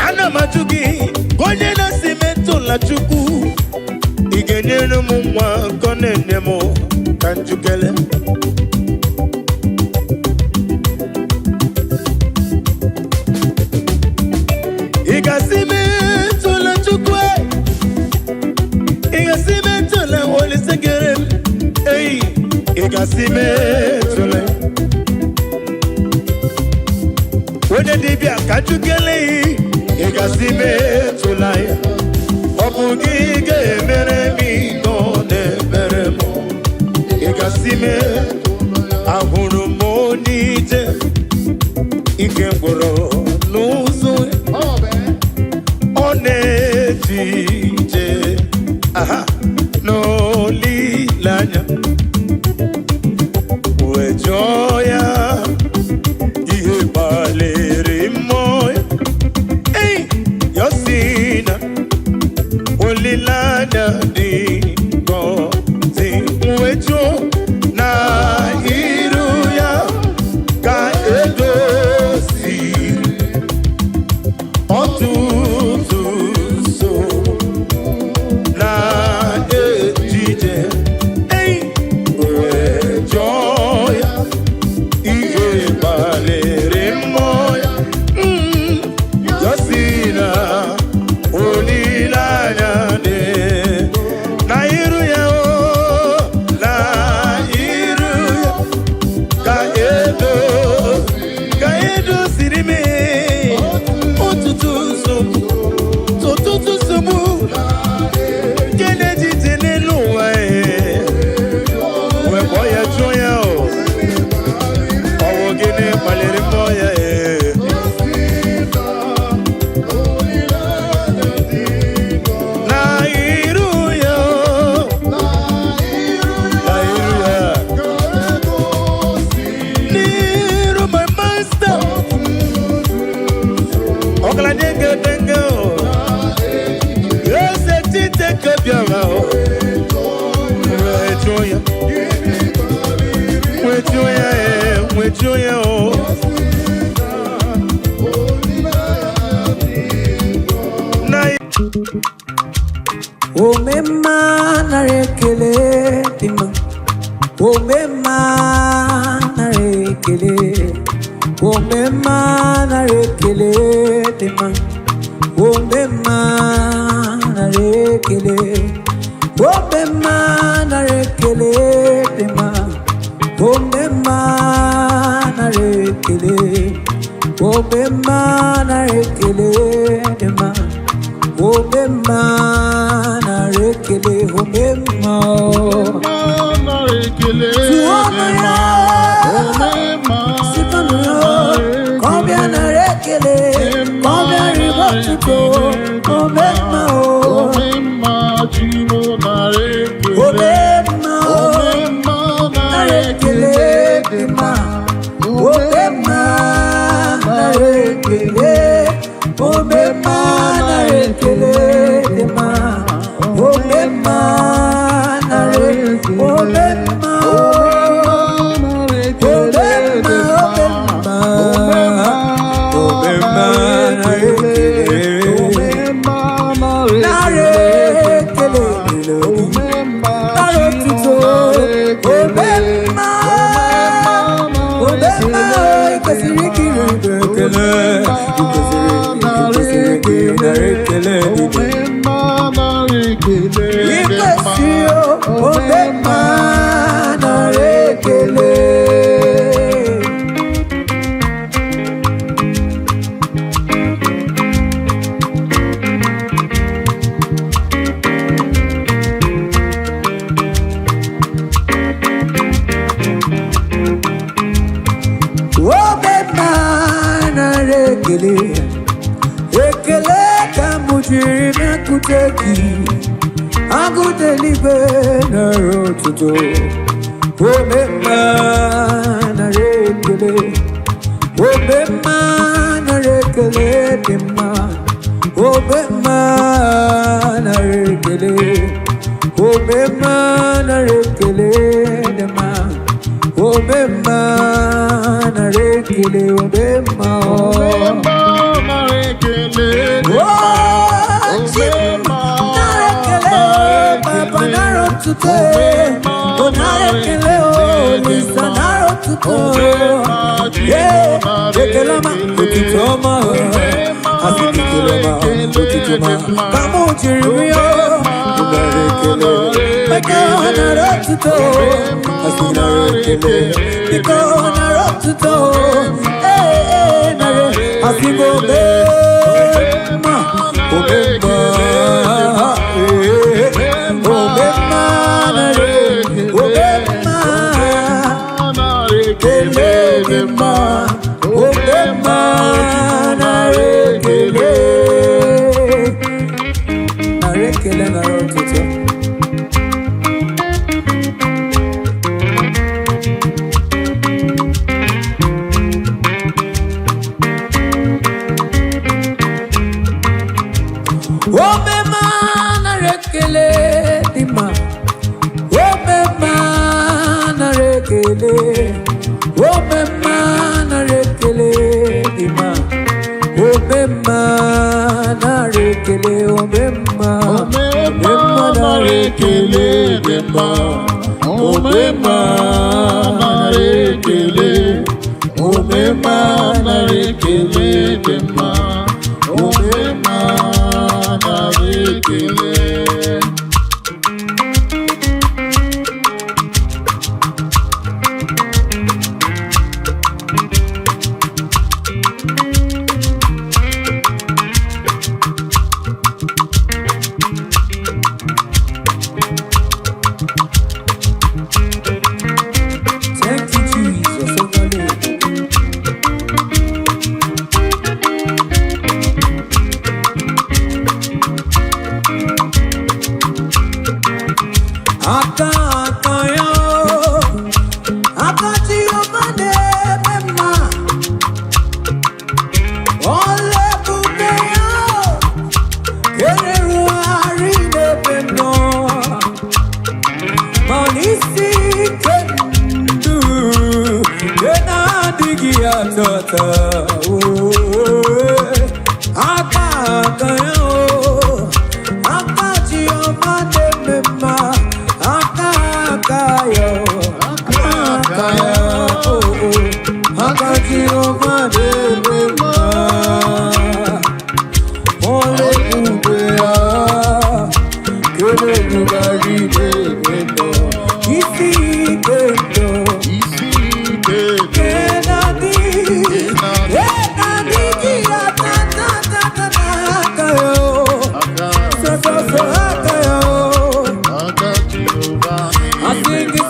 Ana m ajụ gị ka onye na-asị metụla Chukwu, ị ga-enyere m nwa nke ọ na-enye m ka njukele. Ị ga-asị metụla Chukwu e. Ị ga-asị metụla Olise kere m eyi. Ị ga-asị metụla onye dibịa ka njukele. Ị ga-asị metụla ya. Ọ bụ gị ga-emere m ihe ọ na-emere m. Ị ga-asị mee. Ahụrụ m onye ije ike gwụrụ n'ụzọ. Ọ na-eje ije aha n'olileanya wee jụọ ya ihe gbalịrị mmụọ ya. Ei, ya sị na olileanya dị ngọzi wee jụọ na iru ya ka edoziri ọtụtụ nsogbu na ejije. Ei, nwejuo ya, nwejuo ya, ee, nwejuo ya o. Na Omemma, nara ekele dị mma. Omemma, nara ekele. Omemma, nara ekele dị mma. Omemma, nara ekele. Omemma, nara ekele dị mma. Omemma, nara ekele. Omemma, nara ekele dị mma. Omemma, nara ekele. Omemma o. Tụọnụ ya, sikọnụ ya, ka ọ bịa nara ekele, ka ọ bịa ribe otuto. Omemma o, omemma o, nara ekele dị mma. Omemma, nara ekele. Omemma, nara ekele dị mma. Omemma, nara omemma o. Omemma, omemma, omemma, nara ekele. Nara ekele dịrị gị. Nara otuto. Omemma, omemma, ị kwesịrị ikiri ekele. Ị kwesịrị, ị kwesịrị ka ị nara ekele dị gị. Ị kwesịrị o, omemma, nara ekele. Omemma, nara ekele. Ekele ka m jiri bịakwute gị. Agụ eluigwe, nara otuto. Omemma, nara ekele. Omemma, nara ekele dị mma. Omemma, nara ekele. Omemma, nara ekele dị mma. Omemma, nara ekele. Omemma o. Oh, Chi m, nara ekele, Papa, nara otuto. Oh, nara ekele, oh, Olisa, nara otuto. Yeah, ekele ọma, otuto ọma, asị m ekele ọma, otuto ọma, ka mụ jiri rịọ, nara ekele, maka nara otuto, asị nara ekele, biko nara otuto, ee, ee, nara, asị m omemma, omemma, ee, omemma, nara, omemma, ekele dị mma, omemma, nara ekele, nara ekele, nara otuto. Omemma, nara ekele dị mma. Omemma, nara ekele. Omemma, nara ekele dị mma. Omemma, nara ekele. Omemma, omemma, nara ekele dị mma. Omemma, nara ekele. Omemma, nara ekele dị mma. Omemma, nara ekele. Thank you, Jesus. Overload. Aka aka ya, aka Jehova na-eme mma. Ọla ebube ya kererugharị n'ebe m nọ. Ma n'isi atata oh. Aka aka ya o, aka Chioma na-eme mma, aka aka ya o, aka ya o, aka Chioma na-eme mma. Ole ebube ya, kele ebugharị n'ebe nọ, isi ike ndụ. Isi ike ndụ. Aka aka Jehova na-eme mma.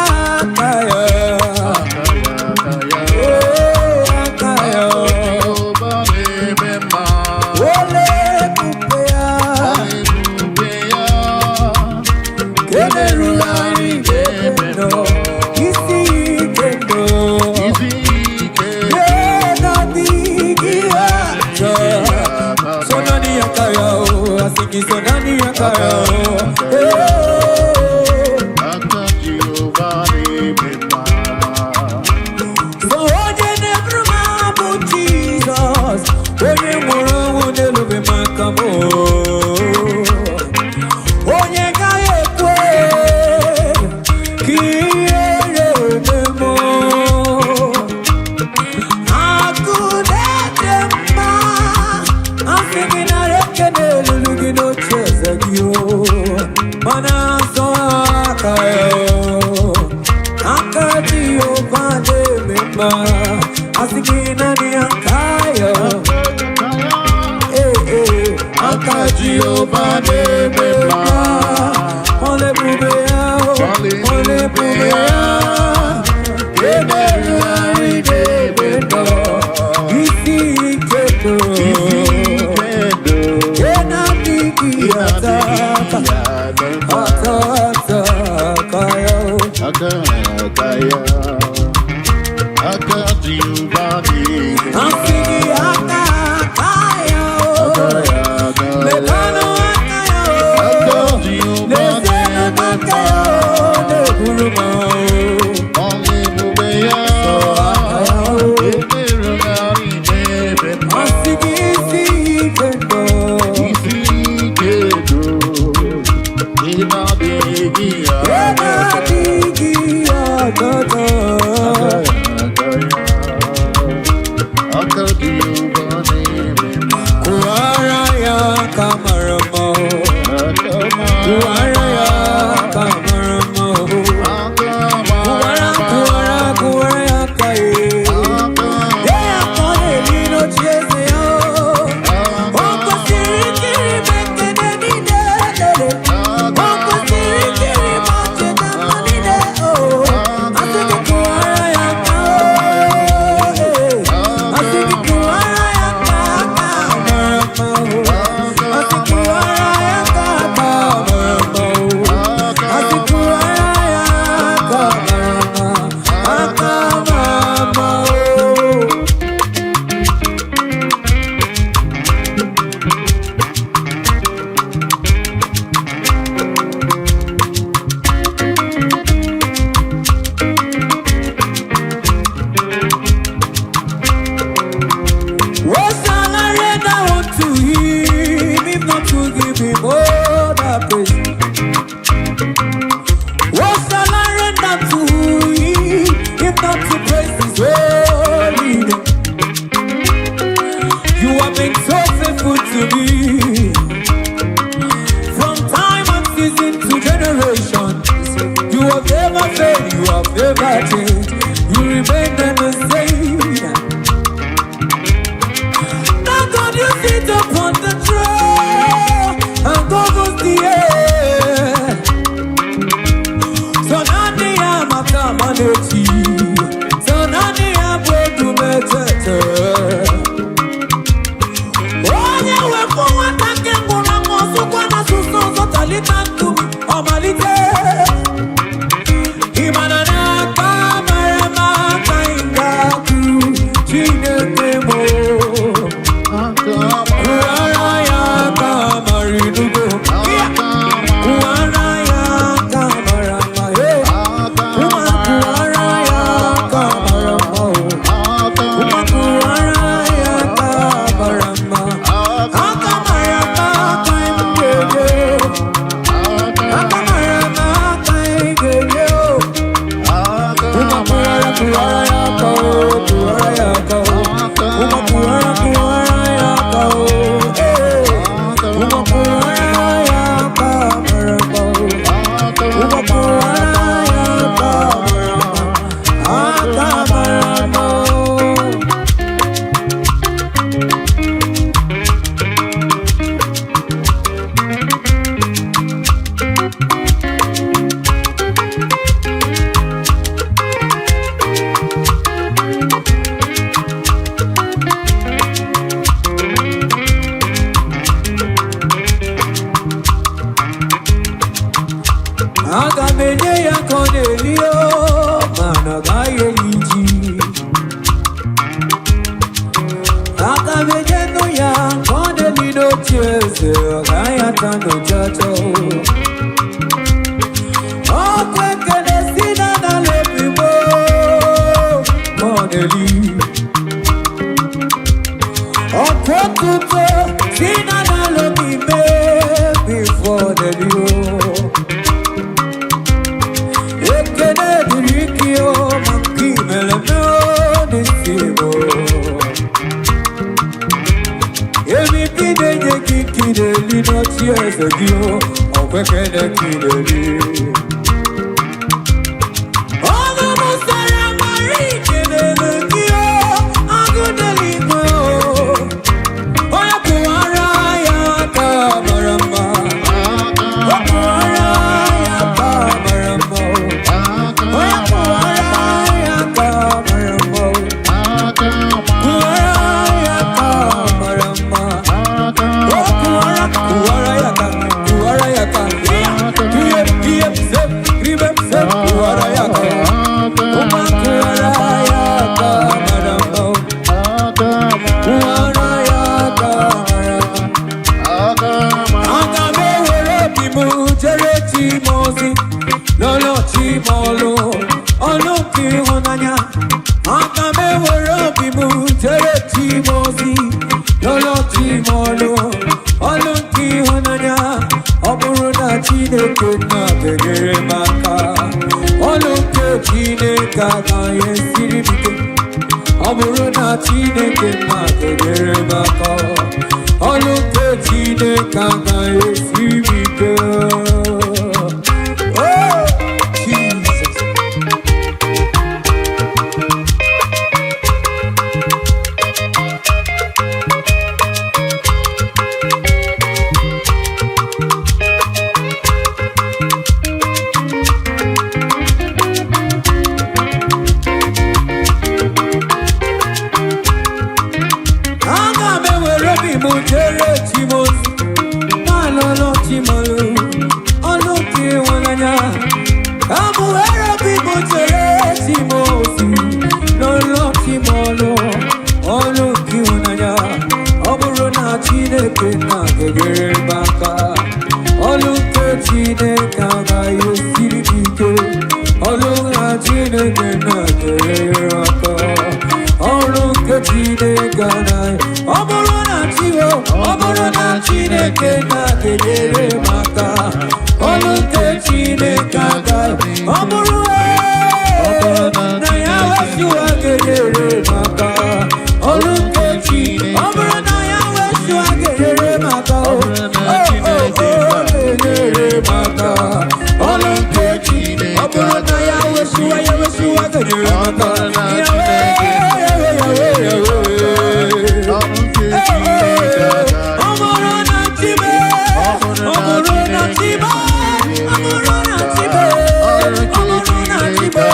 Aka ya aka ya. Aka Jehova na-eme mma. Ebube ya. Erugharị n'ebe nọ. Isi ike ndụ. Sonani akaya o, asiki sonani akaya o. Hey. Aka Jehova na-eme mma. So onye na-eburu m abụ Jizọs, onye nwụrụ ọnwụ n'elube maka m. Onye gaghị ekwe ka ihere eme m. Akụ na-ede mma, asị gị nara ekele elulu gị n'oche eze gị o. Mana nsọ aka ya o. Aka Jehova na-eme mma, asị gị naanị aka ya. Ee, ee, aka Jehova na-eme mma. Ọla ebube ya o, ọla ebube ya. Emerugharị n'ebe nọ, isi ike ndụ. Isi ike ndụ. Ke na-adịghị ata ata, ata ata aka ya o. Aka aka ya. Aka Jehova na-eme mma. Asị gị aka aka ya o. Aka ya aka ya. Mekanụ aka ya o. Aka Jehova N'ezienụ na-eme aka ya mma. o, na-eburu m o. Ọla ebube ya. Aka ya o. Emerugharị n'ebe mma. Asị gị isi ike ndụ. Isi ike ndụ. Ị na-adịghị Ebe aka. adịghị ọtọtọ. Aka Jehova na-eme mma. Kụwara ya aka mara mma o. Aka mara Kụwara ya aka mara mma o. Aka mara Kụwara, kụwara, kụwara ya aka ye. Aka Dee ya ka ọ na-eri n'oche eze ya o. O kwesịrị ikiri m ekele niile lele. O kwesịrị ikiri m ọchịcha mma niile o. Asị gị kụwara ya aka o. Asị gị kụwara ya aka aka mara mma o. Asị kụwara ya aka aka mara mma o. Asị kụwara ya aka mara mma, aka mara mma o. What shall I render unto him if not to give him all the praise? What shall I render to him if not to praise his holy name? You have been so faithful to me from time and season to generation. You have never failed, you have never changed. You remain the same. Now God, you sit upon the throne and governs the air. So nani ya makamaneti, so nani ya bwedumetete. Onye wepụ nwata nke nwụrụ anwụ ọsụkwa na asụsụ ọzọ talita nkume ọmalite. Ị mara n'aka mara mma ka anyị ga-akụ Chineke mụ. Kụwara ya aka mara inugo. Kụwara ya aka mara mma. Hey. Kụwara Aga m enye ya ka ọ na-eli o, mana ọ gaghị eli ji. Aga m enye nụ ya ka ọ na-eli n'oche eze, ọ gaghị ata n'ụchacha o. Ọkwa ekele si na n'ala ebigbo ka ọ na-eli. Ọkwa otuto si na n'ala obi mee before ọ na-eli o. Ekele dịrị gị o, maka imere m o n'isi m o. Ebibị na-enye gị ka ị na-eli n'oche eze gị o, ọkwa ekele ka ị na-eli. Ọnụ m sara mara ikelele gị o, agụ n'eluigwe o. Onye kụwara ya aka mara mma. Ọ kụwara ya aka mara mma o. Onye kụwara ya aka mara mma o. Kụwara ya aka mara mma. O kụwara, kụwara ya aka, kụwara ya aka. Ihe, ihe, se, ribe, se, kụwara ya aka. Ụma kụwara ya aka mara mma o. Kụwara ya aka mara mma. Aga m ewere obi m jere chi m ozi, lọlọ chi m ọlụ, ọlụ nke ịhụnanya. Aga m ewere obi m jere chi m ozi, lọlọ chi m ọlụ, ọlụ nke ịhụnanya. Ọ bụrụ na Chineke nna ga-enyere m aka, ọlụ nke Chineke agaghị esiri m ike. Ọ bụrụ na Chineke nna ga-enyere m aka, ọlụ nke Chineke agaghị esiri m ike. Oh, Jesus. Aga m ewere obi m jere chi m ozi, na-alụlụ chi m ọlụ, ọlụ nke ịhụnanya. Ka m were obi m jere chi m ozi, lụlụ chi m ọlụ, ọlụ nke ịhụnanya. Ọ bụrụ na Chineke nna ga-enyere m aka, ọlụ nke Chineke agaghị esiri m ike. Ọlụ na Chineke nna ga-enyere m aka. Ọrụ nke Chineke anaghị, ọ bụrụ na Chiwo, ọ bụrụ na Chineke na-enyere m aka, ọrụ nke Chineke agaghị, ọ bụrụ na ya wesiwa ga-enyere m aka, ọrụ nke Chi, ọ bụrụ na ya wesiwa ga-enyere m aka, o o o ga-enyere m aka, ọrụ nke Chi, ọ bụrụ na ya wesiwa, ya wesiwa ga-enyere m aka, Yahweh, Yahweh, Yahweh, Yahweh. Ọ bụrụ na Chibe, ọ bụrụ na Chibe, ọ bụrụ na Chibe, ọ bụrụ na Chibe,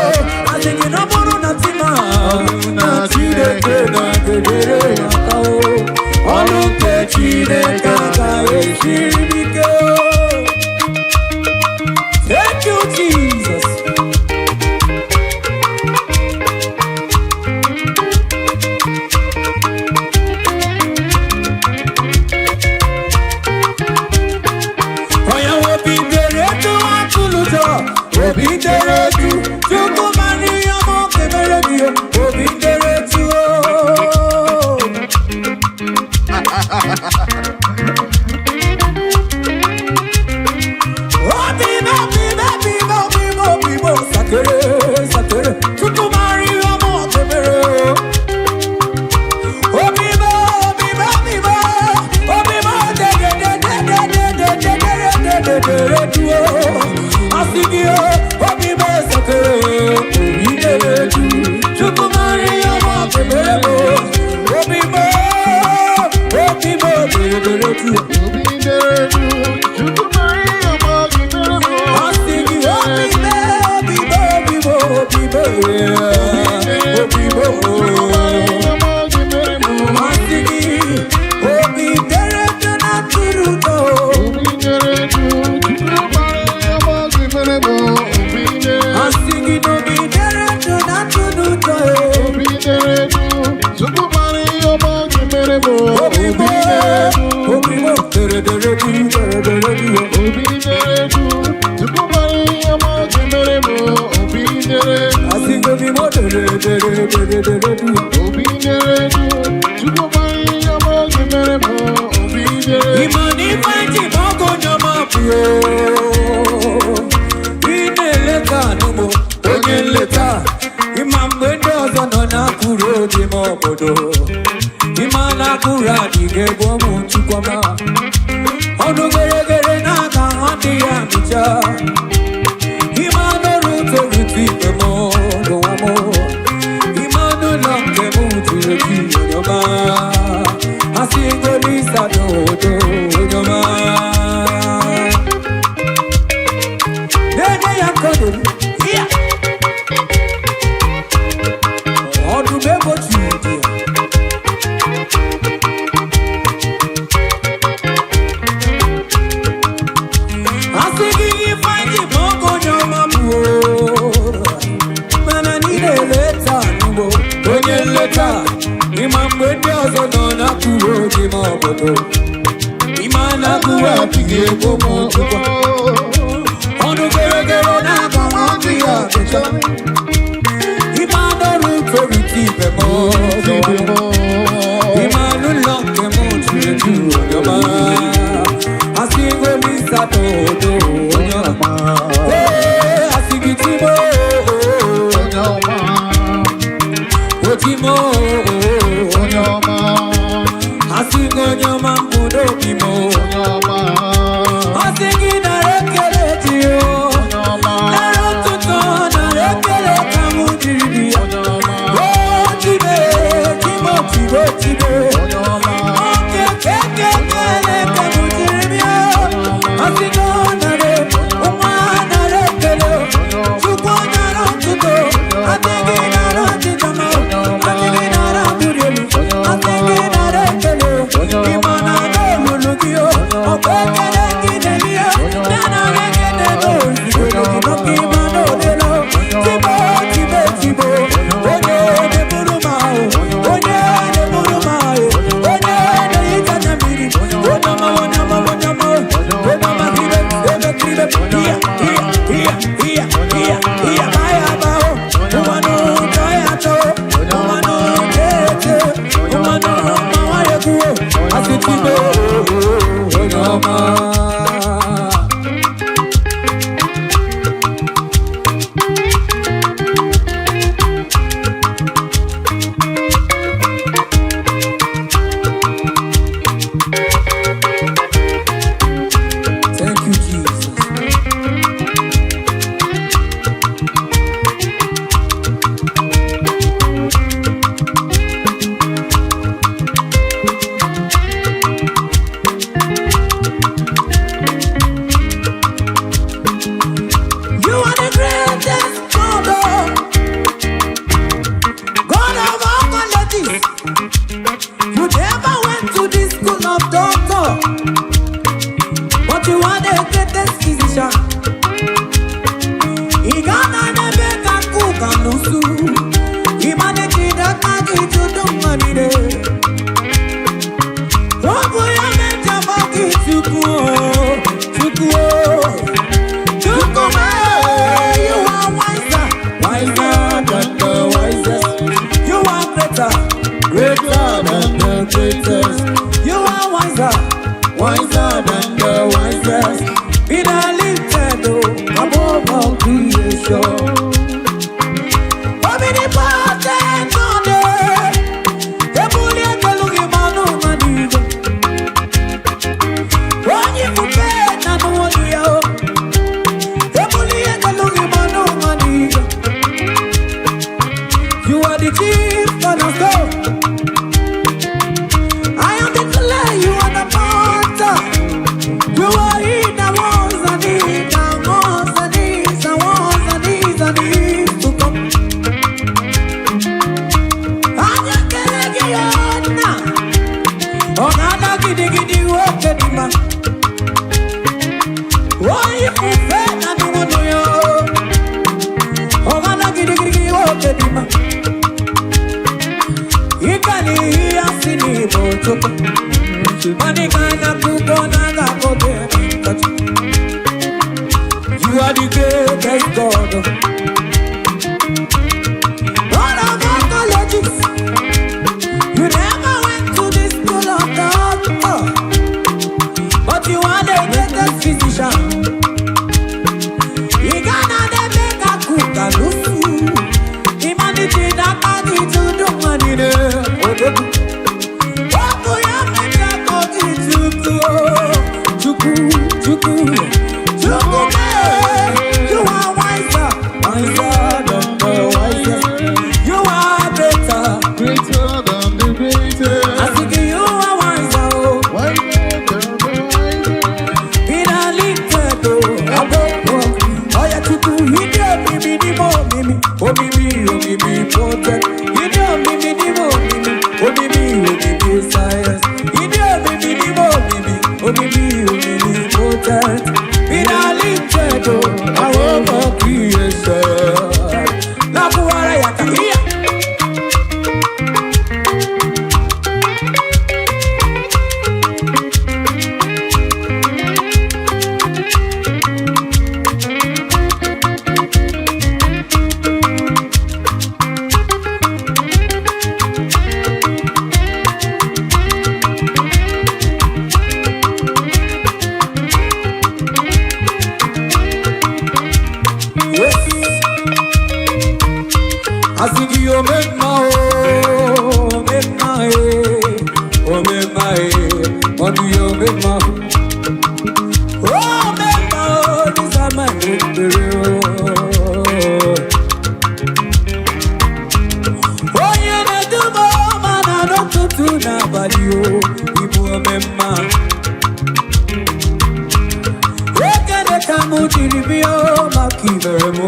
asị gị na ọ bụrụ na Chima, na Chineke na-enyere m aka o. Ọrụ nke Chineke agaghị esiri m ike o. Thank you, Jesus. Onye obi dere etu atụlụjọ, obi dere etu, Chukwu mara ihe ọma ọ ga-emere gị, obi dere etu o. Obi m, obi m, obi m, obi m, obi m, sakere, sakere, Chukwu mara ihe ọma ọ ga-emere o. Obi m, obi m, obi m, obi m, de de de de de de de de de de de de de de o. Asị gị o, obi m sakere. dere du, Chukwu mara ihe ọma ọ ga-emere m. Obi dere du, Asịgo m imo dere dere dere dere du. obi dere du, Chukwu mara ihe ọma ọ ga-emere m. Obi dere du. Ịma na ife ji ma ọgụ onye ọma bụ ị na-eleta anụmụ onye nleta. Ịma mgbe ndị ọzọ nọ na-akụrụ obi m obodo, ịma na akụrụ adịghị egwu ụmụ chukwama ọnụ geregere na-aga ha dị ya mịcha. Ịma n'ọrụ torutu ibe m n'ụwa m, ịma n'ụlọ nke m juru eju onye ọma. Asị ngolisa n'odo onye ọma na-enye ya nkọdoro ya ọdụm egbochi dị ya. Asị gị ifeanyị ma ọgụ onye ọma bụ o, mana niile eleta n'ugbo onye nleta. Ịma mgbe ndị ọzọ nọ na-akụrụ obi ma obodo, ịma na-akụrụ adịghị egbo m chukwu ọnụ geregere na-aga nwa ya ọchịcha. Ịma n'ọrụ torite ibe m ọzọ, ịma n'ụlọ nke m juru eju onye ọma. Asị ngolisa n'odo onye ọma. Ee, asị gị timo Onye ọma, otimo onye ọma, asị gị onye ọma mbụ n'obi m. onye ọma, Asị gị nara ekele dị o, onye ọma, nara ọtụtụ, nara ekele ka mụ jiri dị ya. onye ọma, O tibe timo tibo tibe. onye ọma. Oke keke kele ka mụ jiri bịa. Asị gị ọ nara, nwa nara ekele, Chukwu nara ọtụtụ, asị gị nara ọchịchọ ma, asị gị nara mbuli elu, asị gị nara ekele. Ịma na n'olulu gị o, ọkwa ekele gị na-eri ya, na nara ekele n'ozugbo gị maka ịma na odelo. Tibo tibe tibo, onye na-eburu m ahụ, onye na-eburu m ahụ, onye na-ehicha anya mmiri, onye ọma, onye ọma, onye ọma, onye ọma kibe, ebe kibe, iya, iya, iya, iya, iya, iya, baya bao, ụwanụ tọya tọ, ụwanụ tete, ụwanụ mawa ekwuo, asị tibo, onye ọma. Thank you, Jesus. You are the greatest God, oh. God of all qualities. You never went to the school of doctor, but you are the greatest physician. Ị ga-ana n'ebe ka kuka n'usu, ịmanechide aka gị jụdụ mma niile. Ọ bụ ya mejọba gị Chukwu o, Chukwu o. Chukwu m, you are wiser, wiser than the wisest. You are greater, greater than the greatest. You are wiser, wiser than the wisest. Be thou lifted oh, above all creation. Omnipotent God, ebuli ekelu gị ma n'ụwa n'igwe. Onye ifufe na n'ụwa ya o. Ebuli ekelu gị ma n'ụwa n'igwe. You are the chief cornerstone. I am the clay, you are the potter. You are he that was and is and was and is and was and is and is to come. Anya kele gị ya nna, ọ na-ada gidigidi nwoke dị mma. Onye ifufe na nnụnụ ya, ọ na-ada gidigidi nwoke dị mma. Ịga n'ihi ya si n'Igbo Chukwu. Money man a cook on a go. Omnipotent. Ịdị omimi n'ime omimi, omimi omimi science. Ịdị omimi n'ime omimi, omimi omnipotent. Finally, chedo, our creation. Nakuwara yaka iya. Yes. Asị gị omemma o, omemma e, omemma e, ọdụ ya omemma. Omemma o, dịsa ma ekpere o. Onye na-eduba ọma na n'ụtụtụ n'abalị o, ịbụ omemma. Ekele ka mụ jiri bịa o, maka ibere m o,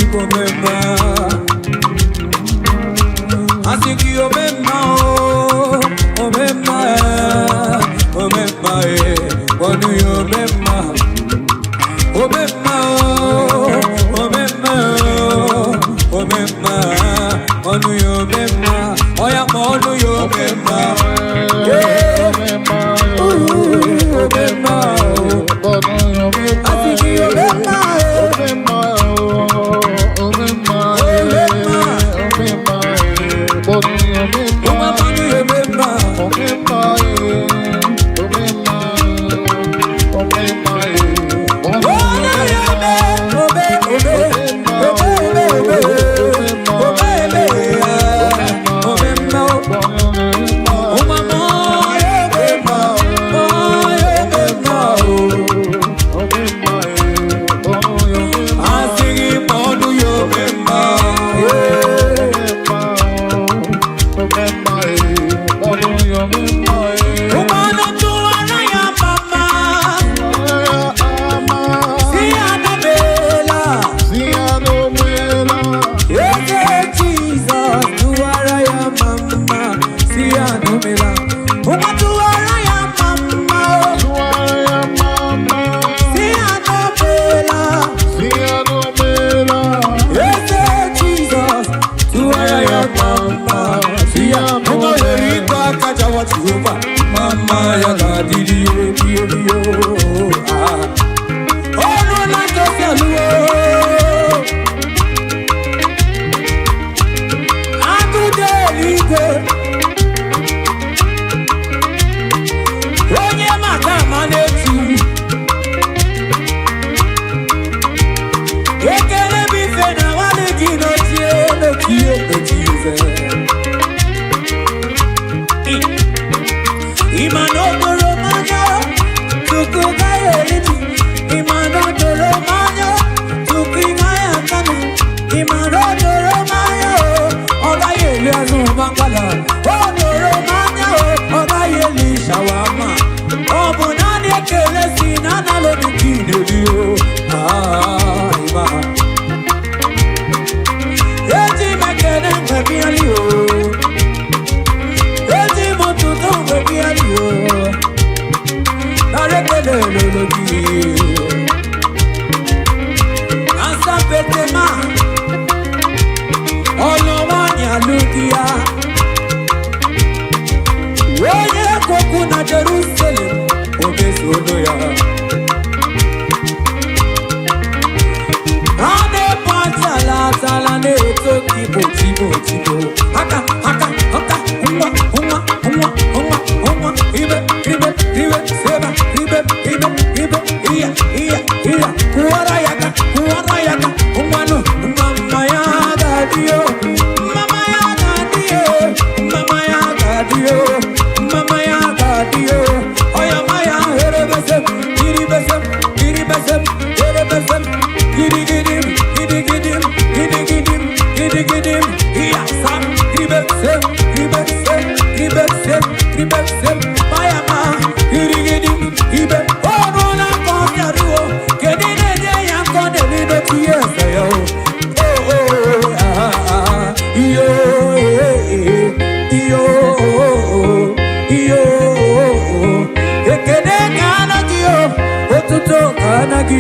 ịbụ omemma. Asị gị omemma o, omemma e, omemma e, ọnụ ya omemma. Omemma o, omemma o, omemma, ọnụ ya omemma, ọya ma ọnụ ya omemma. Yeah. Ooh, omemma o, asị gị omemma e, ụmụ ọnụ ya omemma.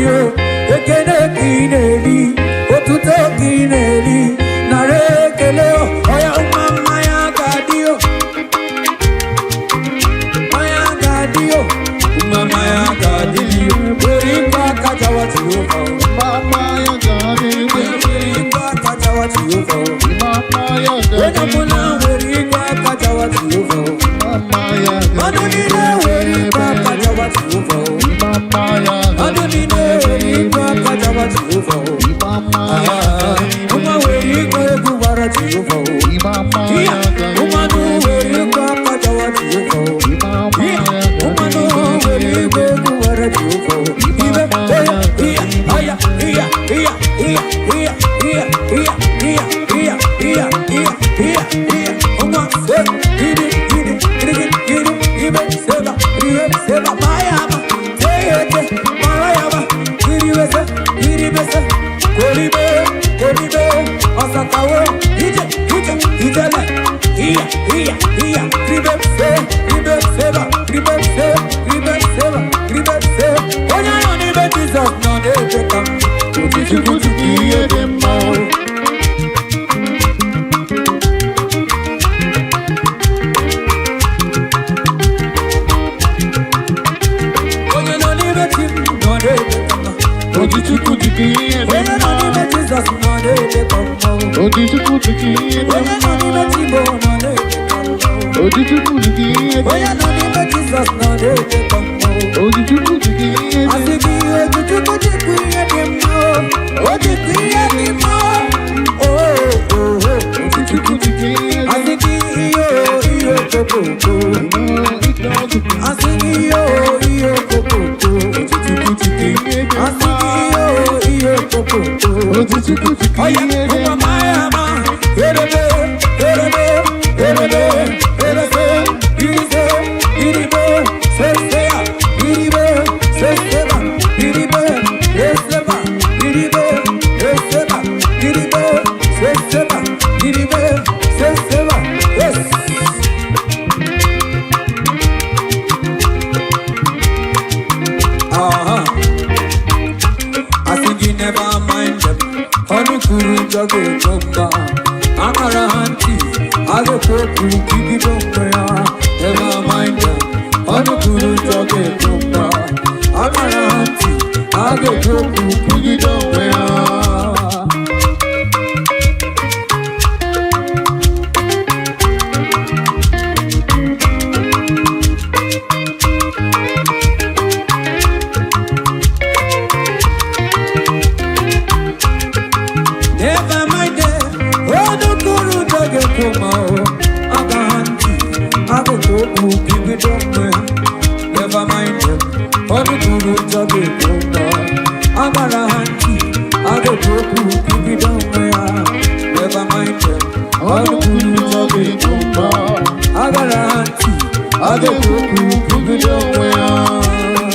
o. Ekele ka ị na-eri, otuto ka ị na-eri, nara ekele o. Ọya nwa mmanya ga-adị o, mmanya ga-adị o, nwa mmanya ga-adị o. Were ikwe aka jawa Jehova o. Were ikwe aka jawa Jehova o. Onye ọbụla were ikwe aka jawa Jehova o. Mmadụ niile were ikwe aka jawa Jehova o. Mmadụ niile were ikwe aka jawa Jehova o. Ah, nwa were ikwe egwu gbara Jehova o. Iya, mmadụ were ikwe aka jawa Jehova o. Iya, mmadụ were ikwe egwu gbara Jehova o. Ibe, oya, iya, aya, iya, iya, iya, iya, iya, iya, iya, iya, iya, iya, iya, iya. Nwa, se, iri, iri, iri, iri, ibe, seba, ire, seba, mayama, teyete, marayama, iribese, iribese, koribe, koribe, ọsakawo, ije, ije, ijele, iya, iya, iya, ribe, se, ribe, seba, ribe, se, ribe, seba, ribe, se. Onye nọ n'ime Jizọs nọ na-eche ka m. Chukwu chukwu ihe dị mma o. Onye nọ n'ime chi m nọ na-eche ka m. Oji Chukwu chukwu ihe dị Onye nọ mma. n'ime Jizọs nọ na-eche ka m. Oji Chukwu chukwu ihe dị Onye nọ mma. n'ime chi m nọ na-eche ka m. Oji Chukwu chukwu ihe dị Onye nọ n'ime Jizọs nọ na-eche ka m. Oji Chukwu chukwu ihe dị Asị gị Ojichukwu jikwa ihe dị mma o, o jikwa ihe dị mma o, o, o, o. Chukwu chukwu ihe dị Asị gị ihe o, ihe okokoko. mma. Asị gị ihe o, ihe okokoko. Oji Chukwu chukwu ihe dị Asị mma. gị ihe o, ihe okokoko. Oji Chukwu chukwu Oya, ihe dị ụwa mma. maya ma, erebe, erebe, erebe, erese, irize, iribe, sesea, iribe, seseba, iribe, eseba, iribe, eseba, iribe, seseba, iribe, seseba, yes. Aha. I think you never mind them. Honey kuru jage chomba. Amara hanti. Age koku kiki chomba. Never mind them. Honey kuru jage chomba. Amara hanti. Age koku kiki chomba. Never mind them. Honey kuru jage chomba. Aga hanti. Age koku kiki chomba. Never mind them. Honey kuru jage chomba. Amara hanti. Age koku kiki chomba. Never mind them. Honey kuru jage chomba. Agara hanti. Age koku kiki chomba.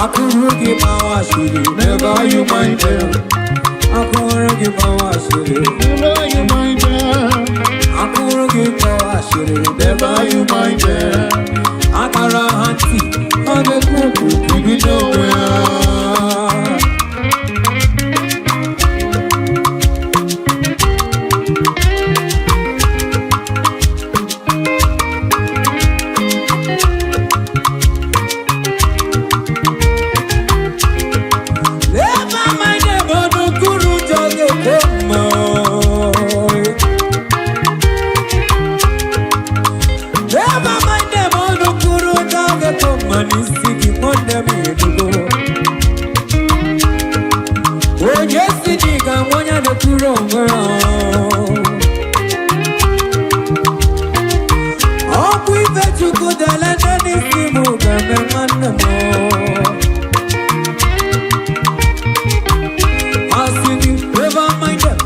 Akụrụ gị gbawa asịrị, never you mind them. Akụrụ gị gbawa asịrị, Never you mind them. akụrụ gị gbawa asịrị, Never you mind them. Akara ha ntị, ọ na-ekwu okwu Ibido onwe ha. Never mind them, ọnụkwuru ụjọ ga-ekwe mma. Never mind them, ọnụkwuru ụjọ ga-ekwe mma n'isi gị, nwanne m edugo. Onye si na ị ga-anwụ onye na-ekwuru onwe ya. Ọkwa ife Chukwu dele nne n'isi m ga-eme nwanne m. Asị gị never mind them.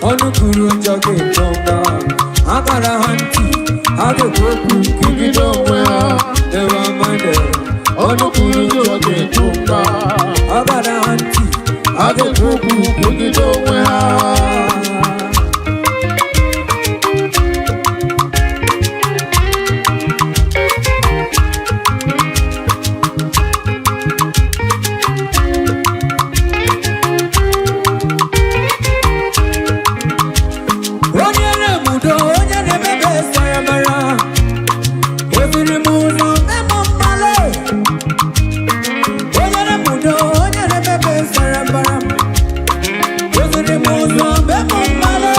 Ọnụ kwuru njọ ga-eto mba. Akara ha ntị, ha ga-ekwu okwu Ibido onwe ha. Never mind them. Ọnụ kwuru njọ ga-ekwu mba. Akara ha ntị, na-ekwu okwu kwugide onwe ha. Onye na-emudo, onye na-emebe saramara, eziri m ụzọ memo mmale. Onye na-emudo, onye na-emebe saramara, eziri m ụzọ memo mmale.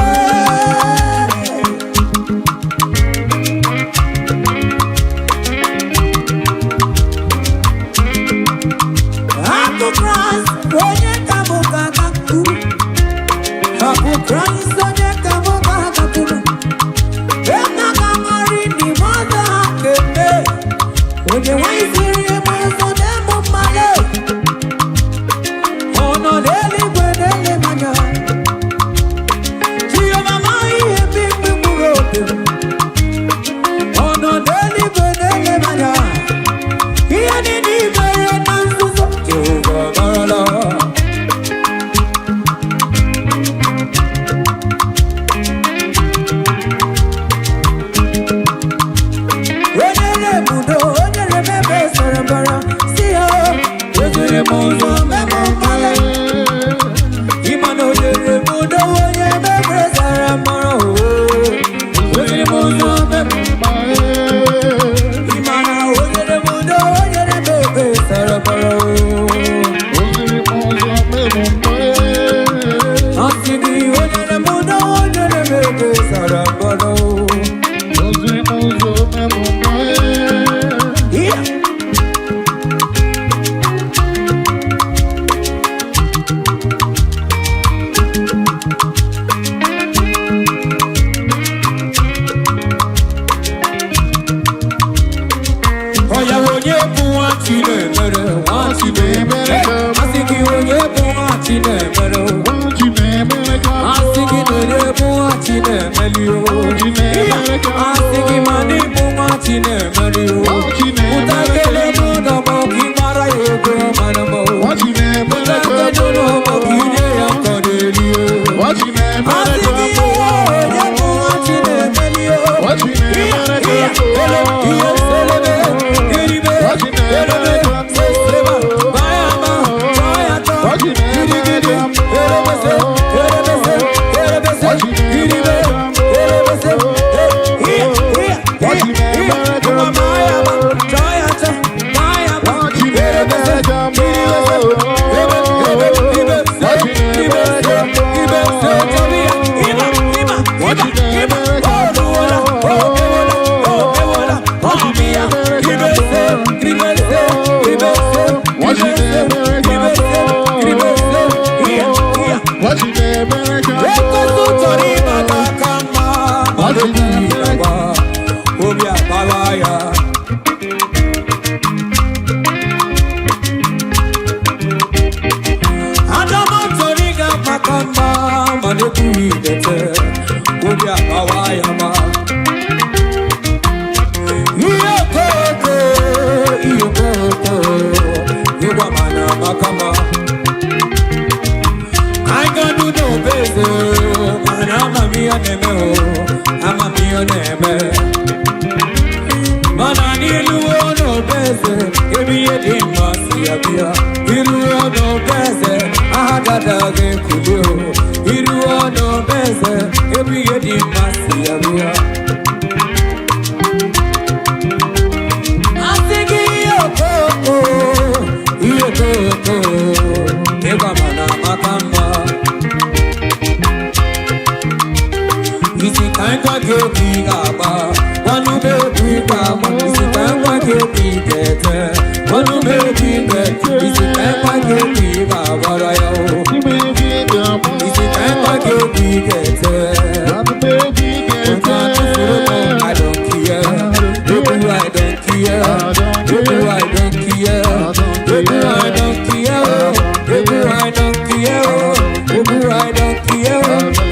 Akụ Kraịst, onye ka mụ ga-agakwuru? Akụ Kraịst, onye ka mụ ga-agakwuru? Ena ga-amarị n'ime ọzọ ha kemgbe. Onye nwanyị siri ebe ọzọ na-emu mmadụ. Ọ nọ n'eluigwe na-ele m anya. Chioma amaghị ihe mkpimkpi mkpụrụ obi m. Ọ nọ n'eluigwe na-ele m anya. Ihe niile i mere na nzuzo, Jehova amarala. Onye na-ebudo, onye na-emebe sara mbara, si ya, eziri m ụzọ mebe mkpali. Ịma na onye na-ebudo, onye emebe sara mbara, oo. Eziri m ụzọ mebe. Ịma na onye na-ebudo, onye na-emebe sara mbara, oo. Asị gị, onye na-ebudo, onye na-emebe sara mbara, oo. Yeah. Ọya onye bụ nwa Chinemere, nwa Chinemere. Asị gị onye bụ nwa Chinemere, o. Asị gị na onye bụ nwa Chinemere, o. Asị gị ma na ịbụ nwa Chinemere, o. Pụta kele n'ụlọ ma ọ ka ị mara ya ego mara m, o. Pụta kele n'ụlọ ma ọ ka ị nye ya nkọ n'elu, o. Asị gị onye bụ nwa Chinemere, o. Ekwensu chọrọ ịbata aka mma, mana obi agba, obi agbawa ya. Adama chọrọ ịga maka mma, mana ekwughị idete, obi agbawa ya ma. Ihe okoko, ihe okoko, ịgwa mana maka mma. I got to know better. Mana amamihe na-eme o, amamihe na-eme. Mana n'iluo n'obeze, ebe ihe dị mma si abịa. Iruo n'obeze, aha dada ga-ekuli o. Iruo n'obeze, ebe ihe dị mma si abịa. Asị gị ihe okoko, ihe okoko, ịgwa mana maka mma. Isi ka ngwa gị obi ga-agba, gwanụ m egwu ị ga-agba. Isi ka ngwa gị obi ga-ete, gwanụ m egwu ị ga-ete. Isi ka ngwa gị obi ga-agbara ya o. Isi ka ngwa gị obi ga-ete. Ụta tụfuru m, I don't care. Egwu I don't care. Egwu I don't care. Egwu I don't care. Egwu I don't care. Egwu I don't care.